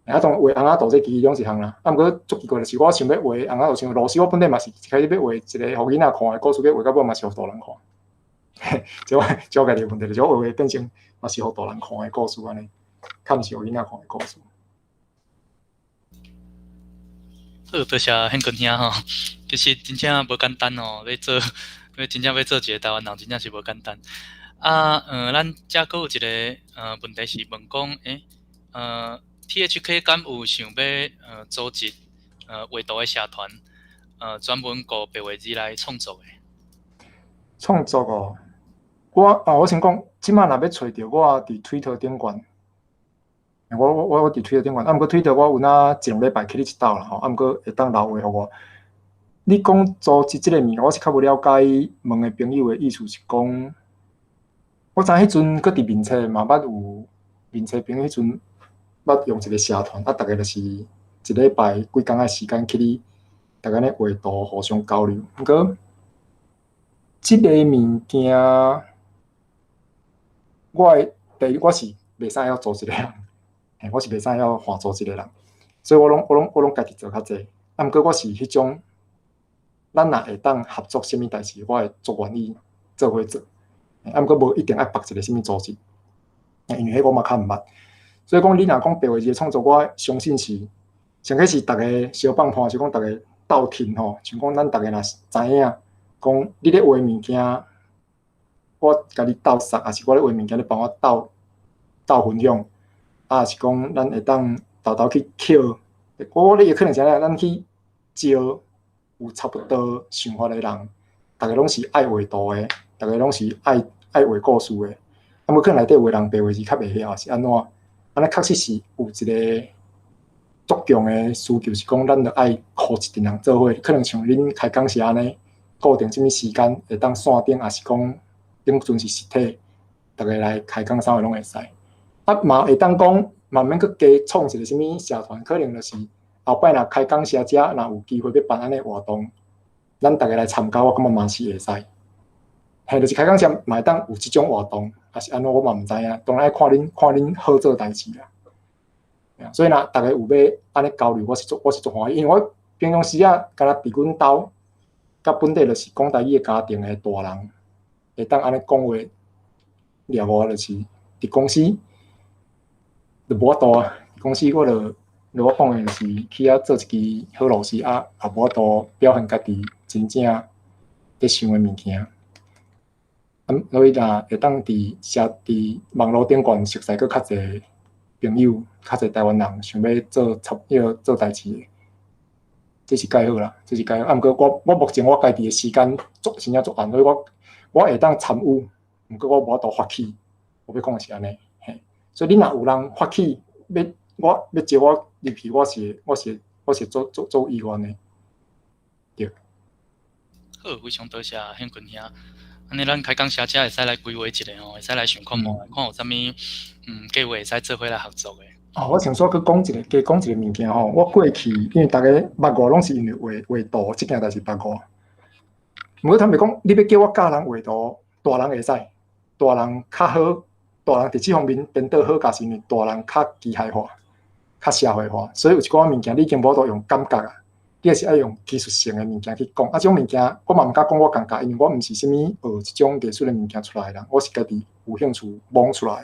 啊，當然畫尪仔圖這其中一項啦。啊，毋過足奇怪就是，我想欲畫尪仔圖，像老師我本底嘛是一開始欲畫一个予囡仔看的故事，欲畫到尾嘛是予大人看。這我家己的問題，就是我畫畫變成嘛是予大人看的故事按呢，較毋是予囡仔看的故事。好，多謝憲軍兄吼，其實真正無簡單哦，欲做，欲真正欲做一个台灣人，真正是無簡單。啊，咱遮閣有一个問題是問講，THK 敢有想欲組織畫圖的社團，專門顧白話字來創作的？創作哦，我啊，我先講，這擺若欲揣著我佇推特頂懸，我佇推特頂懸，啊，毋過推特我有哪一兩禮拜去咧一鬥啦吼，啊，毋過會當留話予我。你講組織這个物件，我是較無了解問的朋友的意思是講，我知影彼陣閣佇面冊嘛捌有面冊朋友彼陣捌用一个社團，啊，逐家就是一禮拜幾工的時間去咧，逐家咧畫圖互相交流。毋過，這个物件，我的第一我是袂使曉組織的人，嘿，我是袂使曉換組織的人，所以我攏家己做較濟。啊，毋過我是彼種，咱若會當合作啥物代誌，我會足願意做伙做。啊，毋過無一定愛縛一个啥物組織，因為彼我嘛較毋捌。所以講，你若講白話字的創作，我相信是上起是逐家相放伴，是講逐家鬥陣吼。像講咱逐家若是知影，講你咧畫物件，我共你鬥捒，抑是我咧畫物件，你幫我鬥鬥分享，啊，是講咱會當沓沓去抾，我咧也可能是按呢，咱去招有差不多想法的人，逐家攏是愛畫圖的，逐家攏是愛畫故事的，啊，無可能內底有的人白話字較袂曉，抑是按怎？按呢確實是有一个足強的需求，是講咱著愛箍一陣人做伙，可能像恁開講是按呢，固定啥物時間會當線頂，抑是講頂陣是實體，逐家來開講啥物攏會使。啊，嘛會當講，嘛毋免閣加創一个啥物社團，可能就是後擺若開講社遮若有機會欲辦按呢活動，咱逐家來參加，我感覺嘛是會使。嘿，就是開講社嘛會當有這種活動，抑是按怎我嘛毋知影，當然愛看恁好做代誌啦。所以若逐家有欲按呢交流，我是足歡喜，因為我平常時啊，敢若佇阮兜，佮本地就是講台語的家庭的大人，會當按呢講話，掠我就是佇公司就無法度啊。公司我就如我講的就是去遐做一支好老師啊，也無法度表現家己真正咧想的物件。啊，所以若會當佇社佇網路頂懸熟似閣較濟朋友，較濟台灣人想欲做插彼個做代誌的，這是蓋好啦，這是蓋好。啊，毋過我目前我家己的時間足真正足限，所以我會當參與，毋過我無法度發起。我欲講的是按呢，嘿。所以你若有人發起，欲我欲招我入去，我是做意願的。對。好，非常多謝憲軍兄。按呢，咱開講寫遮會使來規劃一下吼，會使來想看覓，看有啥物計劃會使做伙來合作的。哦，我想說閣講一個，加講一個物件吼。我過去因為逐家捌我攏是因為畫畫圖這件代誌捌我。毋過坦白講，你欲叫我教人畫圖，大人會使，大人較好，大人佇這方面顛倒好教是因為大人較機械化、較社會化，所以有一寡物件你已經無法度用感覺啊，你還是愛用技術性的物件去講。啊，這種物件我嘛毋敢講我共教，因為我毋是啥物學這種藝術的物件出來的人，我是家己有興趣摸出來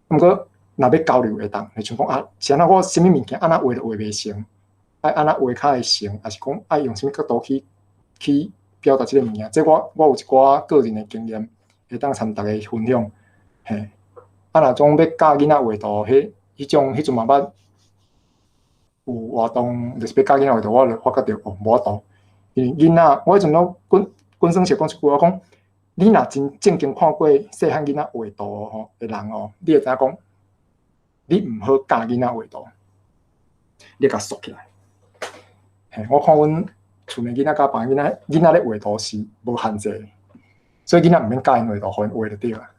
的。毋過若欲交流會當，就像講啊，是按怎我啥物物件按怎畫都畫袂成，愛按怎畫較會成，抑是講愛用啥物角度去表達這個物件，這我有一寡個人的經驗，會當參逐家分享。嘿，啊，若總欲教囡仔畫圖，彼種彼陣嘛捌有活動，就是欲教囡仔畫圖，我就發覺著哦，無法度，因為囡仔，我彼陣攏滾滾算是講一句話講，你若真正經看過細漢囡仔畫圖吼的人哦，你會知影講，你毋好教囡仔畫圖，你共鎖起來。嘿，我看阮厝內囡仔佮別囡仔，囡仔咧畫圖是無限制的，所以囡仔毋免教𪜶畫圖，予𪜶畫就對啊。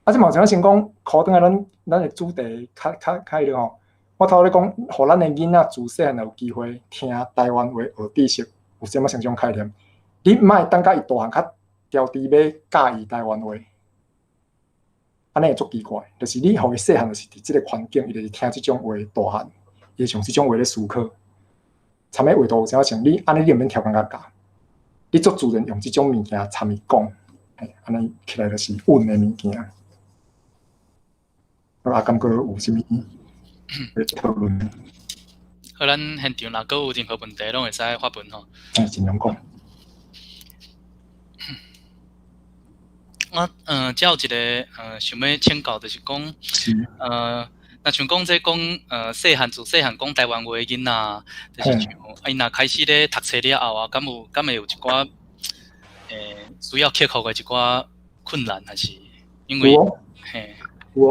啊，這嘛有啥先講，箍轉來咱的主題較較較彼落吼。我頭咧講，予咱的囡仔自細漢有機會聽台灣話學知識，有啥物成長概念？你莫等甲伊大漢較調治欲教伊台灣話，按呢會足奇怪。就是你予伊細漢就是佇這个環境，伊就是聽這種話大漢，伊會用這種話咧思考。參咧畫圖有啥像你按呢，你毋免刁工共教，你足自然用這種物件參伊講，按呢起來就是穩的物件。啊，感覺有啥物欲討論？好，咱現場若閣有任何問題，攏會使發問吼。欸，盡量講。我遮有一个想欲請教，就是講，若像講這講自細漢講台灣話的囡仔，就是像啊，𪜶若開始咧讀冊了後啊，敢會有一寡需要克服的一寡困難，還是因為嘿？有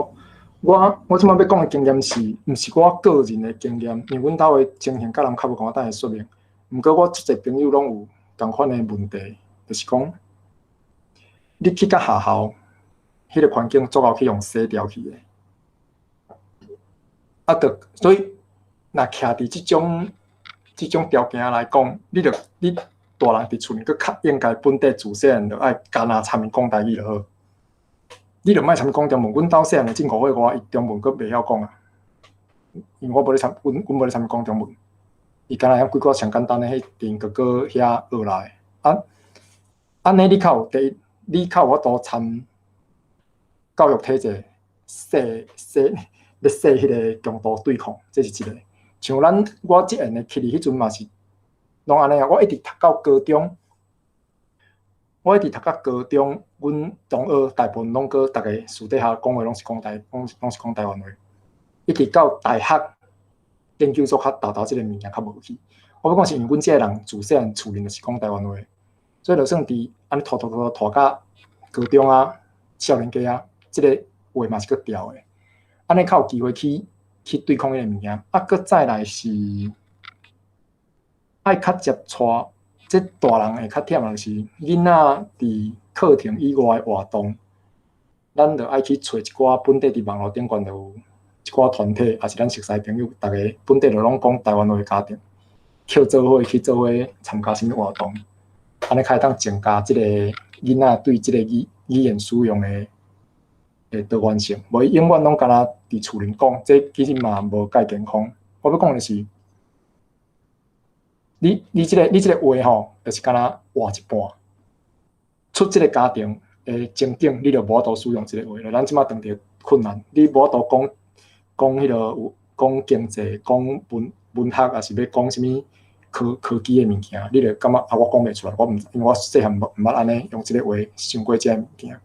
哦，我這擺欲講的經驗是，毋是我個人的經驗，因為阮兜的情形佮人較無仝，我等下說明。毋過我足濟朋友攏有仝款的問題，就是講，你去到學校，彼個環境足夠去予洗掉去的。啊，著所以，若徛佇這種條件來講，你著你大人佇厝裡閣較應該本地自細漢就愛干焦參伊講台語就好。你著莫參伊講中文，阮兜細漢的進口會我，伊中文閣袂曉講啊。因為我無咧參，阮無咧參伊講中文。伊干焦曉幾句上簡單的，彼佇哥哥遐學來。啊，按呢你較有第一，你較有法度參教育體制，洗洗咧洗彼个強度對抗，這是一個。像咱我這緣的去彼陣嘛是攏按呢啊，我一直讀到高中，我一直讀到高中，阮同學大部分攏閣逐家私底下講話攏是講台，攏是講台灣話。一直到大學研究所較沓沓這个物件較無去。我欲講是因為阮這个人自細漢厝裡就是講台灣話，所以就算佇按呢拖拖拖拖到高中啊、少年家啊，這个話嘛是閣調的。按呢較有機會去對抗彼个物件。啊，閣再來是愛較接觸，這大人會較忝，就是囡仔佇課程以外的活動，咱著愛去揣一寡本地佇網路頂懸就有一寡團體，抑是咱熟似朋友，逐家本地就攏講台灣話的家庭，抾做伙去做伙參加啥物活動，按呢較會當增加這个囡仔對這个語言使用的多元性。無伊永遠攏干焦佇厝裡講，這其實嘛無蓋健康。我欲講的是，你這个話吼，就是干焦活一半，出這个家庭的情景，你就無法度使用這个話了。咱這擺當著困難，你無法度講講彼个有講經濟、講文學，抑是欲講啥物科技的物件，你就感覺啊，我講袂出來，我毋，因為我細漢毋捌按呢用這个話想過這个物件。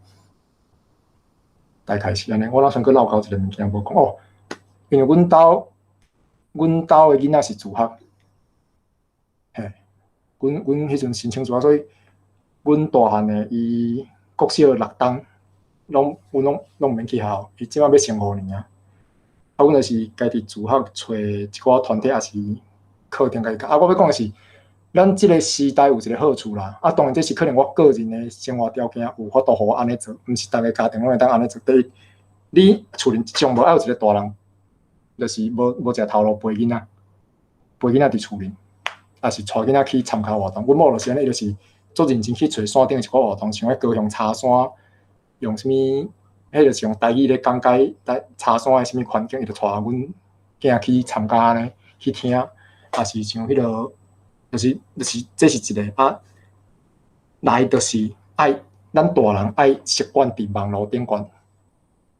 大概是按呢，我若想閣漏交一个物件無講哦，因為阮兜的囡仔是自學，嘿，阮彼陣申請自學，所以阮大漢的伊國小六冬，攏阮攏毋免去學校，伊這馬欲升5年啊。啊，阮就是家己自學揣一寡團體，抑是課程家己教。啊，我欲講的是，咱這个時代有一個好處啦。啊，當然這是可能我個人的生活條件有法度予我按呢做，毋是逐个家庭攏會當按呢做。第一，你厝裡上無愛有一個大人，就是無食頭路陪囡仔，陪囡仔佇厝裡，抑是帶囡仔去參加活動。阮某就是按呢，伊就是足認真去揣山頂的一寡活動，像彼高雄柴山用啥物，彼就是用台語咧講解台柴山的啥物環境，伊就帶阮囝去參加按呢，去聽，抑是像彼个，就是這是一个啊，來就是愛咱大人愛習慣佇網路頂懸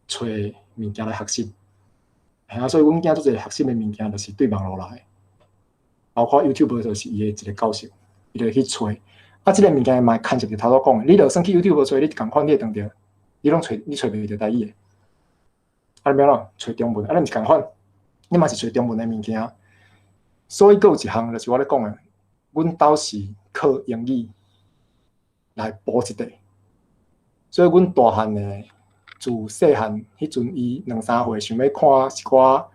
揣物件來學習。嘿啊，所以阮囝足濟學習的物件，就是對網路來的，包括 YouTube 就是伊的一个教室，伊就去揣。啊，這个物件嘛牽涉著頭拄講的，你就算去 YouTube 揣，你仝款你會當著，你攏揣你揣袂著台語的。啊，你欲按怎揣中文？啊，你毋是仝款，你嘛是揣中文的物件。所以閣有一項就是我咧講的，阮兜是靠英語來補這塊。所以阮大漢的自細漢彼陣，伊兩三歲想欲看一寡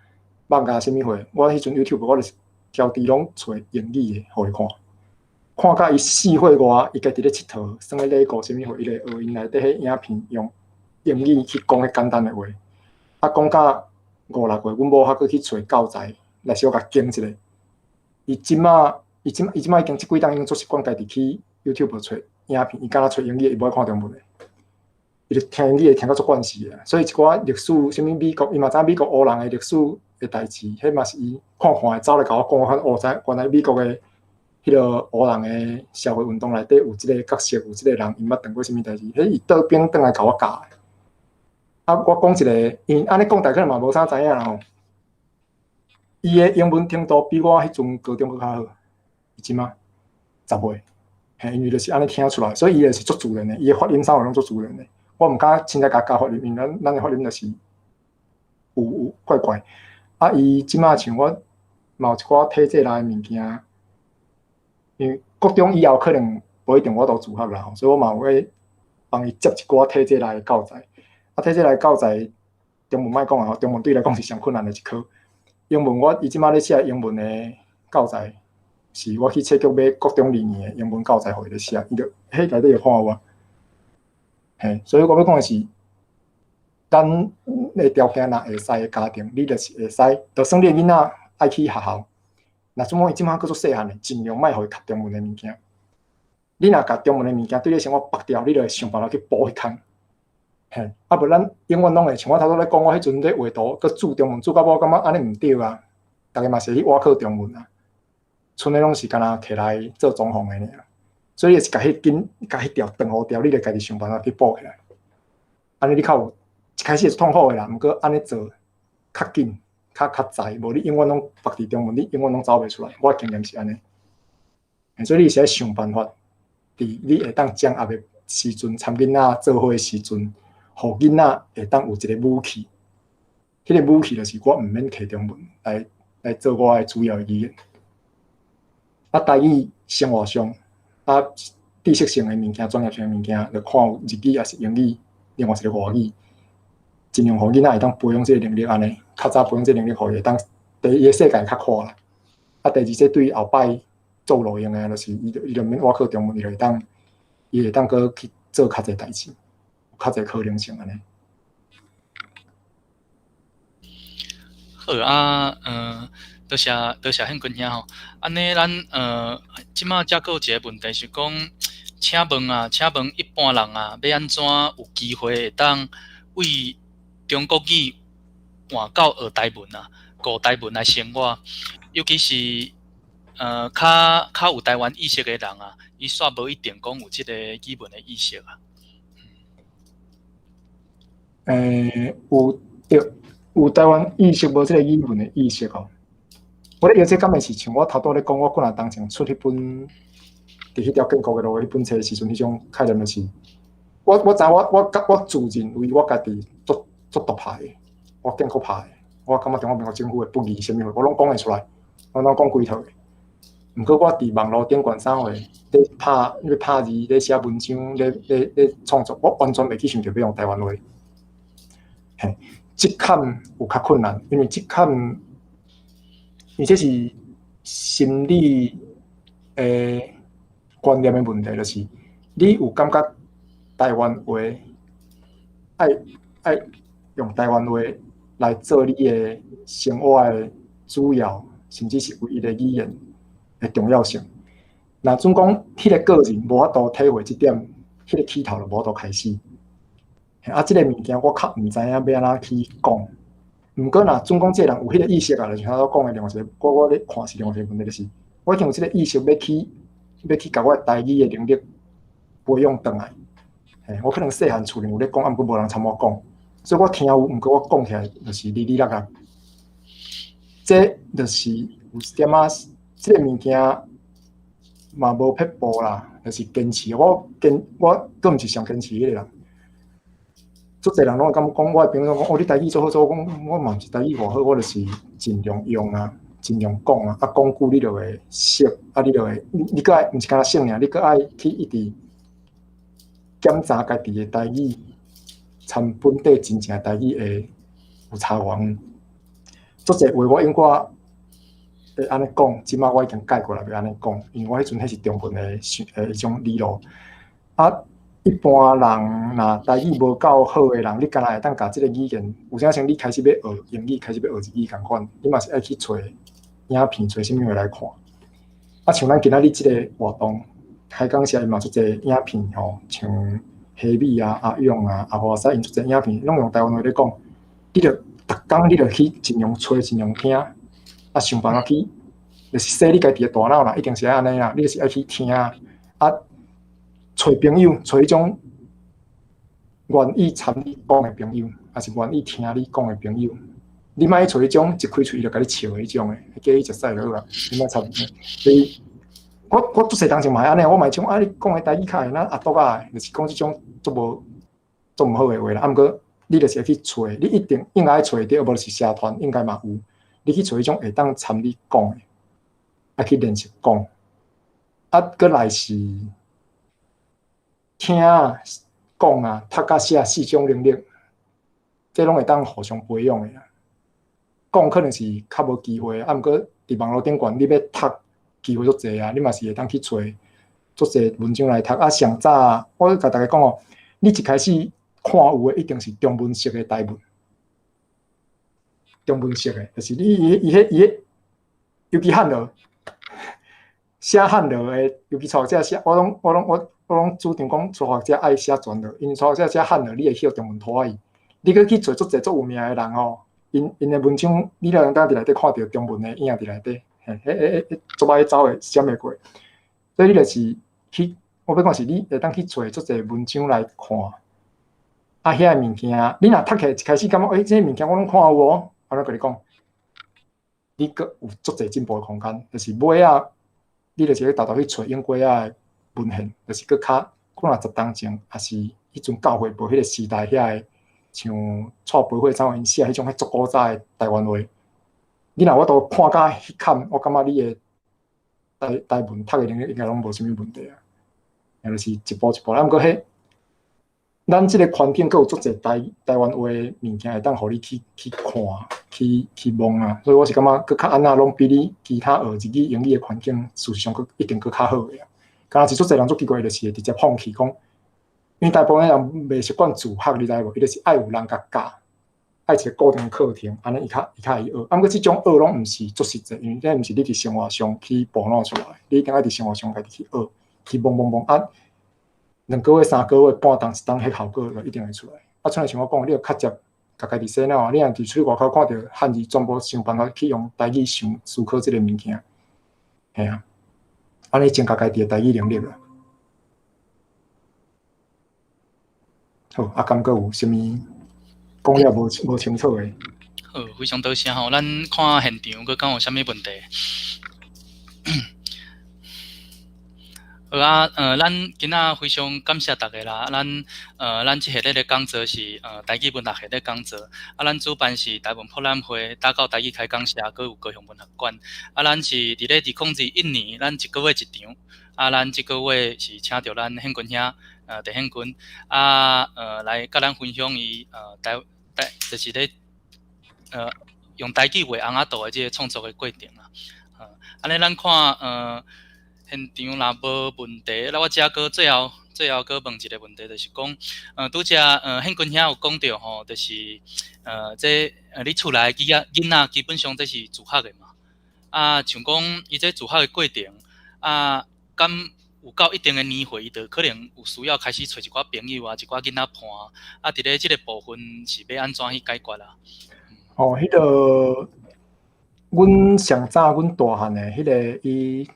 漫畫啥物貨，我彼陣 YouTube 我就是調佇攏揣英語的，予伊看。看甲伊4歲外，伊家己咧𨑨迌，耍咧樂高啥物貨，伊會學𪜶內底彼影片用英語去講彼簡單的話。啊，講甲五六歲，阮某還閣去揣教材來小共更一下。伊這馬已經這幾冬已經足習慣家己去 YouTube 揣影片，伊敢若揣英語，伊無愛看中文的。伊就聽英語會聽甲足慣勢的，所以一寡歷史，啥物美國，伊嘛知影美國黑人的歷史的代誌，彼嘛是伊看看會走來共我講，我哦知原來美國的彼个黑人的社會運動內底有這个角色，有這个人，𪜶捌當過啥物代誌，彼伊倒邊轉來共我教的。啊，我講一个，因為按呢講，大家可能嘛無啥知影啦吼。伊的英文程度比我彼陣高中閣較好，伊這馬10歲，嘿，因為就是按呢聽出來，所以伊就是足自然的，伊的發音啥物攏足自然的。我毋敢凊彩共教發音，因為咱的發音就是有怪怪。啊，伊這馬像我嘛有一寡體制內的物件，因為國中以後可能無一定有法度自學啦吼，所以我嘛有咧幫伊接一寡體制內的教材。啊，體制內教材中文莫講啊，中文對伊來講是上困難的一科。英文我伊這馬咧寫英文的教材，是我去冊局買國中二年的英文教材予伊咧寫，伊就彼內底就看有啊。嘿，所以我欲講的是，咱的條件若會使的家庭，你就是會使，就算你的囡仔愛去學校，若怎講伊這馬閣足細漢的，盡量莫予伊讀中文的物件。你若共中文的物件對你生活縛掉，你就會想辦法去補彼空。嘿，啊無咱永遠攏會像我頭拄咧講，我彼陣咧畫圖，閣注中文注到尾，我感覺按呢毋對啊。逐家嘛是去倚靠中文啊，賰的攏是干焦摕來做裝潢的爾。所以就是共彼筋，共彼條斷予掉，你就家己想辦法去補起來。按呢你較有一開始是痛苦的啦，毋過按呢做較緊、較在，無你永遠攏縛佇中文，你永遠攏走袂出來。我的經驗是按呢，所以你是愛想辦法，佇你會當掌握的時陣，參囡仔做伙的時陣，予囡仔會當有一个武器。彼个武器就是我毋免摕中文來做我的主要的語言。啊，台語生活上，啊，知識性的物件、專業性的物件，就看有日語抑是英語，另外一个外語，盡量予囡仔會當培養這个能力，按呢，較早培養這个能力，予伊會當第一伊的世界較闊啦。啊，第二，這對後擺做路用的，就是伊就毋免倚靠中文，伊就會當閣去做較濟代誌，較濟可能性按呢。好啊，多謝多謝憲軍兄吼。按呢，咱這馬才閣有一个問題是講，請問啊，請問一般人啊，欲按怎有機會會當為中國語換到學台文啊，顧台文來生活，尤其是較有台灣意識的人啊，伊煞無一定講有這个語文的意識啊。有對，有台灣意識無這个語文的意識哦。我咧搖這敢會是像我頭拄咧講，我幾若當前出彼本佇彼條建國的路彼本冊的時陣，彼種概念就是，我知我自認為我家己足足獨派的，我建國派的，我感覺中華民國政府的不義啥物貨，我攏講會出來，我攏講規套的。毋過我佇網路頂懸啥貨，咧拍字、咧寫文章、咧創作，我完全袂去想著欲用台灣話。嘿，這坎有較困難，因為這坎，因為這是心理的觀念的問題，就是你有感覺台灣話愛用台灣話來做你的生活的主要，甚至是唯一的語言的重要性。若準講彼个個人無法度體會這點，彼个起頭就無法度開始。啊，這个物件我較毋知影欲按怎去講。毋過若準講這个人有彼个意識啊，就像我講的另外一个，我咧看是另外一个問題，就是我已經有這个意識欲去共我的台語的能力培養轉來。嘿，我可能細漢厝裡有咧講，啊，毋過無人參我講，所以我聽有，毋過我講起來就是哩哩啦啦。這就是有一點仔，這个物件嘛無撇步啦，就是堅持。我閣毋是上堅持彼个人。足濟人攏會感覺講，我的朋友講，哦，你台語做好做，我講我嘛毋是台語偌好，我就是盡量用啊，盡量講啊，啊講久你就會識，啊你就會，你閣愛毋是干焦識爾，你閣愛去一直檢查家己的台語，參本地真正台語會有差偌。足濟話我永遠會按呢講，這擺我已經改過來袂按呢講，因為我彼陣彼是中文的想的彼種理路。啊，一般人若台語無夠好的人，你敢若會當共這个語言，有啥像你開始欲學英語，開始欲學日語仝款，你嘛是愛去揣影片，揣啥物貨來看。啊，像咱今仔日這个活動，開講時伊嘛足濟影片吼，像黑米啊、阿勇啊、阿華仔，𪜶足濟影片，攏用台灣話咧講。你著逐工你著去盡量揣，盡量聽，啊，想辦法去，就是洗你家己的大腦啦，一定是愛按呢啦，你就是愛去聽，啊，揣朋友，揣彼種願意參你講的朋友，抑是願意聽你講的朋友。你莫去揣彼種一開喙就共你笑的彼種的，叫伊食屎就好啊，你莫插。所以，我足細當時嘛會按呢，我嘛會像啊，你講的台語較會若阿篤仔，就是講這種足無足毋好的話啦。啊，毋過你就是愛去揣，你一定應該愛揣著，無就是社團應該嘛有。你去揣彼種會當參你講的，啊去練習講。啊，閣來是聽講啊、讀佮寫四種能力，這攏會當互相培養的啦。講可能是較無機會，啊，毋過佇網路頂懸，你欲讀機會足濟啊！你嘛是會當去揣足濟文章來讀。啊，上早我共大家講哦，你一開始看有的一定是中文式的台文，中文式的，就是你伊彼，尤其漢羅寫漢羅的，尤其初學者寫，我攏主張講初學者愛寫全羅，因為初學者寫漢羅，你會曉中文拖伊。你閣去揣足濟足有名的人吼，𪜶的文章，你會當佇內底看著中文的影佇內底，嘿，彼足歹走的閃會過。所以你就是去，我欲講是你會當去揣足濟文章來看，啊，遐个物件，你若讀起來一開始感覺，欸，這个物件我攏看有哦，我閣共你講，你閣有足濟進步的空間，就是尾仔，你就是去沓沓去揣英國仔的文獻，就是閣較可能10冬前，抑是彼陣教會無彼个時代遐个，像蔡培慧怎𪜶寫彼種彼足古早的台灣話，你若有法度看甲彼坎，我感覺你的台文讀的能力應該攏無啥物問題啊。就是一步一步，啊，毋過彼，咱這个環境閣有足濟台灣話的物件會當予你去看、去摸啊，所以我是感覺閣較按怎攏比你其他學日語、英語的環境，事實上閣一定閣較好的啊。敢若是足濟人足奇怪，就是會直接放棄講，因為大部分人袂習慣自學，你知無？伊就是愛有人共教，愛一个固定的課程，按呢伊較會學。啊，毋過這種學攏毋是足實際，因為這毋是你佇生活上去培養出來，你一定愛佇生活上家己去學，去摸摸摸啊。2個月、3個月、半冬、一冬，彼效果就一定會出來。啊，像像我講，你著較捷，共家己洗腦啊！你若佇出去外口看著漢字，全部想辦法去用台語想思考這个物件，嘿啊，按呢增加家己的台語能力啦。好，啊，敢閣有啥物講了無清楚的？好，好，非常多謝吼，咱看現場閣敢有啥物問題？好啊，咱今仔非常感謝大家啦。咱這系列的講座是台語文學系列講座，啊，咱主辦是台文博覽會、打狗台語開講社，閣有高雄文學館。啊，咱是佇咧2021年，咱一個月一場。啊，咱這個月是請著咱憲軍兄，鄭憲軍，啊，來佮咱分享伊台台就是咧用台語畫尪仔圖的這個創作的過程啦。按呢咱看現場若無問題，那我遮閣最後閣問一個問題，就是講，拄才憲軍兄有講著吼，就是這你厝內囡仔基本上這是自學的嘛。啊，像講伊這自學的過程，啊，敢有到一定的年歲，伊就可能有需要開始揣一寡朋友啊，一寡囡仔伴啊，佇咧這個部分是欲按怎去解決啊？哦，彼個，阮上早阮大漢的彼個伊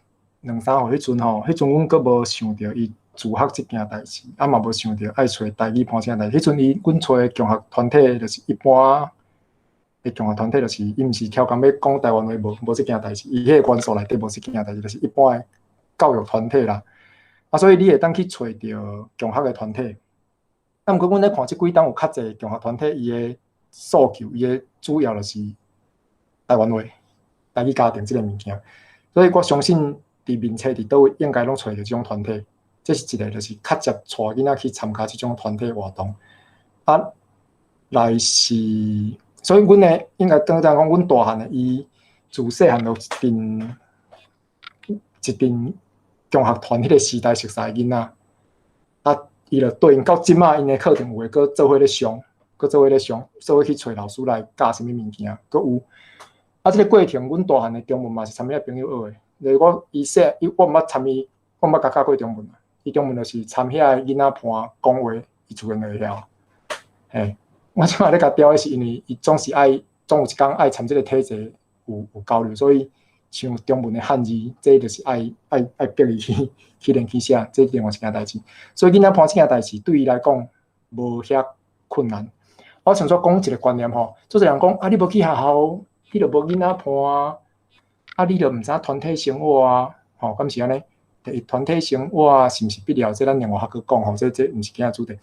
兩三歲彼陣吼，彼陣阮閣無想著伊自學這件代誌，啊嘛無想著愛揣台語伴這件代誌。彼陣伊阮揣的共學團體就是一般的共學團體，就是伊毋是超工欲講台灣話，無這件代誌，伊彼個元素內底無這件代誌，就是一般的教育團體啦。啊，所以你會當去揣著共學的團體。啊，毋過阮咧看這幾冬有較濟共學團體，伊的訴求，伊的主要就是台灣話、台語家庭這個物件。所以我相信，佇面冊佇佗位應該攏揣著這種團體，這是一個就是較捷帶囡仔去參加這種團體活動。啊，來是，所以阮的應該當講，阮大漢的伊自細漢就一陣一陣共學團彼個時代熟似的囡仔，啊，伊就對應到這馬，𪜶的課程有的閣做伙咧上，閣做伙咧上，做伙去揣老師來教啥物物件，閣有。啊，這個過程，阮大漢的中文嘛是參遐朋友學的。就是我伊細，伊我毋捌參伊，我毋捌共教過中文。伊中文就是參遐个囡仔伴講話，伊自然就會曉。嘿，我這馬咧共刁的是因為伊總是愛，總有一工愛參這個體制有交流，所以像中文的漢字，這就是愛逼伊去練去寫，這另外一件代誌。所以囡仔伴這件代誌對伊來講無遐困難。我想說講一個觀念吼，足濟人講啊，你無去學校，你就無囡仔伴。啊！你就毋知影團體生活啊，吼，敢是按呢？第一，團體生活是毋是必要？這咱另外較閣講吼，這毋是今仔主題。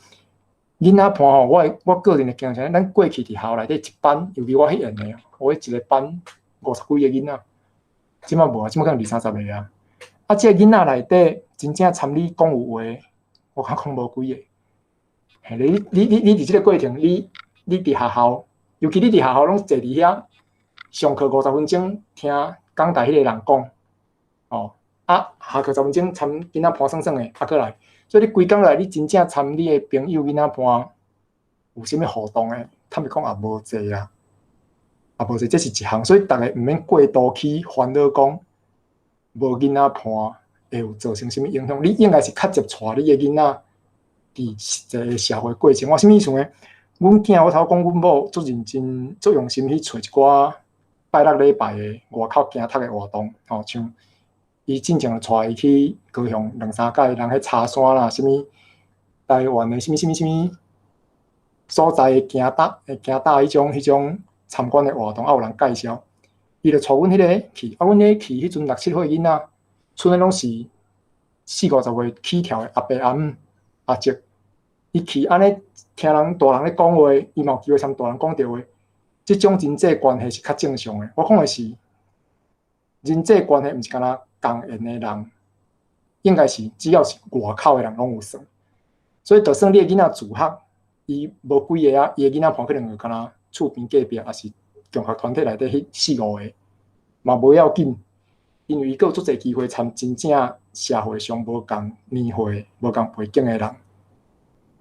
囡仔伴吼，我個人的經驗，咱過去佇學校內底一班，尤其我彼緣的，我彼一個班五十幾個囡仔，這馬無啊，這馬可能二三十個啊。啊，這個囡仔內底真正參你講有話，我較講無幾個。嘿，你佇這個過程，你佇學校，尤其你佇學校攏坐佇遐上課50分鐘聽講台彼個人講，哦，啊，下課十分鐘參囡仔伴耍耍的，啊，閣來，所以你規工來，你真正參你的朋友囡仔伴有啥物互動的，坦白講也無濟啊，也無濟，這是一項，所以逐家毋免過度去煩惱講無囡仔伴會有造成啥物影響，你應該是較捷帶你的囡仔佇實際的社會過程。我啥物意思呢？阮囝我頭講，阮某足認真、足用心去揣一寡拜六禮拜的外口行讀的活動，吼，像伊進前就帶伊去高雄兩三擺，人彼柴山啦，啥物台灣的啥物啥物啥物所在的行搭行搭彼種參觀的活動，啊有人介紹，伊就帶阮彼個去，啊，阮彼去彼陣六七歲囡仔，賰的攏是四五十歲起跳的阿伯阿姆阿叔，伊去按呢聽人大人咧講話，伊嘛有機會參大人講著話。這種人際關係是較正常的。我講的是人際關係，毋是干焦仝緣的人，應該是只要是外口的人攏有算。所以，就算你的囡仔自學，伊無幾个啊，伊的囡仔伴可能就干焦厝邊隔壁，抑是共學團體內底彼四五個，嘛無要緊，因為伊閣有足濟機會參真正社會上無仝年歲、無仝背景的人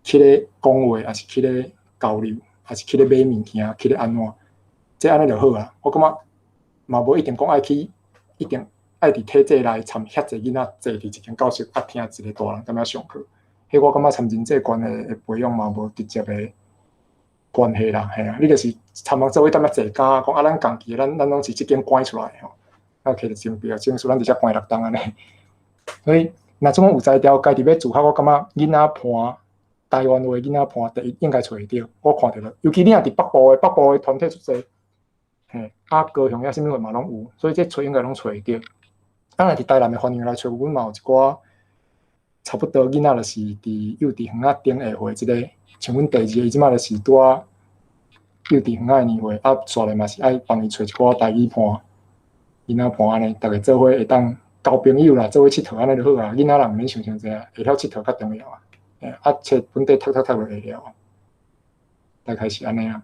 去咧講話，抑是去咧交流，抑是去咧買物件，去咧按怎，這按呢就好啊。我感覺嘛無一定講愛去，一定愛佇體制內參遐濟囡仔坐佇一間教室，啊聽一個大人踮遐上課。彼我感覺參人際關係的培養嘛無直接的關係啦，嘿啊，你就是參人做伙踮遐坐工，講啊咱仝期，咱攏是這間關出來吼，啊摕著證表證書，咱佇遮關六冬按呢。所以，若總講有才調，家己欲自學，我感覺囡仔伴台灣話囡仔伴第一應該揣會著，我看著了。尤其你若佇北部的，北部的團體足濟，嘿，啊高雄遐啥物貨嘛攏有，所以這揣應該攏揣會著。啊，若佇台南的環境來揣，阮嘛有一寡差不多囡仔，就是佇幼稚園仔頂下歲這個，像阮第二個伊這擺就是拄仔幼稚園仔的年歲，啊，煞來嘛是愛幫伊揣一寡台語伴，囡仔伴按呢，逐家做伙會當交朋友啦，做伙𨑨迌按呢就好啊。囡仔人毋免想傷濟啊，會曉𨑨迌較重要啊。啊，冊本地讀讀讀就會了，大概是按呢啊。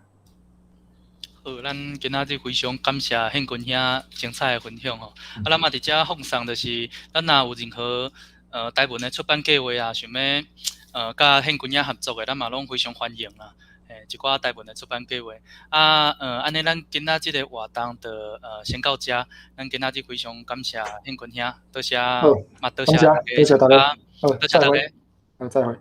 好，咱今仔日非常感謝憲軍兄精彩的分享吼。啊，咱嘛佇遮奉送，就是咱若有任何台文的出版計劃啊，想欲佮憲軍兄合作的，咱嘛攏非常歡迎啦。一寡台文的出版計劃啊，按呢，咱今仔這個活動就先到遮。咱今仔日非常感謝憲軍兄，多謝，嘛多謝大家，多謝大家，好，再會。